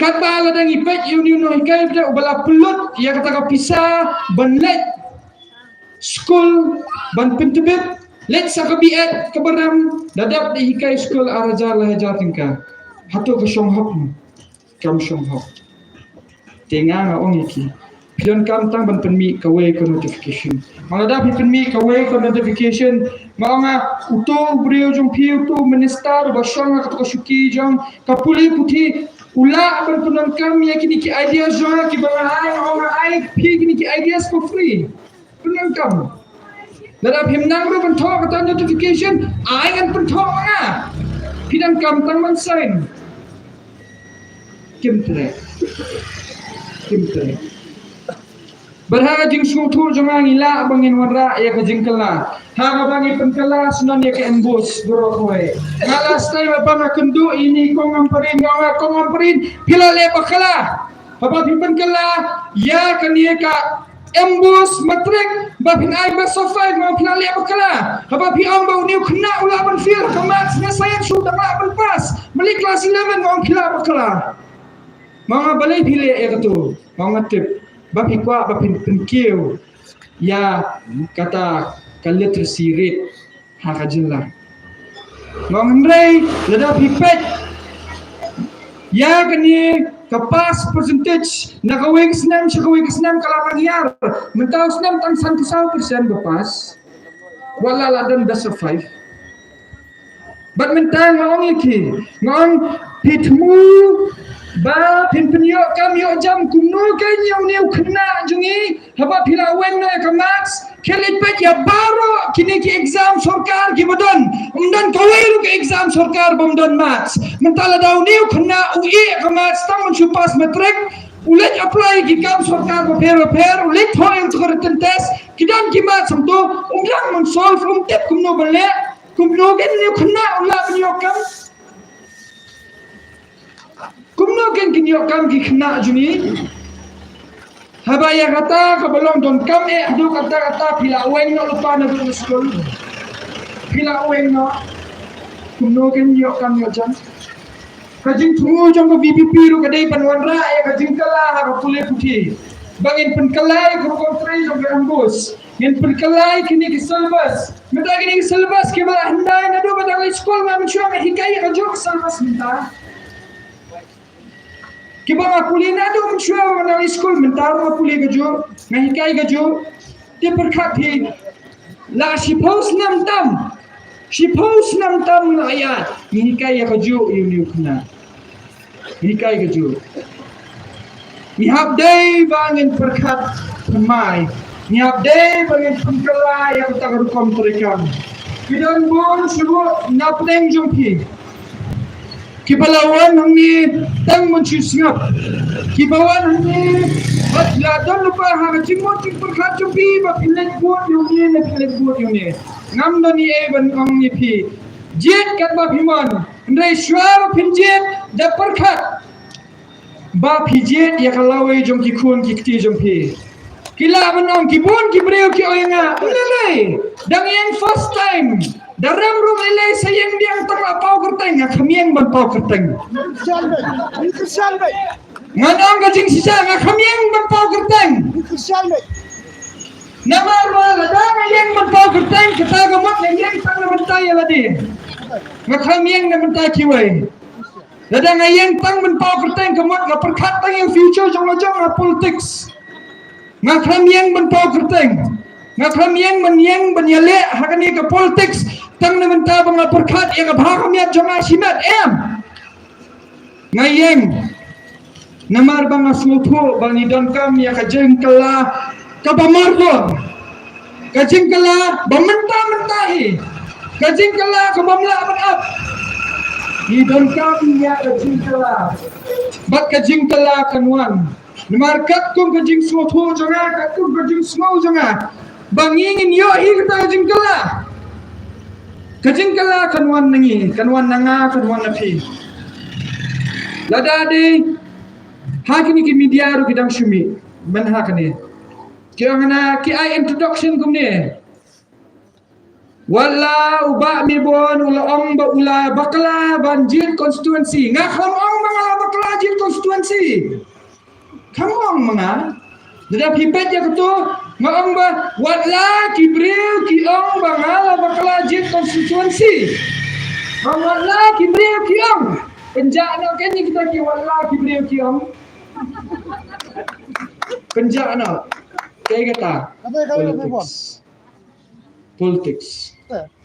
Katba lada ngi peit ïa une u nonghikai ba la pynlut ïa kata ka pisa ban leit skul, ban pyntbit, leit sa ka B.Ed kaba rem, da dep da hikai skul ar hajar lai hajar tyngka. Hato ka shong hok? Kam shong hok. Te nga nga ong ïa ki, phi donkam tang ban pynmih kawei ka notification. Ma lada phi pynmih kawei ka notification, ma nga ong, uto u briew jong phi, uto u minister uba shong ha kato ka shuki jong ka pule puthi, u lah ban pyndonkam ïa kine ki ideas jong nga kiba nga ai, nga ong nga ai phi kine ki ideas for free. Pyndonkam. Lada phim nang ruh ban thoh kata notification, ai ngan pynthoh ma nga. Phi donkam tang ban sign. Kim treh. Kim treh. Bad ha ka jingsngewthuh jong nga ngi lah ba ngin wanrah ïa ka jingkylla. Ha kaba ngi pynkylla shuh ïa ka MBOSE baroh kawei. Nga la sdang ba nga kynduh ïa ine i Kong Ampareen, nga ong, Kong Ampareen, phi la leh bakla. Haba phi pynkylla ïa kane ka MBOSE Matric ba phin ai best of five, nga ong phi la leh bakla. Haba phi ong ba une u khynnah u lah ban fail ha ka maths ne science, u dang lah ban pass, malik class eleven, nga ong phi la bakla. Ma nga, balei phi leh ïa kato? Ma nga tip ba phi kwah ba phin pynkiew ïa kata ka literacy rate ha ka jylla. Nga ong hynrei lada phi peit ïa kane ka pass percentage na kawei ka snem sha kawei ka snem ka la nang ïar. Mynta u snem tang san phew saw percent ba pass. Wat la la don best of five. Bad mynta nga ong ïa ki, nga ong phi thmu ba phin pynïoh kam ïoh jam kumno kein ïa une u khynnah jong ngi haba phi la weng noh ïa ka maths. Khie leit peit ïa baroh kine ki exam sorkar kiba don, ym don kawei ruh ka exam sorkar bym don maths. Mynta lada une u khynnah u ïeh ïa ka maths tang ban shu pass matric, u leit apply ki kam sorkar bapher bapher, u leit thoh ïa uto ka written test, ki don ki maths hangto, um dang ban solve, um tip kumno ban leh. Kumno kein une u khynnah u lah ban ïoh kam? Kumno kein kin ïoh kam ki khynnah jong ngi? Haba ïa kata kaba long donkam eh haduh katta katta phi la weng noh lypa naduh na skul. Phi la weng noh. Kumno kein ïoh kam ïoh jam? Ka jingthmu jong ka VPP ruh ka dei ban wanrah ïa ka jingkylla ha ka pule puthi. Ba ngin pynkylla ïa ka rukom trei jong ka MBOSE. Ngin pynkylla ïa kine ki syllabus. Mynta kine ki syllabus kiba la hyndai naduh ba dang leit skul, nga mynshuwa nga hikai ïa kajuh ka syllabus mynta. Kiba nga pule naduh mynshuwa ba nga dang leit skul, mynta ruh nga pule kajuh, nga hikai kajuh. Te pyrkhat hi, la shiphew snem tam Shiphew snem tam ngi la ïaid, ngi hikai ïa kajuh ïa une u khynnah. Ngi hikai kajuh. Ngi hap dei ba ngin pyrkhat thymmai. Ngi hap dei ba ngin pynkylla ïa kata ka rukom treikam. Ki don bun shuh na pdeng jong phi kiba la wan hangne tang ban shu sngap. Kiba wan hangne bad la don lypa ha ka jingmut jingpyrkhat jong phi ba phi leit vote ïa une ne phi leit vote ïa une. Ngam don ei ei ban ong ïa phi. Jied katba phi mon. Hynrei shuwa ba phin jied, da pyrkhat ba phi jied ïa ka lawei jong ki khun ki kti jong phi. Ki lah ban ong, ki bun ki briew ki ong ïa nga, lei lei, dang ïeng first time. Da rem ruh lei lei, sa ïeng biang tang la paw kyrteng. Nga kham ïeng ban paw kyrteng. Ngan ong ka jingshisha, nga kham ïeng ban paw kyrteng. Namar ba lada nga ïeng ban paw kyrteng, kata ka mut nga ïeng tang na bynta ïa lade. Nga kham ïeng na bynta kiwei. Lada nga ïeng tang ban paw kyrteng, ka mut nga pyrkhat tang ïa u future jong la jong ha politics. Nga khlem ïeng ban paw kyrteng. Nga khlem ïeng ban ïeng ban ïaleh ha kane ka politics tang na bynta ba nga pyrkhat ïa ka bha ka miat jong nga shimet, em. Nga ïeng namar ba nga sngewthuh ba ngi donkam ïa ka jingkylla kaba mardor. Ka jingkylla ba mynta mynta hi. Ka jingkylla kaba ym lah ban ap. Ngi donkam ïa ka jingkylla. Bad ka jingkylla kan wan. Namar katkum ka jingsngewthuh jong nga, katkum ka jingsngew jong nga, ba ngi ngin ïoh hi kata ka jingkylla. Ka jingkylla kan wan na ngi, kan wan na nga, kan wan na phi. Lada dei ha kine ki media ruh ki dang shu mih man ha kane. Ki ong na ki ai introduction kumne. Wat la u Bah Mebon u la ong ba u la bakla ban jied constituency. Nga khlem ong ba nga la bakla jied constituency. Khlem ong ma nga. Lada phi peit ïa kato, nga ong ba wat la ki briew ki ong ba nga la bakla jied constituency. Ba wat la ki briew ki ong. Pynjah noh kane kita ki wat la ki briew ki ong. Pynjah noh. Kaei kata? Politics. Politics.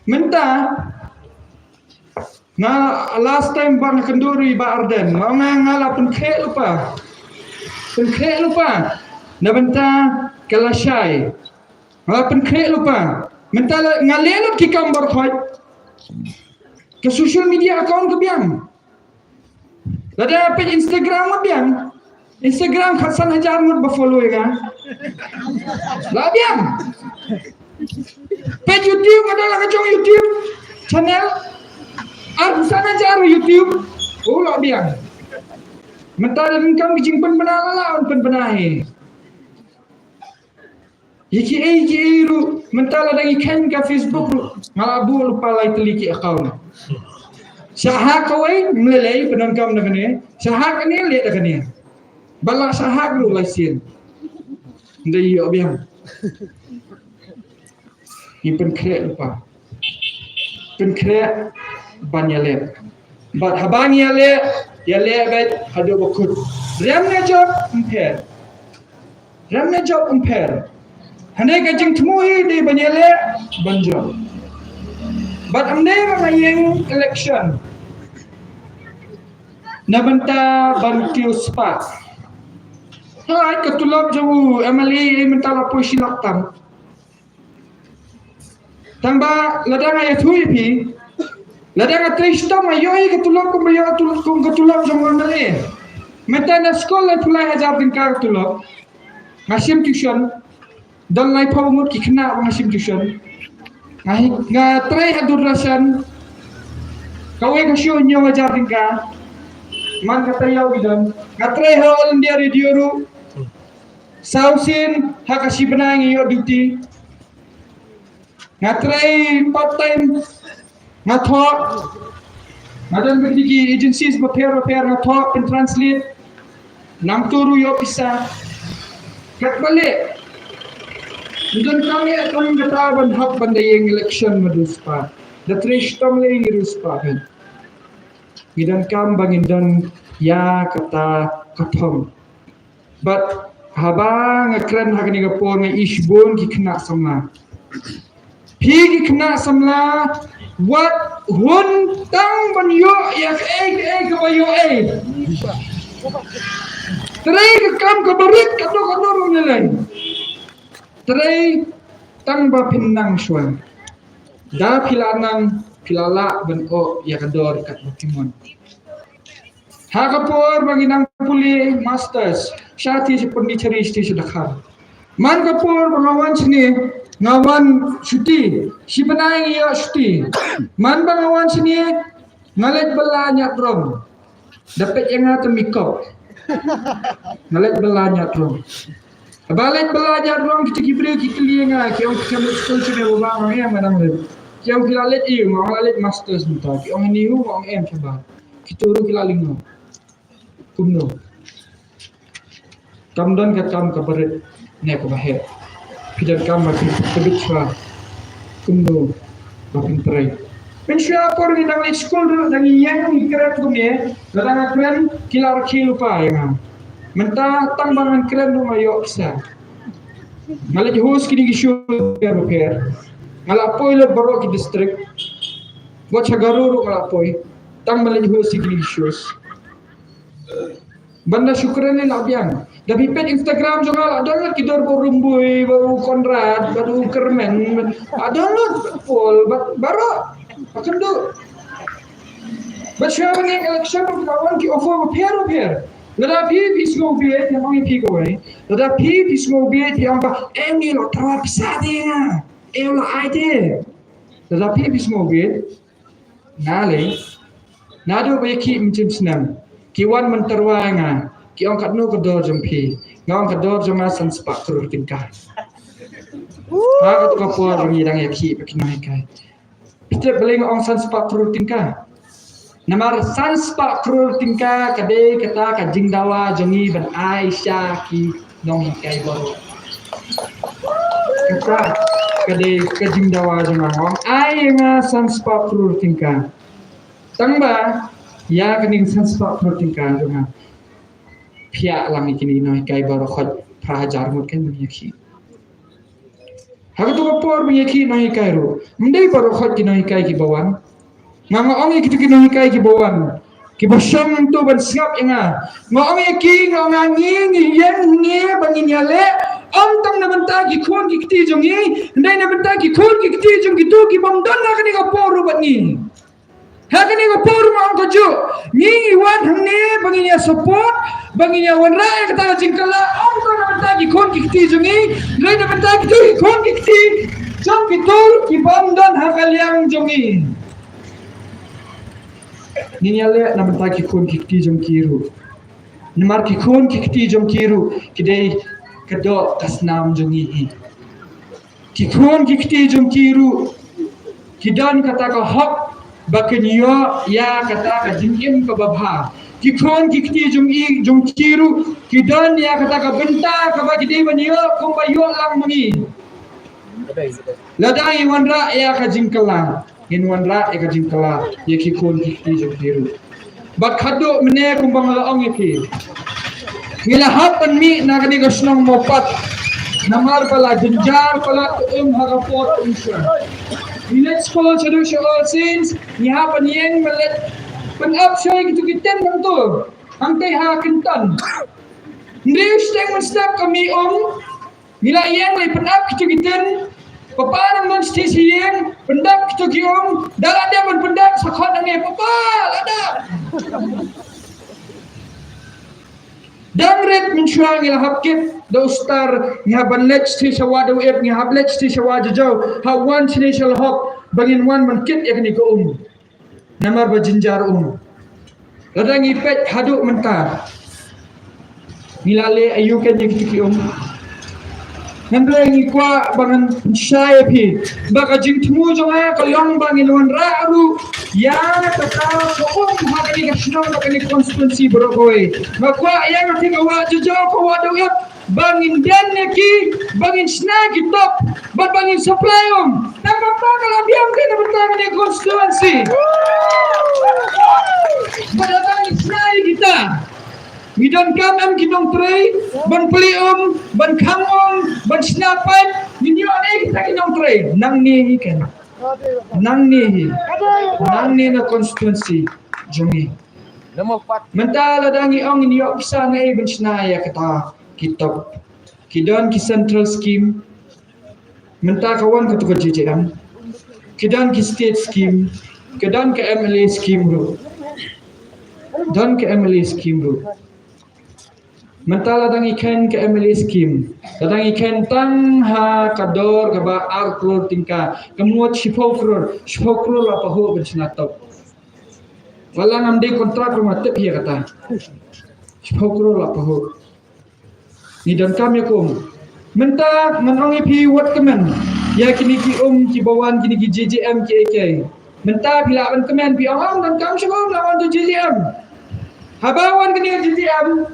Mynta nga last time ba nga kynduh ïa i Bah Ardent, nga ong nga la pynkhreh lypa. Pynkhreh lypa. Na bynta ka lashai. Nga la pynkhreh lypa. Mynta la, nga leh lut ki kam baroh khoit. Ka social media account ka biang. Lada peit Instagram ma biang. Instagram khatsan hajar ngut ba follow ïa nga. La biang. Peit YouTube, ada la ka jong YouTube channel. Arphew san hajar YouTube. Oh, la biang. Mynta da donkam ki jingpynbna la la pynbna hi. Ïa kiei kiei ruh, mynta lada ngi kheiñ ka Facebook ruh, nga la buh lypa lai tylli ki account. Sha hack kawei, ym lei lei, pyndonkam na kane. Sha hack kane, leh da kane. Ba la sha hack ruh lai sien. Ym dei ïoh biang. Ngi pynkhreh lypa. Pynkhreh ban ïaleh. Bad haba ngi ïaleh, ïaleh beit haduh ba kut. Rem ne jop, ym pher. Rem ne jop, ym pher. Hynrei ka jingthmu hi dei ban ïaleh ban jop. Bad ym dei ba nga ïeng election na bynta ban kiew spah. Hooid, ka tulop jong u MLA mynta la poi shi lak tam. Tang ba lada nga ïathuh ïa phi, lada nga trei shitom nga ïoh ïa ka tulop kumba ïoh ka tulop, kum ka tulop jong u MLA. Mynta na skul laiphew lai hajar tyngka ka tulop. Nga shim tuition. Don laiphew ngut ki khynnah ba nga shim tuition. Nga hi, nga trei ha Doordarshan. Kawei ka shu hynñiew hajar tyngka. Man ka taïew ki don. Nga trei ha All India Radio ruh. Saw sien ha ka shi bnai nga ïoh duty. Nga trei part time, nga thoh, nga don bad ki agencies bapher bapher, nga thoh, pyn translate, nangta ruh ïoh pisa. Katba leh, ngi donkam ïa kata ban hap ban da ïeng election ma du spah. Da trei shitom leh ngi du spah kan. Ngi donkam ba ngin don ïa kata ka thong. Bad haba nga kren ha kane ka por nga ïohi shibun ki khynnah samla. Phi ki khynnah samla, wat hun tang ban ïoh ïa kaei kaei kaba ïoh ei. Trei ka kam kaba rit katno katno ruh ne lei. Trei tang ba phin nang shuwa. Da phi la nang, phi la lah ban ïoh ïa ka dor katba phi mon. Ha ka por ba ngi nang pule masters, sha te sha Pondicherry, sha te sha Dkhar. Man ka por ba nga wan shane, nga wan shuti, shi bnai ngi ïoh shuti. Man ba nga wan shane, nga leit bylla ñiah drong. Da peit ïa nga te mi kop. Nga leit bylla ñiah drong. Ba leit bylla ñiah drong, kita ki briew ki kylli ïa nga, ki ong, phi leit skul shane ba bang? Nga ong, em, nga dang leit. Ki ong, phi la leit aïu? Nga ong, la leit masters mynta. Ki ong, NEHU? Nga ong, em, shabar. Kito ruh ki la lyngngoh. Kumno? Kam don ka kam kaba rit ne kaba heh. Phi donkam ba phi tbit shuwa kumno ba phin trei. Mynshuwa por ngi dang leit skul ruh, dang ïeng ngi kren kumne, lada nga kren ki la rkhie lypa ïa nga. Mynta tang ba ngan kren ruh nga ïoh pisa. Nga leit host kine ki show bapher bapher. Nga la poi lut baroh ki district. Wat sha Garo ruh nga la poi. Tang ba leit host kine ki shows. Ban da shu kren ne la biang. Da phi peit Instagram jong nga, la don lut ki dor bad u Rymbui, bad u Conrad, bad u Kyrmen, la don lut bad u Paul, bad baroh. Ba kynduh. Bad shuwa ban ïeng election, la wan ki offer bapher bapher. Lada phi, phi sngew bieit, nga ong ïa phi kawei. Lada phi, phi sngew bieit, phi ong ba, em, ngi la tyrwa pisa te nga. Em, la ai te. Lada phi, phi sngew bieit. Nga lei, naduh ba ïakhih mynshem snem, ki wan ban tyrwa ïa nga, ki ong, katno ka dor jong phi? Nga ong, ka dor jong nga san spah klur tyngka. Ha katu ka por ba ngi dang ïakhih bad ki nonghikai. Phi tip balei nga ong san spah klur tyngka? Namar san spah klur tyngka ka dei kata ka jingdawa jong ngi ban ai sha ki nonghikai baroh. Kata ka dei ka jingdawa jong nga, ong ai ïa nga san spah klur tyngka. Tang ba ïa kane ka san spah klur tyngka jong nga, phiah lang ïa kine ki nonghikai baroh khoit phra hajar ngut, kan ban ïakhih. Ha katu ka por ba ngi ïakhih nonghikai ruh, ym dei baroh khoit ki nonghikai kiba wan. Nga, nga ong ïa kitu ki nonghikai kiba wan, kiba shong hangtu ban sngap ïa nga. Nga ong ïa ki, nga ong, ngi, ngi ïeng hangne ba ngin ïaleh, ym tang na bynta ki khun ki kti jong ngi, hynrei na bynta ki khun ki kti jong kitu ki bym don ha kane ka por ruh bad ngi. Ha kane ka por nga ong kajuh, ngi, ngi wan hangne ba ngin ïa support, ba ngin ïa wanrah ïa kata ka jingkylla, ym tang na bynta ki khun ki kti jong ngi, hynrei na bynta kitu ki khun ki kti jong kitu ki bym don ha ka liang jong ngi. Ngin ïaleh na bynta ki khun ki kti jong ki ruh. Namar ki khun ki kti jong ki ruh ki dei ka doh ka snam jong ngi hi. Ki khun ki kti jong ki ruh ki don kata ka hok ba kin ïoh ïa kata ka jingim kaba bha. Ki khun ki kti jong i, jong ki ruh ki don ïa kata ka bynta kaba ki dei ban ïoh kumba ïoh lang ma ngi. Lada ngi wanrah ïa ka jingkylla, ngin wanrah ïa ka jingkylla ïa ki khun ki kti jong ki ruh. Bad khadduh mynne kumba nga la ong ïa phi, ngi la hap ban mih na kane ka shnong Mawpat. Namar ba la jynjar palat ka um ha ka por ka umshwa. Ngi leit skul shaduh sha All Saints, ngi hap ban ïeng ban leit pynap sha kitu ki tent hangto, hangtei ha Kynton. Hynriew shiteng mynstep ka mih um, ngi la ïeng leit pynap kitu ki tent. Papa nang don shatei sha ïing, pyndap kitu ki um. Da la dep ban pyndap, sa khot nangne, papa, la dep. Dang rit mynshuwa ngi la hap kit da u star, ngi hap ban leit shatei sha Wah Dewïap, ngi hap leit shatei sha Wah Jajaw, hap wan shane sha Lehok ba ngin wan ban kit ïa kane ka um. Namar ba jynjar um. Lada ngi peit haduh mynta, ngi la leh aïu kein ïa kitu ki um? Hynrei ngi kwah ba ngan pynshai ïa phi ba ka jingthmu jong nga ka long ba ngin wanrah ruh ïa kata ka um ha kane ka shnong, ha kane ka constituency baroh kawei. Nga kwah ïa kata ka Wah Jajaw, ka Wah Dewïap, ba ngin den ïa ki, ba ngin shna ki top, bad ba ngin supply um. Tang kata ka la biang te na bynta kane ka constituency. Bad lada ngin shna ïa kita, ngi donkam em ki nongtrei ban plie um, ban khang um, ban shna paip, Ngin ïoh ne kita ki nongtrei nangne hi kan. Nangne hi. Nangne na constituency jong ngi. Mynta lada ngi ong ngin ïoh pisa na ei ban shna ïa kata ki top. Ki don ki central scheme. Mynta ka wan katu ka J J M. Ki don ki state scheme. Ki don ka M L A scheme ruh. Don ka M L A scheme ruh. Mynta lada ngi kheiñ ka M L A scheme, lada ngi kheiñ tang ha ka dor kaba ar klur tyngka, ka mut shiphew klur, shiphew klur la pahuh ban shna top. Wat la ngam dei kontrak ruh nga tip ïa kata. Shiphew klur la pahuh. Ngi donkam ïa ka um. Mynta ngan ong ïa phi wat kmen ïa kine ki um kiba wan, kine ki J J M ki A K. Mynta phi lah ban kmen, phi ong, ong, donkam shuh um, la wan tu J J M. Haba wan kine ki J J M,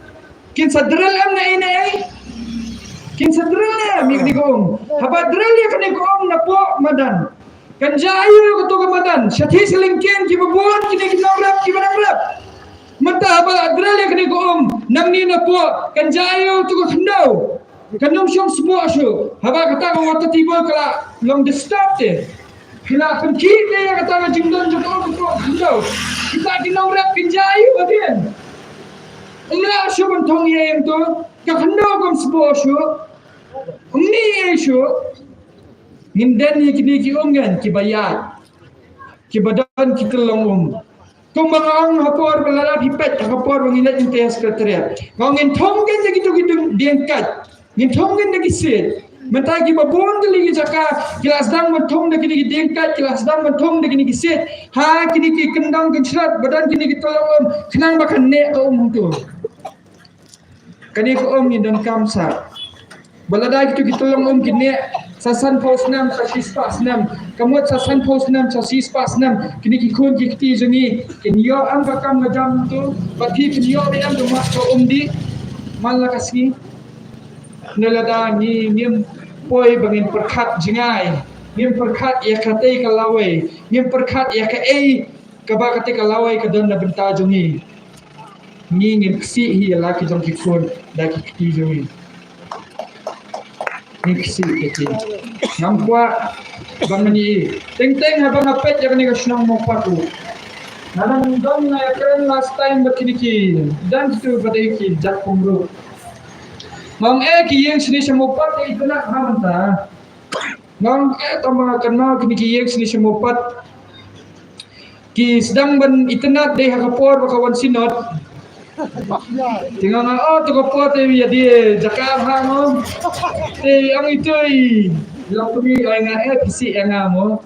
kin sa drill em ne ei ne ei? Kin sa drill em ïa kine ki um? Haba drill ïa kine ki um napoh madan, kan jia aïu katu ka madan? Shathie sha lyngkhein kiba bun kine ki nongrep kiba nang rep. Mynta haba drill ïa kine ki um nangne napoh, kan jia aïu katu ka khyndew? Kan ym shong sboh shuh. Haba kata ka water table ka la long disturb te, phi la pynkhih te ïa kata ka jingdon jong ka um, ka khyndew. Kita ki nongrep kin jia aïu hadien? Ym lah shuh ban thung ïa ïing tu. Ka khyndew kam sboh shuh. Ym mih ei shuh. Ngin den ïa kine ki um ngan kiba ïaid, kiba don ki tyllong um. Kumba nga ong ha por ba lada phi peit ha ka por ba ngi leit ïa ka secretariat, nga ong ngin thung kein da kitu ki dieng kait, ngin thung kein da ki siej. Mynta kiba bun tylli ki jaka ki la sdang ban thung da kine ki dieng kait, ki la sdang ban thung da kine ki siej ha kine ki kyndong kynshrat ba don kine ki tyllong um, khnang ba kan neh ka um hangtu. Kane ka um ngi donkam sah. Ba lada kitu ki tyllong um ki neh sa sanphew snem, sa shispah snem, ka mut sa sanphew snem, sa shispah snem, kine ki khun ki kti jong ngi kin ïoh em ka kam ka jam tu? Ba phi kin ïoh em ka mat ka um dih man la ka sngi? Ne lada ngi ngim poi ba ngin pyrkhat jngai, ngim pyrkhat ïa katei ka lawei, ngim pyrkhat ïa kaei kaba katei ka lawei ka don na bynta jong ngi, ngi ngin ksih hi ïa la ki jong ki khun da ki kti jong ngi. Ngin ksih ïa ki. Ngam kwah ban mani. Teng teng haba nga peit ïa kane ka shnong Mawpat ruh, nga nang don nga ïakren last time bad kine ki, don kitu ba dei ki jakpum ruh. Nga ong eh, ki ïing shane sha Mawpat dei itynnad ha mynta. Nga ong eh, tang ba nga kynmaw kine ki ïing shane sha Mawpat ki sdang ban itynnad dei ha ka por ba ka wan Synod. Te nga ong oh, to ka por te ïa die jaka bha mo. Te ong itu i long kumi, oi nga eh, phi sih ïa nga mo.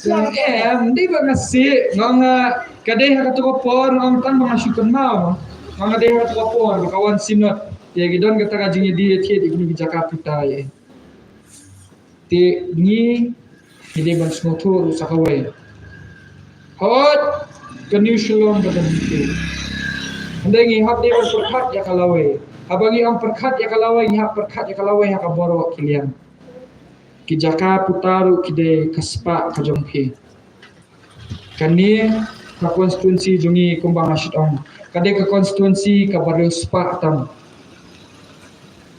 Nga ong eh, ym dei ba nga sih, nga ong ka dei ha kato ka por, nga ong tang ba nga shu kynmaw. Nga ong ka dei ha kato ka por ba ka wan Synod. Te ki don kata ka jingïadie thied ïa kine ki jaka puta ïa. Te ngi, ngi dei ban sngewthuh ruh sa kawei. Hooid, ka New Shillong ka don hi. Hynrei ngi hap dei ban pyrkhat ïa ka lawei. Haba ngi ong pyrkhat ïa ka lawei, ngi hap pyrkhat ïa ka lawei ha ka baroh ki liang. Ki jaka puta ruh ki dei ka spah ka jong phi. Kane ka constituency jong ngi kumba nga shu ong, ka dei ka constituency kaba riewspah tam.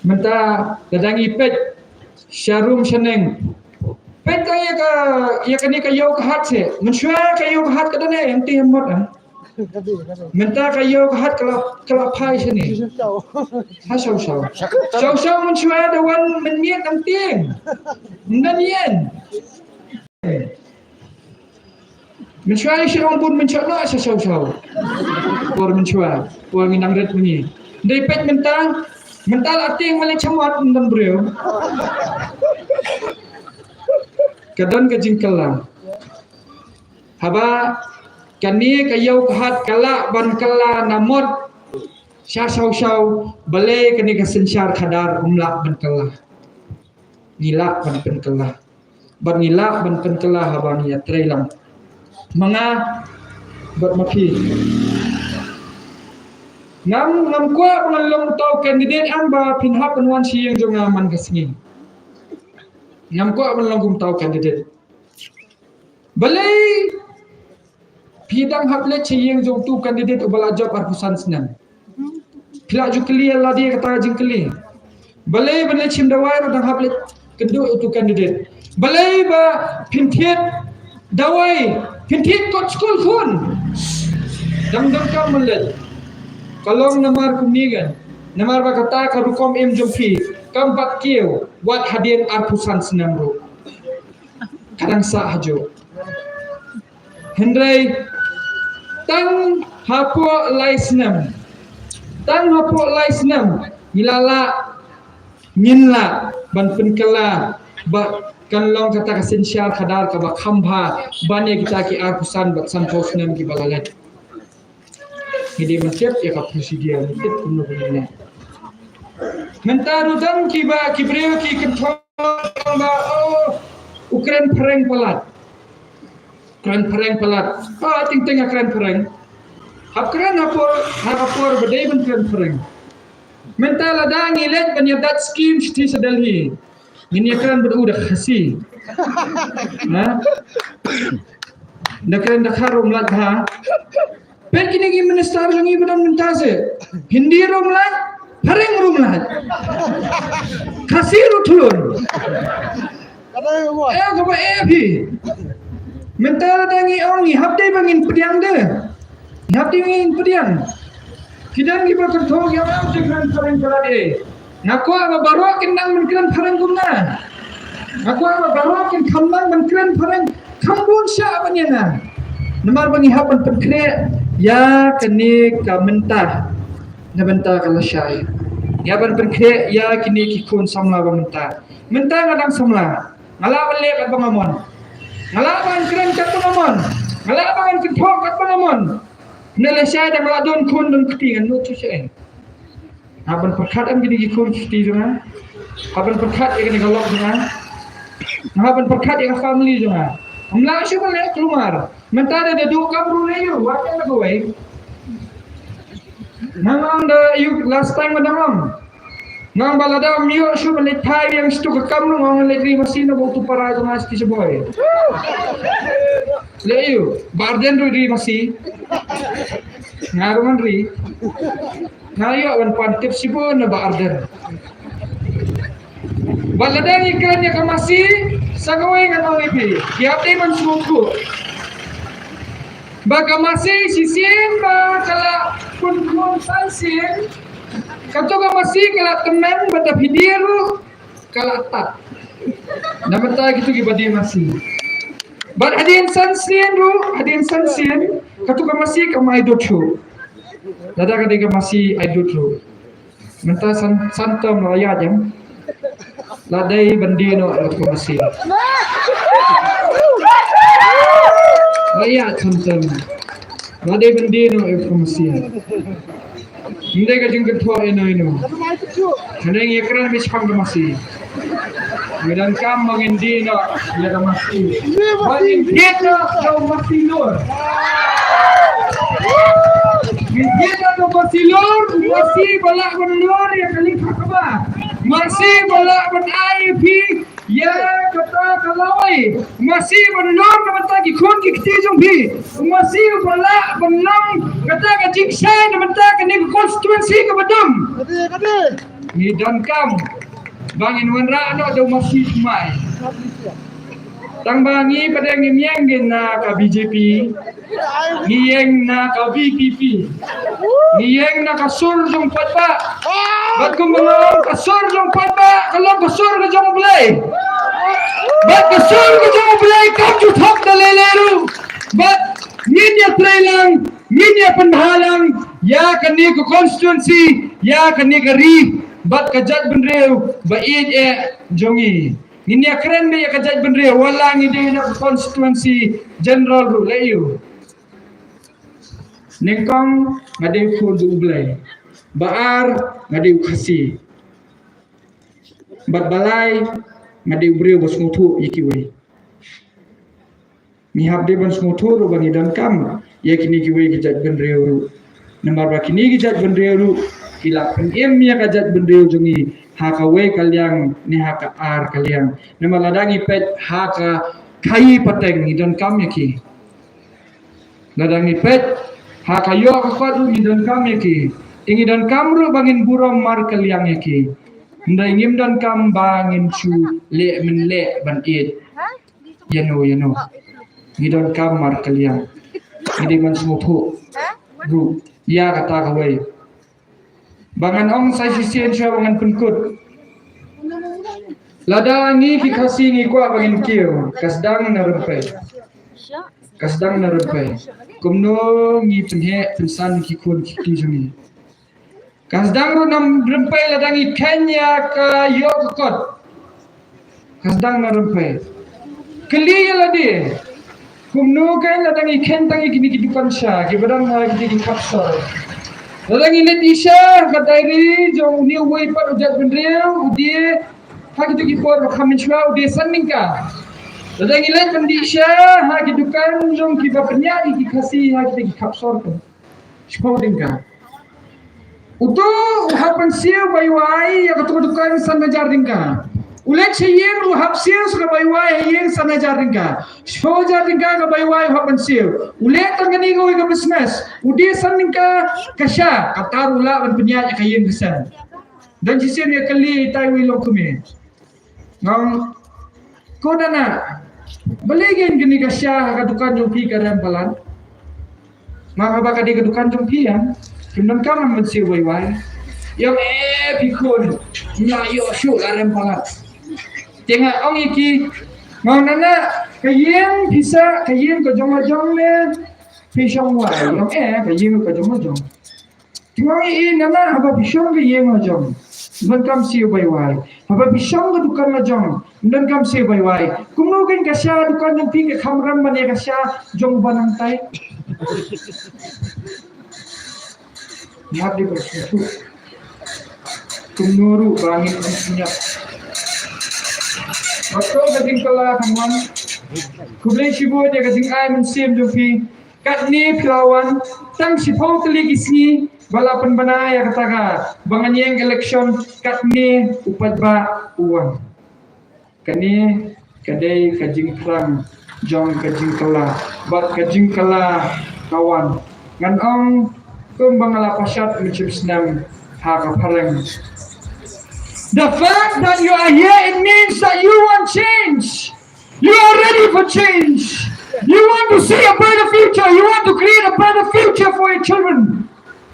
Mynta lada ngi peit sha rum sha neng, peit tang ïa ka, ïa kane ka ïew ka hat seh. Mynshuwa ka ïew ka hat ka don eh, ym tip mut eh. Mynta ka ïew ka hat ka la, ka la phai shane. Ha Shaw Shaw. Shaw Shaw mynshuwa da wan mynmiet, ym tip. Ym don ïing. Mynshuwa i shu ong bun mynshuwa noh sha Shaw Shaw. Por mynshuwa, por ngi nang rit ma ngi. Dei peit mynta, mynta la tieng ma lei chamot, ym don briew. Ka don ka jingkylla. Haba kane ka ïew ka hat ka lah ban kylla na mot sha Shaw Shaw, balei kane ka synshar khadar ym lah ban kylla? Ngi lah ban pynkylla. Bad ngi lah ban pynkylla haba ngi ïatrei lang. Ma nga bad ma phi. Ngam, ngam kwah ban long uto u candidate em ba phin hap ban wan sha ïing jong nga man ka sngi. Ngam kwah ban long kum uto u candidate. Balei phi dang hap leit sha ïing jong uto u candidate uba la jop arphew san snem? Phi la ju kylli ïa lade kata ka jingkylli? Balei ban leit shim dawai ruh dang hap leit kynduh utu candidate. Balei ba phin thied dawai, phin thied kot skul khun. Dang donkam ban leit. Ka long namar kumne kan. Namar ba kata ka rukom im jong phi kam pat kiew wat hadien arphew san snem ruh. Ka dang sah hajuh. Hynrei tang hapoh lai snem, tang hapoh lai snem ngi la lah, ngin lah ban pynkylla ba kan long kata ka synshar khadar kaba kham bha ban ïa kita ki arphew san bad sanphew snem kiba la leit. Ngi dei ban tip ïa ka procedure, ngi tip kumno kumno. Mynta ruh don kiba, ki briew ki kynthoh ba, oh, u kren phareng palat. Kren phareng palat. Ah, ting ting a kren phareng. Hap kren ha por, ha por ba dei ban kren phareng. Mynta lada ngi leit ban ïa dat skim shuti sha Delhi. Ngin ïa kren bad u da Khasi. Ha? Da kren da Khar ruh ym lah ha. Peit kine ki minister jong ngi ba don mynta se. Hindi ruh ym lah, phareng ruh ym lah. Khasi ruh thulur. Eh, kaba eh phi. Mynta lada ngi ong ngi hap dei ba ngin pdiang de. Ngi hap dei ba ngin pdiang. Ki don kiba kynthoh ïa nga, ong te kren phareng palat eh. Nga kwah ba baroh kin nang ban kren phareng kum nga. Nga kwah ba baroh kin kham nang ban kren phareng kham bun shah ban ïa nga. Namar ba ngi hap ban pynkhreh ïa kane ka mynta na bynta ka lashai. Ngi hap ban pynkhreh ïa kine ki khun samla ba mynta. Mynta nga dang samla. Nga lah ban leh katba nga mon. Nga lah ban kren katba nga mon. Nga lah ban kynthoh katba nga mon. Hynrei lashai da nga lah don khun don kti, ngan nud shuh shaei? Nga hap ban pyrkhat em kine ki khun ki kti jong nga. Nga hap ban pyrkhat ïa kane ka lok jong nga. Nga hap ban pyrkhat ïa ka family jong nga. Ym lah shuh ban leh kulmar. Mynta da da duh kam ruh leh ïa u, wat ïa la kawei. Nga ong da ïa u last time ba dang ong. Nga ong ba lada ym ïoh shuh ban leit phai biang sha utu ka kam ruh, nga ong leit ri masi na ba utu para jong nga sha uti sha boi. Leh ïa u, Bah Ardent ruh ri masi. Nga ruh ngan ri. Nga ïoh ban pan tip shibun na Bah Ardent. Bad lada ngi kren ïa ka masi, sa kawei ngan ong ïa phi, ki hap dei ban sngewthuh ba ka masi shisien ba ka la pynkhun san sien, kato ka masi ka la tymmen, bad da phi die ruh ka la tad. Na bynta kito kiba die masi. Bad hadien san sien ruh, hadien san sien, kato ka masi kam ai dud shuh. Lada ka dei ka masi ai dud ruh. Mynta san, san term la ïaid em. La dei ban die noh ïa ka masi. La ïaid san term. La dei ban die noh ïa ka masi. Ym dei ka jingkynthoh ïano ïano. Hynrei ngi kren beit shaphang ka masi. Ngi donkam ba ngin die noh ïa ka masi. Ba ngin die noh ïa ka masi lur. Ngin die noh ïa ka masi lur, masi ba lah ban lur ïa ka lynti kaba. Masi ba lah ban ai phi ïa kata ka lawei. Masi ban lur na bynta ki khun ki kti jong phi. Masi ba lah ban long kata ka jingshai na bynta kane ka constituency kaba dum. Ngi donkam ba ngin wanrah noh da u masi thymmai. Tang ba ngi pat ngim ïeng na ka B J P, ngi ïeng na ka V P P. Ngi ïeng na ka sur jong paidbah. Bad kumba long ka sur jong paidbah ka long ka sur ka jong U Blei. Bad ka sur ka jong U Blei kam ju thok da lei lei ruh. Bad ngin ïa trei lang, ngin ïa pynbha lang ïa kane ka constituency, ïa kane ka ri bad ka jaitbynriew ba ïeit eh jong ngi. Ngin ïa kren beit ïa ka jaitbynriew, wat la ngi dei na ka constituency general ruh, leh ïa u. Nyngkong, nga dei u khun jong U Blei. Ba ar, nga dei u Khasi. Bad ba lai, nga dei u briew ba sngewthuh ïa kiwei. Ngi hap dei ban sngewthuh ruh ba ngi donkam ïa kine kiwei ki jaitbynriew ruh. Namar ba kine ki jaitbynriew ruh ki la pynim ïa ka jaitbynriew jong ngi ha kawei ka liang ne ha ka ar ka liang. Namar lada ngi peit ha ka khaii pateng ngi donkam ïa ki. Lada ngi peit ha ka ïoh ka kot ruh ngi donkam ïa ki. Te ngi donkam ruh ba ngin burom markylliang ïa ki. Hynrei ngim donkam ba ngin shu leh mynleh ban ïeit ïano ïano. Ngi donkam markylliang. Ngi dei ban sngewthuh ruh ïa kata kawei. Ba ngan ong sa shisien shuwa ba ngan pynkut. Lada ngi ki Khasi ngi kwah ba ngin kiew, ka sdang na rympei. Ka sdang na rympei. Kumno ngi pynheh pynsan ki khun ki kti jong ngi. Ka sdang ruh na rympei lada ngi kheiñ ïa ka ïoh ka kot. Ka sdang na rympei. Kylli ïa lade. Kumno kein lada ngi kheiñ tang ïa kine ki dukan sha, kiba don ha kine ki khap sor. Lada ngi leit sha ka diary jong une uwei pat u jaitbynriew, u die ha kito ki por ba kham mynshuwa u die san tyngka. Lada ngi leit ban die sha ha ki dukan jong kiba pynïaid ïa ki Khasi ha kito ki khap sor. Shiphew tyngka. Uto u hap ban siew bai wai ïa kato ka dukan san hajar tyngka. U leit sha ïing u hap siew sa ka bai wai ha ïing san hajar tyngka. Shiphew hajar tyngka ka bai wai u hap ban siew. U leh tang kane kawei ka business. U die san tyngka ka sha. Kata ruh u lah ban pynïaid ïa ka ïing ka sem. Don shisien ïa kylli tai wei long kmie. Nga ong, ko nana, balei kein kane ka sha ha ka dukan jong phi ka rem palat? Nga ong, haba ka dei ka dukan jong phi ïa, kim donkam ban siew bai wai. Ïa ong, eh phi khun, nga ïoh shuh la rem palat. Te nga ong ïa ki, nga ong nana, ka ïing phi sah, ka ïing ka jong la jong ne phi shong wai? Ïa ong, eh ka ïing ka jong la jong. Te nga ong, eh nana, haba phi shong ka ïing la jong, donkam siew bai wai. Haba phi shong ka dukan la jong, donkam siew bai wai. Kumno kein ka sha dukan jong phi ka kham rem ban ïa ka sha jong uba nangtai? Nga dei ba sngewthuh. Kumno ruh ba ngin ym sngap. Wat to ka jingkylla kan wan. Khublei shibun ïa ka jingai mynsiem jong phi. Katne phi la wan tang shiphew tylli ki sngi ba la pynbna ïa kata ka ba ngan ïeng election, katne u paidbah u wan. Kane ka dei ka jingthrang jong ka jingkylla bad ka jingkylla ka wan. Ngan ong kumba nga la pashat mynshem snem ha ka phareng. The fact that you are here, it means that you want change. You are ready for change. You want to see a better future. You want to create a better future for your children.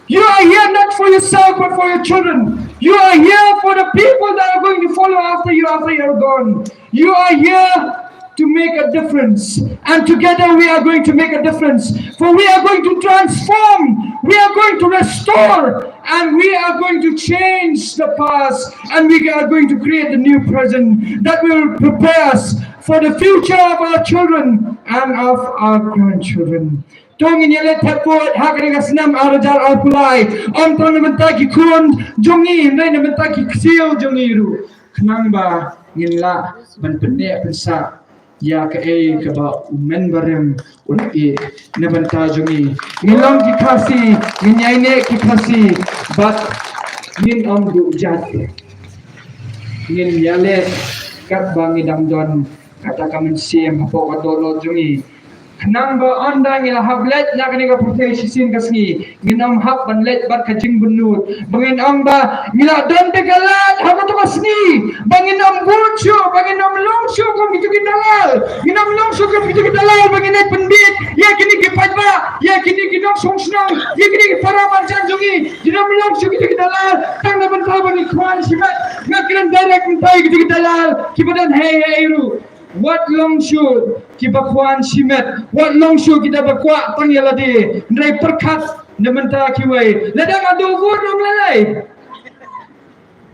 You are here not for yourself, but for your children. You are here for the people that are going to follow after you, after you're gone. You are here to make a difference. And together we are going to make a difference. For we are going to transform. We are going to restore. And we are going to change the past. And we are going to create a new present that will prepare us for the future of our children and of our grandchildren. To ngin ïaleh thep bud ha kane ka snem ar hajar arphew lai. Ym tang na bynta ki khun jong ngi, hynrei na bynta ki ksiew jong ngi ruh. Khnang ba ngin lah ban pynneh pynsah ïa kaei kaba u men barim u la ïeh na bynta jong ngi. Ngin long ki Khasi, ngin ïaineh ki Khasi, bad ngin ym duh jait. Ngin ïaleh katba ngi dang don kata ka mynsiem hapoh ka dohnud jong ngi. Khnang ba ynda ngi la hap leit na kane ka pyrthei shisien ka sngi, ngin ym hap ban leit bad ka jingbynnud ba ngin ong ba ngi la don te ka lad ha kato ka sngi, ba ngin ym bun shuh, ba ngin ym long shuh kum kito ki dalal, ngin ym long shuh kum kito ki dalal ba ngin leit pynbit ïa kine ki paidbah, ïa kine ki nongshong shnong, ïa kine ki para marjan jong ngi. Ngin ym long shuh kito ki dalal tang na bynta ba ngi kwah shimet. Nga kren direct mynta ïa kito ki dalal kiba don hei hei ruh. Wat long shuh kiba kwah shimet, wat long shuh kita ba kwah tang ïa lade. Hynrei pyrkhat na bynta kiwei. Lada nga duh vote ruh ym lei lei.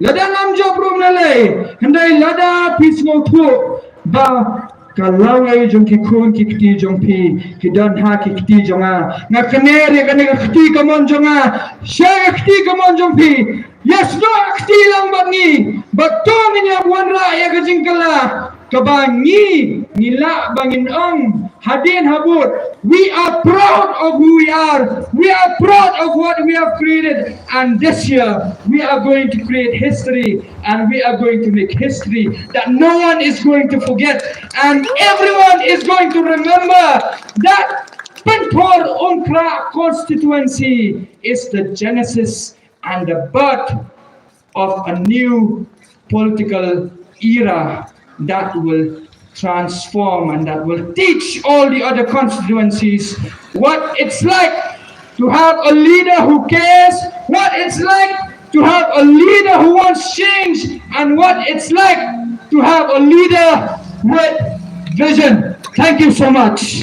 Lada ngam jop ruh ym lei lei. Hynrei lada phi sngewthuh ba ka lawei jong ki khun ki kti jong phi ki don ha ki kti jong nga. Nga kner ïa kane ka kti kamon jong nga sha ka kti kamon jong phi. Ïasnoh ka kti lang bad ngi. Bad to ngin ïa wanrah ïa ka jingkylla kaba ngi, ngi lah ba ngin ong hadien habud, we are proud of who we are. We are proud of what we have created. And this year, we are going to create history. And we are going to make history that no one is going to forget. And everyone is going to remember that Pynthor Umkhrah constituency is the genesis and the birth of a new political era that will transform and that will teach all the other constituencies what it's like to have a leader who cares, what it's like to have a leader who wants change, and what it's like to have a leader with vision. Thank you so much.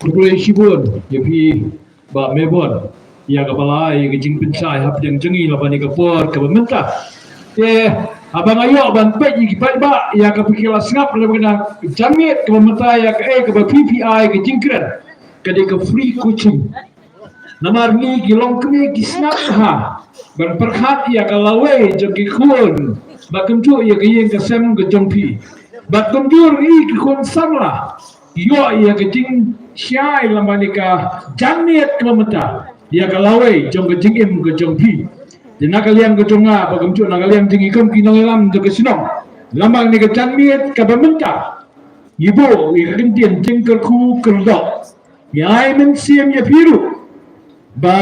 Khublei shibun ïa phi Bah Mebon, ïa kaba la ai ka jingpynshai hapdeng jong ngi la ban ïa ka por kaba mynta. Te haba nga ïoh ban peit ïa ki paidbah ïa kaba ki la sngap lem ka janmiet kaba mynta ïa kaei kaba phi phi ai ka jingkren, ka dei ka free coaching. Namar ngi ki longkmie ki sngap ha ban pyrkhat ïa ka lawei jong ki khun ba kyntu ïa ka ïing ka sem ka jong phi. Ba kyntu ïa ki khun samla ïoh ïa ka jingshai lem bad ïa ka janmiet kaba mynta ïa ka lawei jong ka jingim ka jong phi. Te na ka liang ka jong nga ba kumjuh na ka liang jong ngi kum ki nongïalam jong ka shnong, lem bad ïa ka janmiet kaba mynta ngi buh ïa ka kyntien jingkyrkhu kyrdoh. Ngi ai mynsiem ïa phi ruh ba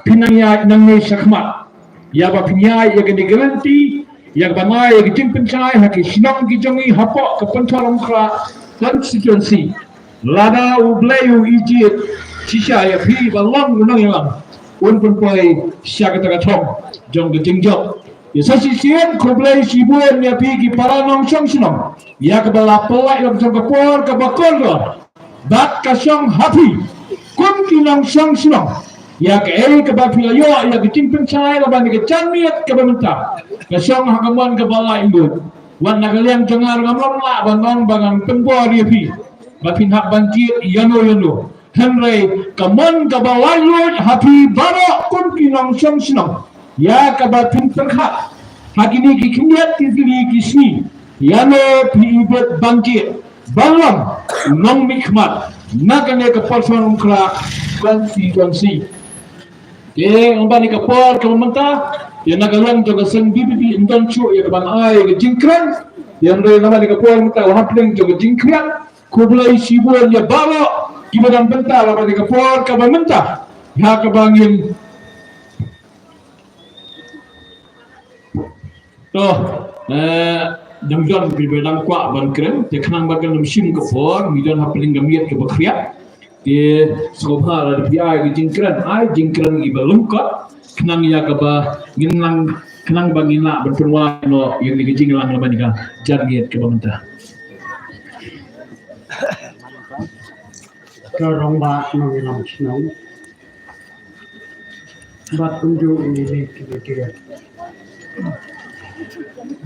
phin nang ïaid nangne shakhmat. Ïa ba phin ïaid ïa kane ka lynti ïa ka ban ai ïa ka jingpynshai ha ki shnong ki jong ngi hapoh ka Pynthorumkhrah constituency. Lada U Blei u ïeit shisha ïa phi ba long u nongïalam, un pynpoi sha kata ka thong jong ka jingjop. Ïa sa shisien khublei shibun ïa phi ki para nongshong shnong ïa kaba la pynlait lang jong ka por kaba kordor. Bad ka shong ha phi kum ki nongshong shnong ïa kaei kaba phi la ïoh ïa ka jingpynshai lem bad ïa ka janmiet kaba mynta. Ka shong ha ka mon kaba laitluid. Wat na ka liang jong nga ruh ngam lah ban ong ba ngan pynbor ïa phi ba phin hap ban jied ïano ïano. Hynrei ka mon kaba laitluid ha phi baroh kum ki nongshong shnong ïa kaba phin pyrkhat ha kine ki khyndiat ki kine ki sngi ïano phi ibit ban jied ban long u nongmihkhmat na kane ka Pynthorumkhrah constituency. Te lem bad ïa ka por kaba mynta, ïa na ka liang jong ka seng V P P ym don shuh ïa ka ban ai ka jingkren. Ïa hynrei lem bad ïa ka por mynta la hapdeng jong ka jingkren. Khublei shibun ïa baroh kiba don bynta lem bad ïa ka por kaba mynta ha kaba ngin To, eh, dang don kiba dang kwah ban kren, te khnang ba kan ym shim ka por, ngi don hapdeng ka miet kaba khriat. Te sngewbha lada phi ai ka jingkren, ai jingkren kiba lyngkot, khnang ïa kaba ngin nang, khnang ba ngin lah ban pynwai noh ïa ka jingïalang lem bad ka janmiet kaba mynta. Ka rangbah nongïalam shnong. Bad kumjuh ïa ki leader.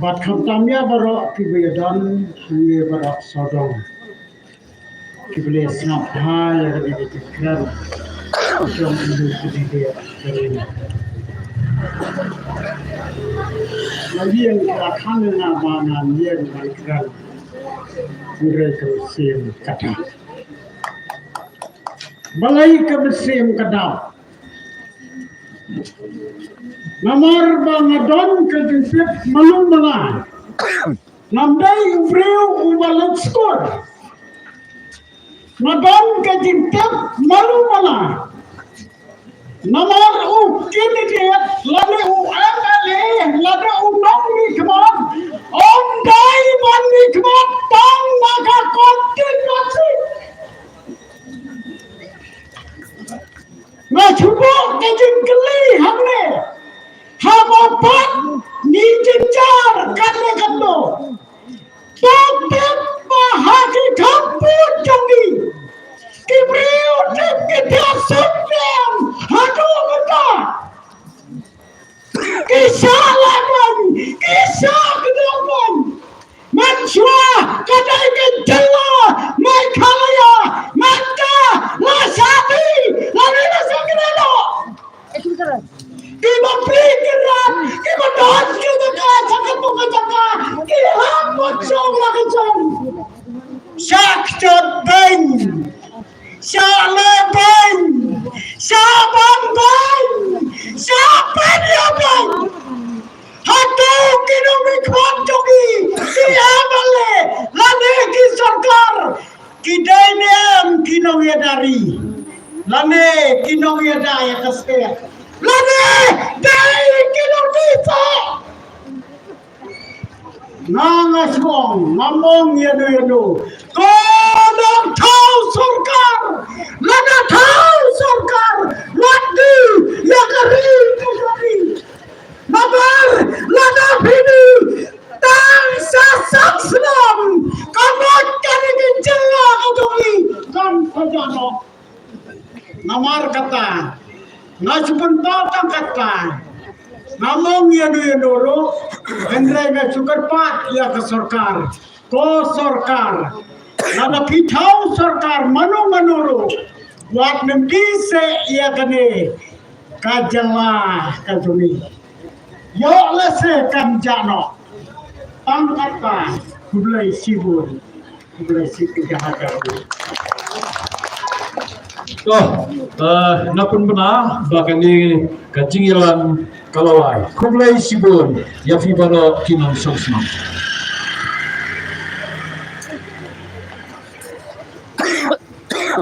Bad khamtam ïa baroh kiba ïadon hangne baroh sawdong. Kiba la sngap bha ïa kane ka jingkren jong ïa ki leader. Nga ïeng ka khang nga ba ngan ïeng ban kren. Hynrei ka mynsiem ka dap. Balei ka mynsiem ka dap? Namar ba nga don ka jingtip malu mala. Ngam dei u briew uba leit skul. Nga don ka jingtip malu mala. Namar u candidate lane u M L A lane u nongmihkhmat, um dei ban mihkhmat tang na ka constituency. Nga shu buh ka jingkylli hangne. Haba pat ngi jynjar katne katno, to tip ba ha ki khappud jong ngi, ki briew tip ki thiah suk dem haduh mynta. Ki shah lehbeiñ, ki shah kdew beiñ. Mynshuwa ka dei ka jylla Meghalaya, mynta la shah ti, la dei la shah kdew noh. Ki bapli ki rat, ki badon ki jaka, jaka tu ka jaka, ki hap ban shong la ka shong. Shah kjot beiñ, shah leh beiñ, shah bam beiñ, shah pynïap beiñ. Hato ki nongmihkhmat jong ngi, ki M L A, lane ki sorkar, ki dei ne em ki nongïada ri, lane ki nongïada ïa ka state? Lane dei ki nongmihsah. Nga nga sngewbha, ngam ong ïa no ïa no. Ko nongthaw sorkar, lada thaw sorkar, wat die ïa ka ri ka jong ngi. Namar lada phi die tang sa san snem, ka mut kane ka jylla ka jong ngi kan sa jah noh. Namar kata nga shu pynpaw tang kata. Ngam ong ïa no ïa no ruh, hynrei nga shu kyrpad ïa ka sorkar. Ko sorkar, lada phi thaw sorkar mano mano ruh, wat nym die seh ïa kane ka jylla ka jong ngi. Ïoh lehse kan jah noh. Tang kata, khublei shibun. Khublei shibun. To, eh, nga pynbna ba kane ka jingïalang ka la wai. Khublei shibun ïa phi baroh ki nongshong shnong.